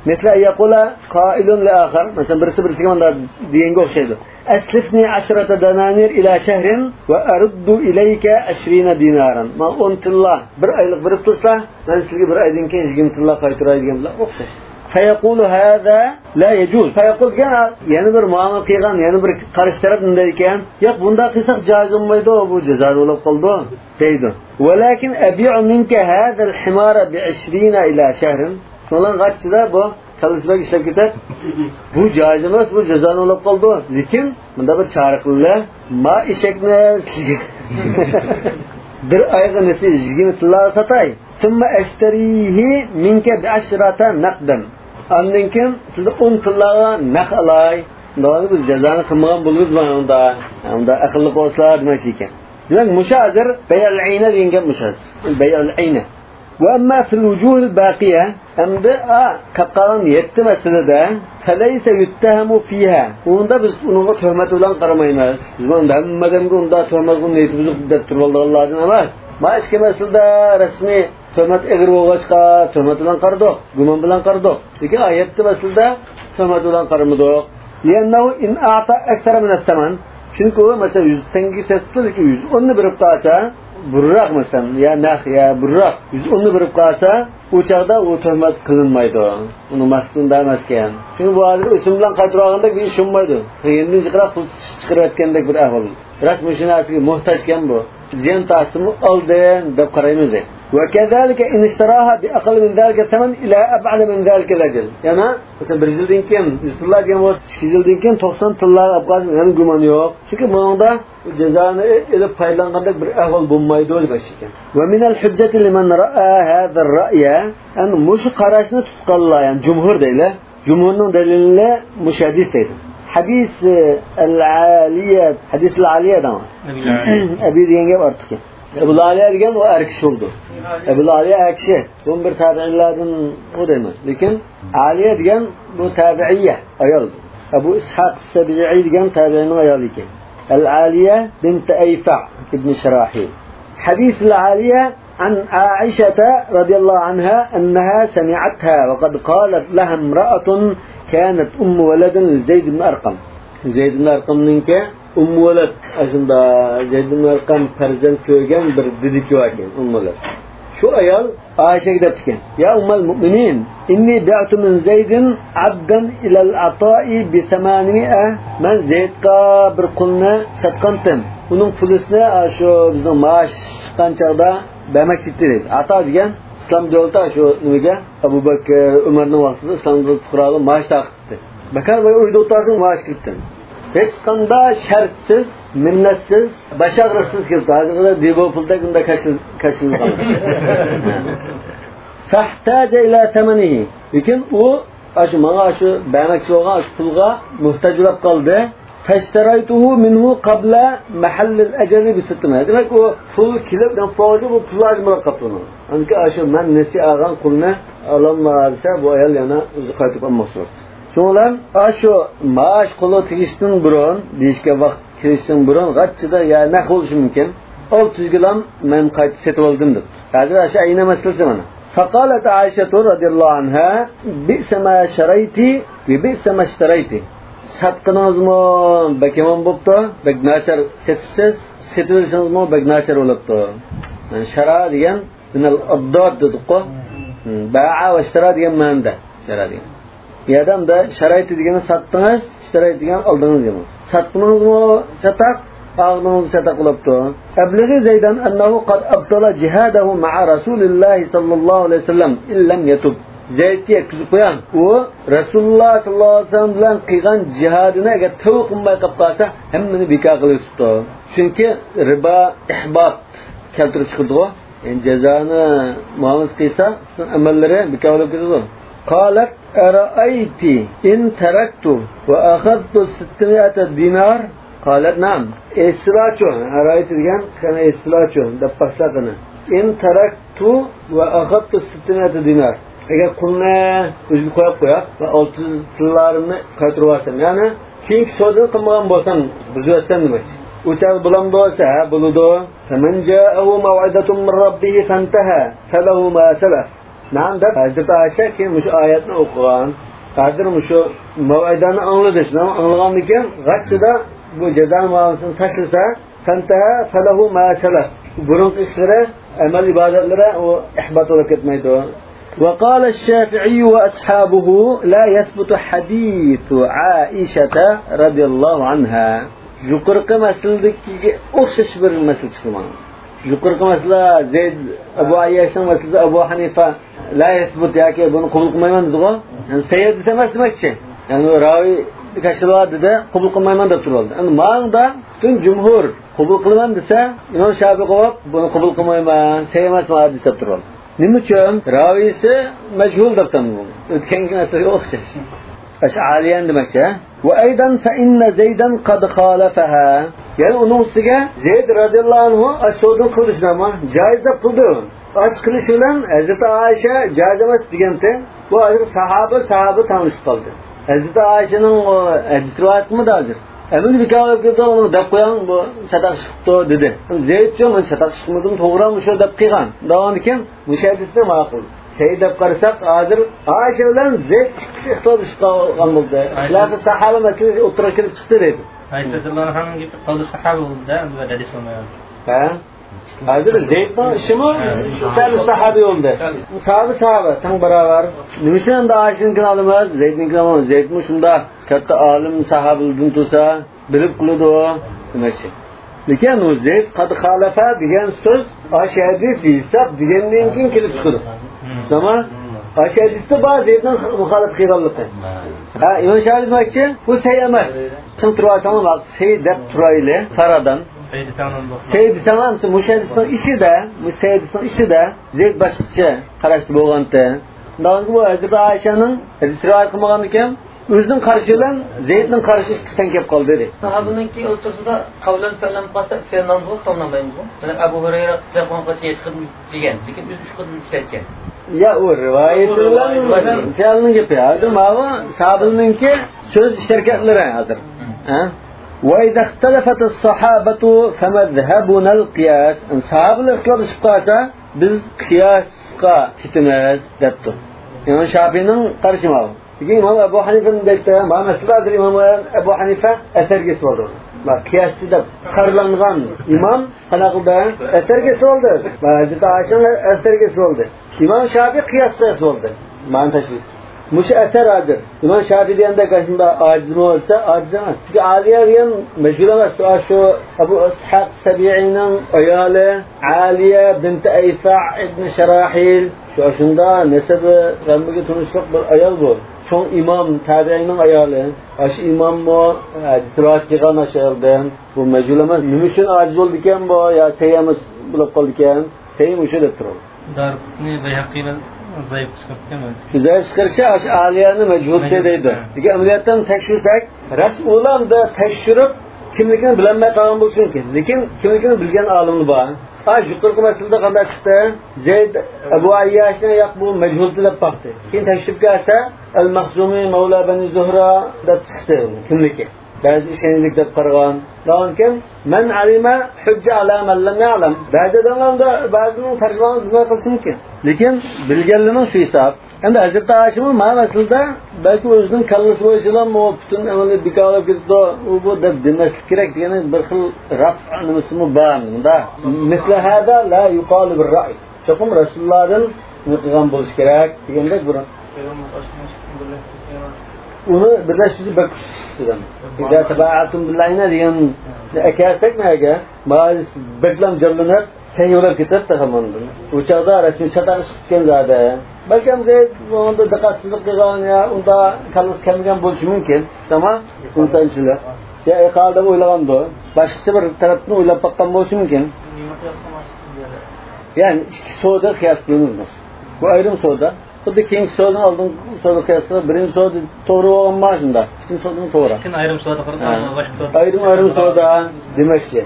مثل أن يقول قائل لآخر. مەسىلەن، بىرسى بىرسىگە مۇنداق دېگەنگە ئوخشايدۇ. أسلفني عشرة دنانير إلى شهر وأرد إليك عشرين دينارا. ماڭا ئون تىللا بىر ئايلىق بېرىپ تۇرسا، مەن سىزگە بىر ئايدىن كېيىن يىگىرمە تىللا قايتۇراي دېگەن بىلەن ئوخشاش. فيقول هذا لا يجوز. فيقول دېگەن، يەنە بىر مۇئامىلە قىلغان، يەنە بىر قارشى تەرەپ نېمە دەيدىكەن؟ ياق، بۇنداق قىلساق جائىز بولمايدۇ، بۇ جازا بولۇپ قالىدۇ دەيدۇ. ولكن أبيع منك هذا الحمار بعشرين إلى شهر. شۇنىڭغا ئاچچىدا بۇ كاللىسى بەك ئىشلەپ كېتەر. بۇ جائىز ئەمەس، بۇ جازانى بولۇپ قالىدۇ. لېكىن مۇنداق بىر چارە قىلىلە. ما ئېشەكنى بىر ئايغا نېسى يىگىرمە تىللاغا ساتاي. ثم أشتريه منك بعشرة نقدا. ئاندىن كېيىن سىزدىن ئون تىللاغا نەق ئالاي. مۇنداق بىز جازانى قىلمىغان بولىمىز مانا ئۇندا. ئۇندا ئەقىللىق بولسىلا دېمەكچى ئىكەن. دېمەك، مۇشۇ ھازىر بەيئۇل ئەينە دېگەن گەپ مۇشۇ ھازىر. بەيئۇل ئەينە. وأما في الوجوه الباقية، ئەمدى، ئا، قالغان يەتتە مەسىلىدە، فليس يتهم فيها. ئۇندا بىز ئۇنىڭغا تۆھمەت بىلەن قارىمايمىز. بىز ئۇندا ھەممە ئادەمگە ئۇندا تۆھمەت قىلىپ نىيىتى بۇزۇق دەپ تۇرۇۋالىدىغانلاردىن ئەمەس. ما ئىككى مەسىلىدە رەسمىي تۆھمەت ئېغىر بولغاچقا، تۆھمەت بىلەن قارىدۇق، گۇمان بىلەن قارىدۇق. لېكىن ئا يەتتە مەسىلىدە تۆھمەت بىلەن قارىمىدۇق. لأنه إن أعطى أكثر من الثمن. چۈنكى ئۇ، مەسىلەن، يۈز تەڭگە سەتتى، لېكىن يۈز ئوننى بېرىپ قالسا، بۇرراق، مەسىلەن، يا نەق، يا بۇرراق، يۈز ئوننى بېرىپ قالسا، ئۇ چاغدا ئۇ تۆھمەت قىلىنمايدۇ. ئۇنىڭ مەقسىتى ئەمەسكەن. چۈنكى بۇ ھازىر ئۆسۈم بىلەن قايتۇرۇۋالغاندەك بىر ئىش بولمايدۇ. يېنىدىن جىقراق پۇل چىقىرىۋەتكەندەك بىر ئەھۋال. راست مۇشۇ نەرسىگە موھتاجكەن بۇ. زىيان تارتسىمۇ ئالدىن دەپ قارايمىز. وكذلك إن اشتراها بأقل من ذلك ثمنا إلى أبعد من ذلك الأجل. يەنى، مەسىلەن، بىر يىلدىن كېيىن يۈز تىللا دېگەن بولسا، ئىككى يىلدىن كېيىن توقسان تىللا ئاپقان، يەنە گۇمان يوق. چۈنكى بۇنىڭدا جازانى ئېلىپ پايدىلانغاندەك بىر ئەھۋال بولمايدۇ دېمەكچى ئىكەن. ومن الحجة لمن رأى هذا الرأي، يەنى مۇشۇ قاراشنى تۇتقانلار، يەنى جۇمھۇر دەيلى، جۇمھۇرنىڭ دەلىلى مۇشۇ ھەدىس دەيدۇ. ھەدىس، ئە، ئەل-ئالىيە، ھەدىس ئەل-ئالىيە دەڭ. ئەبىل ئالىيە. ئەبى دېگەن گەپ ئارتۇق. ئەبۇل ئالىيە دېگەن ئۇ ئەر كىشى بولىدۇ. ئەبۇل ئالىيە ئەر كىشى. بۇ بىر تابىئىنلاردىن ئۇ دەيمەن. لېكىن ئالىيە دېگەن بۇ تابىئىيە، ئايال. ئەبۇ ئىسھاق سەبىئىي دېگەن تابىئىنىڭ ئايالى ئىكەن. ئەل-ئالىيە بىنت ئەيفە ئىبن شىراھىل. ھەدىس ئەل-ئالىيە عن عائشة رضي الله عنها أنها سمعتها وقد قالت لها امرأة كانت أم ولد لزيد بن أرقم. زەيد ئىبن ئەرقەمنىڭكى ئۇممۇ ۋەلەد، ئاشۇنداق زەيد ئىبن ئەرقەم پەرزەنت كۆرگەن بىر دېدىكى بار ئىكەن، ئۇممۇ ۋەلەد. شۇ ئايال ئائىشەگە دەپتىكەن: يا أم المؤمنين، إني بعت من زيد عبدا إلى العطاء بثمانمائة. مەن زەيدقا بىر قۇلنى ساتقانتىم. ئۇنىڭ پۇلىسىنى، ئاشۇ بىزنىڭ مائاش چىققان چاغدا بەرمەكچى ئىدى دەيدۇ. ئاتا دېگەن ئىسلام دۆلىتى، ئاشۇ نېمىگە، ئەبۇ بەكرى، ئۆمەرنىڭ ۋاقتىدا ئىسلام دۆلىتى پۇقرالىق مائاش تارقىتىپ بەكار بىر ئۆيدە ئولتۇرسىڭ مائاش كېلىپتۇ. ھېچقانداق شەرتسىز، مىننەتسىز، باش ئاغرىقسىز كېلىپتۇ. ھازىرقىدەك دېبو پۇلدەك ئۇنداق كاشىل-، كاشىلىنىدىغان. فاحتاج إلى ثمنه. لېكىن ئۇ، ئاشۇ ماڭا شۇ بەرمەكچى بولغان شۇ پۇلغا موھتاج بولۇپ قالدى. فاشتريته منه قبل محل الأجل بست مائة. دېمەك، ئۇ پۇل كېلىپ، بۇ پۇل ھازىر بۇلاپ قاپتۇ ئۇنىڭ. ئاندىن كېيىن ئاشۇ مەن نېسى ئالغان قۇلنى ئالالماس دېسە، بۇ ئايال يەنە ئۆزى قايتۇرۇپ ئالماقچى بولۇپتۇ. شۇنىڭ بىلەن ئاشۇ مائاش قۇلى تېگىشتىن بۇرۇن، دېيىشكە ۋاقىت كېلىشتىن بۇرۇن، غاچچىدا يا نەق بولۇشى مۇمكىن، ئالتە يۈز گىلام مەن قايتا سېتىۋالدىم دەپتۇ. ھازىر ئاشۇ ئەينە مەسىلىسى مانا. فقالت عائشة رضي الله عنها: بئس ما شريت وبئس ما اشتريت. ساتقىنىڭىزمۇ بەك يامان بوپتۇ، بەك ناچار سېتىپسىز، سېتىۋېلىشىڭىزمۇ بەك ناچار بولۇپتۇ. يەنى شارا دېگەن مىنەل ئادداد دېدۇققۇ. باع ۋە ئىشتارا دېگەن مەنىدە شارا دېگەن. بۇ يەردە ئەمدى شارايتى دېگەننى ساتتىڭىز، ئىشتارايتى دېگەن ئالدىڭىز دېگەن. ساتقىنىڭىزمۇ چاتاق، ئاغزىڭىزنى چاتاق قىلىپتۇ. أبلغي زيدا أنه قد أبطل جهاده مع رسول الله صلى الله عليه وسلم إن لم يتب. زەيدكە يەتكۈزۈپ قويۇڭ، ئۇ رەسۇلۇللاھ ساللاللاھۇ ئەلەيھى ۋەسەللەم بىلەن قىلغان جىھادىنى ئەگەر تەۋبە قىلماي قېلىپ قالسا، ھەممىنى بىكار قىلىۋېتىپتۇ. چۈنكى رىبا ئىھبات كەلتۈرۈپ چىقىرىدىغۇ. يەنى جازانى مۇئامىلىسى قىلسا، ئەمەللىرى بىكار بولۇپ كېتىدۇ. قالت أرأيت إن تركت وأخذت ستمائة دينار؟ قالت نعم. ئېسىلارچۇ، ئەرەئەيتە دېگەن، قېنى ئېسىلارچۇ دەپ باقسا قېنى. إن تركت وأخذت ستمائة دينار. ئەگەر قۇلنى ئۆزىگە قويۇپ قويۇپ ۋە ئالتە يۈز دىنارىمنى قايتۇرۇۋالسام، يەنى كېيىنكى سودىنى قىلمىغان بولسام، بۇزۇۋەتسەم دېمەكچى. ئۇ چاغدا بولامدۇ دېسە، ھە، بولىدۇ. فمن جاءه موعظة من ربه فانتهى فله ما سلف. نعم دەپ، ھەزرىتى ئائىشە كېيىن مۇشۇ ئايەتنى ئوقۇغان. ھازىر مۇشۇ مەۋئىزانى ئاڭلىدى. شۇنى ئاڭلىغاندىن كېيىن، غاچچىدا بۇ جازا مۇئامىلىسىنى تاشلىسا، فانتهى فله ما سلف. بۇرۇنقى ئىشلىرى، ئەمەل ئىبادەتلىرى ئۇ ئىھبات بولۇپ كەتمەيدۇ. وقال الشافعي وأصحابه لا يثبت حديث عائشة رضي الله عنها. يۇقىرىقى مەسىلىدىكىگە ئوخشاش بىر مەسىلە چىقتى ماڭا. يۇقىرىقى مەسىلە زەيد، ئەبۇ ئەيياشنىڭ مەسىلىسى، ئەبۇ ھەنىفە لا يەسبۇت ياكى بۇنى قوبۇل قىلمايمەن دېدىغۇ. يەنى سەھىھ دېسە ئەمەس دېمەكچى. يەنى راۋى كەشفىۋال دېدى، قوبۇل قىلمايمەن دەپ تۇرۇۋالدى. ئەمدى ماڭدا پۈتۈن جۇمھۇر قوبۇل قىلىمەن دېسە، ئىمام شافىئى قويۇپ، بۇنى قوبۇل قىلمايمەن، سەھىھ ئەمەس ماڭا ھەدىس دەپ تۇرۇۋالدى. نېمە ئۈچۈن؟ راۋىسى مەجھۇل دەپ تامغۇ. ئۆتكەنگە ئوخشاش. ئاشۇ ئالىيەنى دېمەكچى، ھە؟ وأيضا فإن زيدا قد خالفها. يەنە ئۇنىڭ ئۈستىگە زەيد رەزىياللاھۇ ئەنھۇ ئاشۇ سودىنى قىلدى شۇنداقمۇ؟ جايىز دەپ قىلدى. ئاشۇ قىلىشى بىلەن ھەزرىتى ئائىشە جايىز ئەمەس دېگەنتى. بۇ ھازىر ساھابە، ساھابە تەڭلىشىپ قالدى. ھەزرىتى ئائىشەنىڭ ئۇ ھەدىس رىۋايىتىمۇ ھازىر. ئەمدى بىكار بولۇپ كېتىدۇ، ئۇنى دەپ قويۇڭ، بۇ چاتاق چىقىپتۇ دېدى. زەيدچۇ، مەن چاتاق چىقمىدىم، توغرا مۇشۇ دەپ قىلغان. داۋامىدىكى مۇشۇ ھەدىسنى ماقۇل. سەھىھ دەپ قارىساق، ھازىر ئائىشە بىلەن زەيد ئىككىسى ئىختىلاپلىشىپ قالغان بولدى. ئائىشە خىلاپى ساھابە مەسىلىسى ئوتتۇرىغا كېلىپ چىقتى دەيدۇ. ئائىشە رەزىياللاھۇ ئەنھانىڭ گېپى قەۋلى ساھابە بولدى-دە، ئەمدى ھەدىس بولمايدۇ. ھە؟ ھازىر زەيدنىڭ ئىشىمۇ فەل ساھابى بولدى. ساھابە، ساھابە، تەڭ باراۋەر. نېمە ئۈچۈن ئەمدى ئائىشىنىڭكىنى ئالىمىز، زەيدنىڭكىنى ئالىمىز؟ زەيدمۇ شۇنداق كاتتا ئالىم ساھابىلەردىن تۇرسا، بىلىپ قىلىدۇ دېمەكچى. لېكىن ئۇ زەيد قەد خالەفە دېگەن سۆز ئاشۇ ھەدىس ھېساب دېگەندىن كېيىن كېلىپ چىقىدۇ. تامام. ئاشۇ ھەدىستە بار زەيدنىڭ مۇخالىپەت قىلغانلىقى. ھە، ئىمام شافىئى دېمەكچى، بۇ سەھىھ ئەمەس. چىڭ تۇرۇۋاتامدۇ، سەھىھ دەپ تۇرايلى، فارادان. سەھىھ دېسەڭلار، مۇشۇ ھەدىسنىڭ ئىچىدە، مۇشۇ ھەدىسنىڭ ئىچىدە زەيد باشقىچە قاراشتا بولغانتى. ئۇنداق بۇ ھەزرىتى ئائىشەنىڭ ھەدىس رىۋايەت قىلمىغاندىكىن، ئۆزىنىڭ قارىشى بىلەن زەيدنىڭ قارىشى ئىككىسى تەڭ كېلىپ قالدى، دېدى. ساھابىنىڭكى ئوتتۇرىسىدا قەۋلەن پەلەن بولۇپ قالسا، فېئىلنى ئالىدىغۇ، قەۋلەن بولمايدۇ. مانا ئەبۇ ھۇرەيرە قىيامەتكە يەتتە قېتىم دېگەن، لېكىن ئۆزى ئۈچ قېتىم ئىشلەتكەن. يا، ئۇ رىۋايىتى بىلەن فېئىلنىڭ گېپى. ھازىر ماۋۇ ساھابىنىڭكى سۆز ئىش ھەرىكەتلىرى ھازىر. ھە؟ وإذا اختلفت الصحابة فمذهبنا القياس. ساھابىلەر ئىختىلاپلىشىپ قالسا، بىز قىياسقا كېتىمىز، دەپتۇ. ئىمام شافىئىنىڭ قارىشى ماۋۇ. لېكىن ئىمام ئەبۇ ھەنىفە دەيدۇ، ما مەسىلە ھازىر ئىمام ئەبۇ ھەنىفە ئەسەرگە ئېسىۋالدى. ما قىياسچى دەپ قارىلانغان ئىمام قانداق قىلدى؟ ئەسەرگە ئېسىۋالدى. ما ھەزرىتى ئائىشەنىڭ ئەسەرگە ئېسىۋالدى. ئىمام شافىئى قىياستا ئېسىۋالدى. مانا تەشۋىق. مۇشۇ ئەسەر ھازىر ئىمام شافىئى دېگەندەك ئاشۇنداق ئاجىزمۇ دېسە، ئاجىز ئەمەس. چۈنكى ئالىيە دېگەن مەجھۇل ئەمەس. شۇ ئەبۇ ئىسھاق سەبىئىنىڭ ئايالى ئالىيە بىنت ئەيفا ئىبن شاراھىل. شۇ ئاشۇنداق نەسەبى غەمىگە تونۇشلۇق بىر ئايال بۇ. چوڭ ئىمام، تابىئىنىڭ ئايالى. ئاشۇ ئىماممۇ ھەدىس رىۋايەت قىلغان ئاشۇ ئايالدىن. بۇ مەجھۇل ئەمەس. نېمە ئۈچۈن ئاجىز بولىدىكەن بۇ؟ يا سەھىھ ئەمەس بولۇپ قالىدىكەن؟ سەھىھ مۇشۇ دەپ تۇرۇڭ. دارىقۇتنى بەيھەقىي بىلەن زەئىپ چىقىرىپتىكەن. زەئىپ چىقىرىشى ئاشۇ ئالىيەنى مەجھۇل دەيدۇ. لېكىن ئەمەلىيەتتە تەكشۈرسەك، راست ئۇلاردا تەكشۈرۈپ، كىملىكىنى بىلەلمەي قالغان بولۇشى مۇمكىن. لېكىن كىملىكىنى بىلگەن ئالىملار بار. ھا، يۇقىرىقى مەسىلىدە قانداق چىقتى؟ زەيد ئەبۇ ئەيياشنى ياق بۇ مەجھۇل دەپ باقتى. كېيىن تەكشۈرۈپ كەلسە، ئەل مەخزۇمى مەۋلا بەنى زۇھرا دەپ چىقتى كىملىكى. بەزى ئىشەنچلىك دەپ قارىغان. لېكىن مەن ئەلىمە ھۈججە ئەلا مەن لەم يەئلەم. بەزى ئادەملەر بەزىنىڭ تەرجىمىسىنى بىلمەي قېلىشى مۇمكىن. لېكىن بىلگەنلىرىنىڭ شۇ ھېساب. ئەمدى ھەزرىتى ئائىشىمۇ مانا مەسىلىدە بەلكى ئۆزىنىڭ كاللىسى بويىچىلا پۈتۈن ئەمەلىي بىكار بولۇپ كېتىدۇ، ئۇ بۇ دەپ دېمەسلىك كېرەك دېگەن بىر خىل رەف نېمىسىمۇ بار. مۇندا مىسلى ھازا لا يۇقالۇ بىر رەئي. چوقۇم رەسۇلۇللاھدىن نېمە قىلغان بولۇشى كېرەك دېگەندەك بىر. ئۇنى بىرلەشتۈرۈشى بەك كۈچلۈك دېگەن. ئىزا تەبايەتۇم بىللەينە دېگەن ئەكەلسەك مەگە، ماۋۇ بەكلا جانلىنىپ، سەييۇللاپ كېتەتتى ھاماندىن. ئۇ چاغدا رەسمىي چاتاق چىقىپ كەتكەن زادى. بەلكىم زەيد ئۇندا دىققەتسىزلىك قىلغان يا ئۇندا كاللىسى كەلمىگەن بولۇشى مۇمكىن. تامام، ئىنسانچىلىق. يا ئەقەل دەپ ئويلىغاندۇ. باشقىچە بىر تەرەپتىن ئويلاپ باققان بولۇشى مۇمكىن. يەنى ئىككى سودا قىياس قىلىنىدۇ. بۇ ئايرىم سودا. خۇددى كېيىنكى سودىنىڭ ئالدىنقى سودا قىياسىدا بىرىنچى سودا توغرا بولغان مانا شۇنداق. ئىككىنچى سودىنىڭ توغرا. لېكىن ئايرىم سودا قىلىدۇ، ھە. باشقا سودا. ئايرىم، ئايرىم سودا دېمەكچى.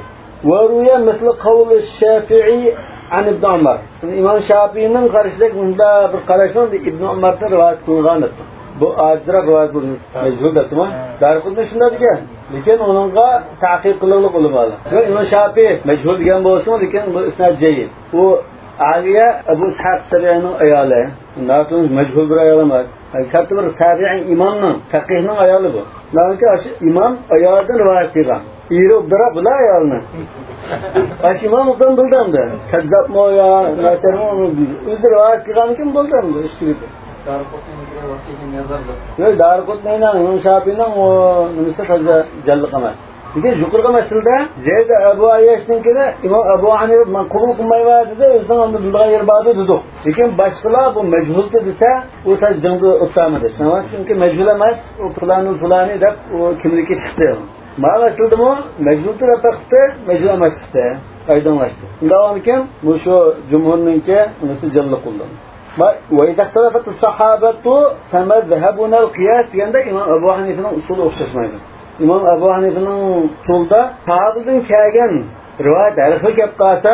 وروي مثل قول الشافعي عن ابن عمر. ئىمام شافىئىنىڭ قارىشىدەك مۇنداق بىر قاراشنىڭ ئىبن ئۆمەردىن رىۋايەت قىلىنغان. بۇ ئاجىزراق رىۋايەت بولدى. مەجھۇل دەپتىمۇ؟ دارىقۇتنى شۇنداق دېگەن. لېكىن ئۇنىڭغا تەقىق قىلىڭلىق ئۆلىمالار. ئىمام شافىئى مەجھۇل دېگەن بولسىمۇ، لېكىن بۇ ئىسناد جەييىد. ئۇ ئالىيە ئەبۇ ئىسھاق سەبىئىنىڭ ئايالى. ناتونۇش مەجھۇل بىر ئايال ئەمەس. كاتتا بىر تابىئىي ئىمامنىڭ، پەقىھنىڭ ئايالى بۇ. لېكىن ئاشۇ ئىمام ئايالىدىن رىۋايەت قىلغان. ئېرى ئوبدانراق بىلە ئايالنى. ئاشۇ ئىمام ئوبدان بىلدى ئەمدى. كەززاپمۇ يا ناچارمۇ ئۇنى بىلدى. ئۆزى رىۋايەت قىلغاندىكىن بولدى ئەمدى. ئۈستىگە. ياق، دارىقۇتنىنىڭ، ئىمام شافىئىنىڭ ئۇ نېمىسى تازا جانلىق ئەمەس. لېكىن يۇقىرىقى مەسىلىدە زەيد ئەبۇ ئەيياشنىڭكىنى ئىمام ئەبۇ ھەنىفە مەن قوبۇل قىلمايمەن دېدى، ئۆزىنىڭ ئاندىن بىلىدىغان يېرى باردۇ دېدۇق. لېكىن باشقىلار بۇ مەجھۇلدى دېسە، ئۇ تاز جىڭدا ئولتۇرمىدى. شۇڭا، چۈنكى مەجھۇل ئەمەس، ئۇ پىلانى پىلانى دەپ ئۇ كىملىكى چىقتى. مانا مەسىلىدىمۇ مەجھۇلدى دەپ بېقىپتۇ، مەجھۇل ئەمەس چىقتى. ئايدىڭلاشتى. شۇنداق بولغاندىكىن، مۇشۇ جۇمھۇرنىڭكى نېمىسى جانلىق بولدى. ۋە، وإذا اختلفت الصحابة فمذهبنا القياس دېگەندە ئىمام ئەبۇ ھەنىفىنىڭ ئۇسۇلى ئوخشاشمايدۇ. ئىمام ئەبۇ ھەنىفىنىڭ ئۇسۇلىدا ساھابىدىن كەلگەن رىۋايەت ھەر خىل كەپ قالسا،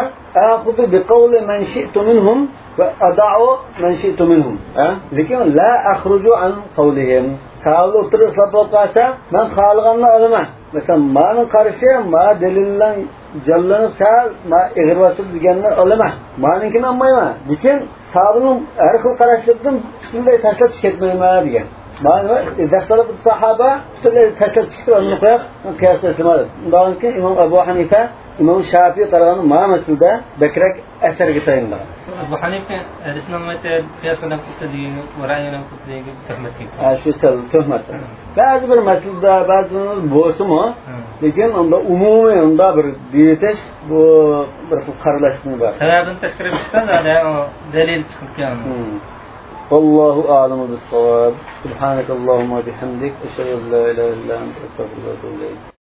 آخذ بقول من شئت منهم وأدع من شئت منهم. ھە؟ لېكىن لا أخرج عن قولهم. ساھابىلەر ئوتتۇرىدا ئىختىلاپ بولۇپ قالسا، مەن خالىغاننى ئالىمەن. مەسىلەن، مانىڭ قارىشى، ما دەلىل بىلەن جانلىنىپ سەل، ما ئېغىر باسىدۇ دېگەننى ئالىمەن. مانىڭكىنى ئالمايمەن. لېكىن ساھابىنىڭ ھەر خىل قاراشلىرىدىن پۈتۈنلەي تاشلاپ چىقىپ كەتمەيمەن دېگەن. مانا، إذا اختلفت الصحابة، پۈتۈنلەي تاشلاپ چىقىپ ئالدىنى قويۇپ، قىياس تەسلىم ئالدى. ئۇنداقتىن كېيىن ئىمام ئەبۇ ھەنىفە، ئىمام شافىئى قارىغاندا ما مەسىلىدە بەكرەك ئەسەرگە تايىنىدىغان. ئەبۇ ھەنىفە ھەدىسنى ئاڭلايتتى، قىياس بىلەن قىلدى، رەي بىلەن قىلدى، تۆھمەت قىلدى. ھە، شۇ سەل تۆھمەت. ھە. بەزى بىر مەسىلىدە، بەزى بولسىمۇ، ھە. لېكىن ئۇندا ئومۇمىي ئۇندا بىر دېيىتىش، بۇ بىر خىل قارىلاشنىڭ بار. سەۋەبىنى تەشكىل قىلىشتا زادى ئۇ دەلىل چىقىپ كەلدى. ھە. والله أعلم بالصواب. سبحانك اللهم وبحمدك، أشهد أن لا إله إلا أنت، أستغفرك وأتوب إليك.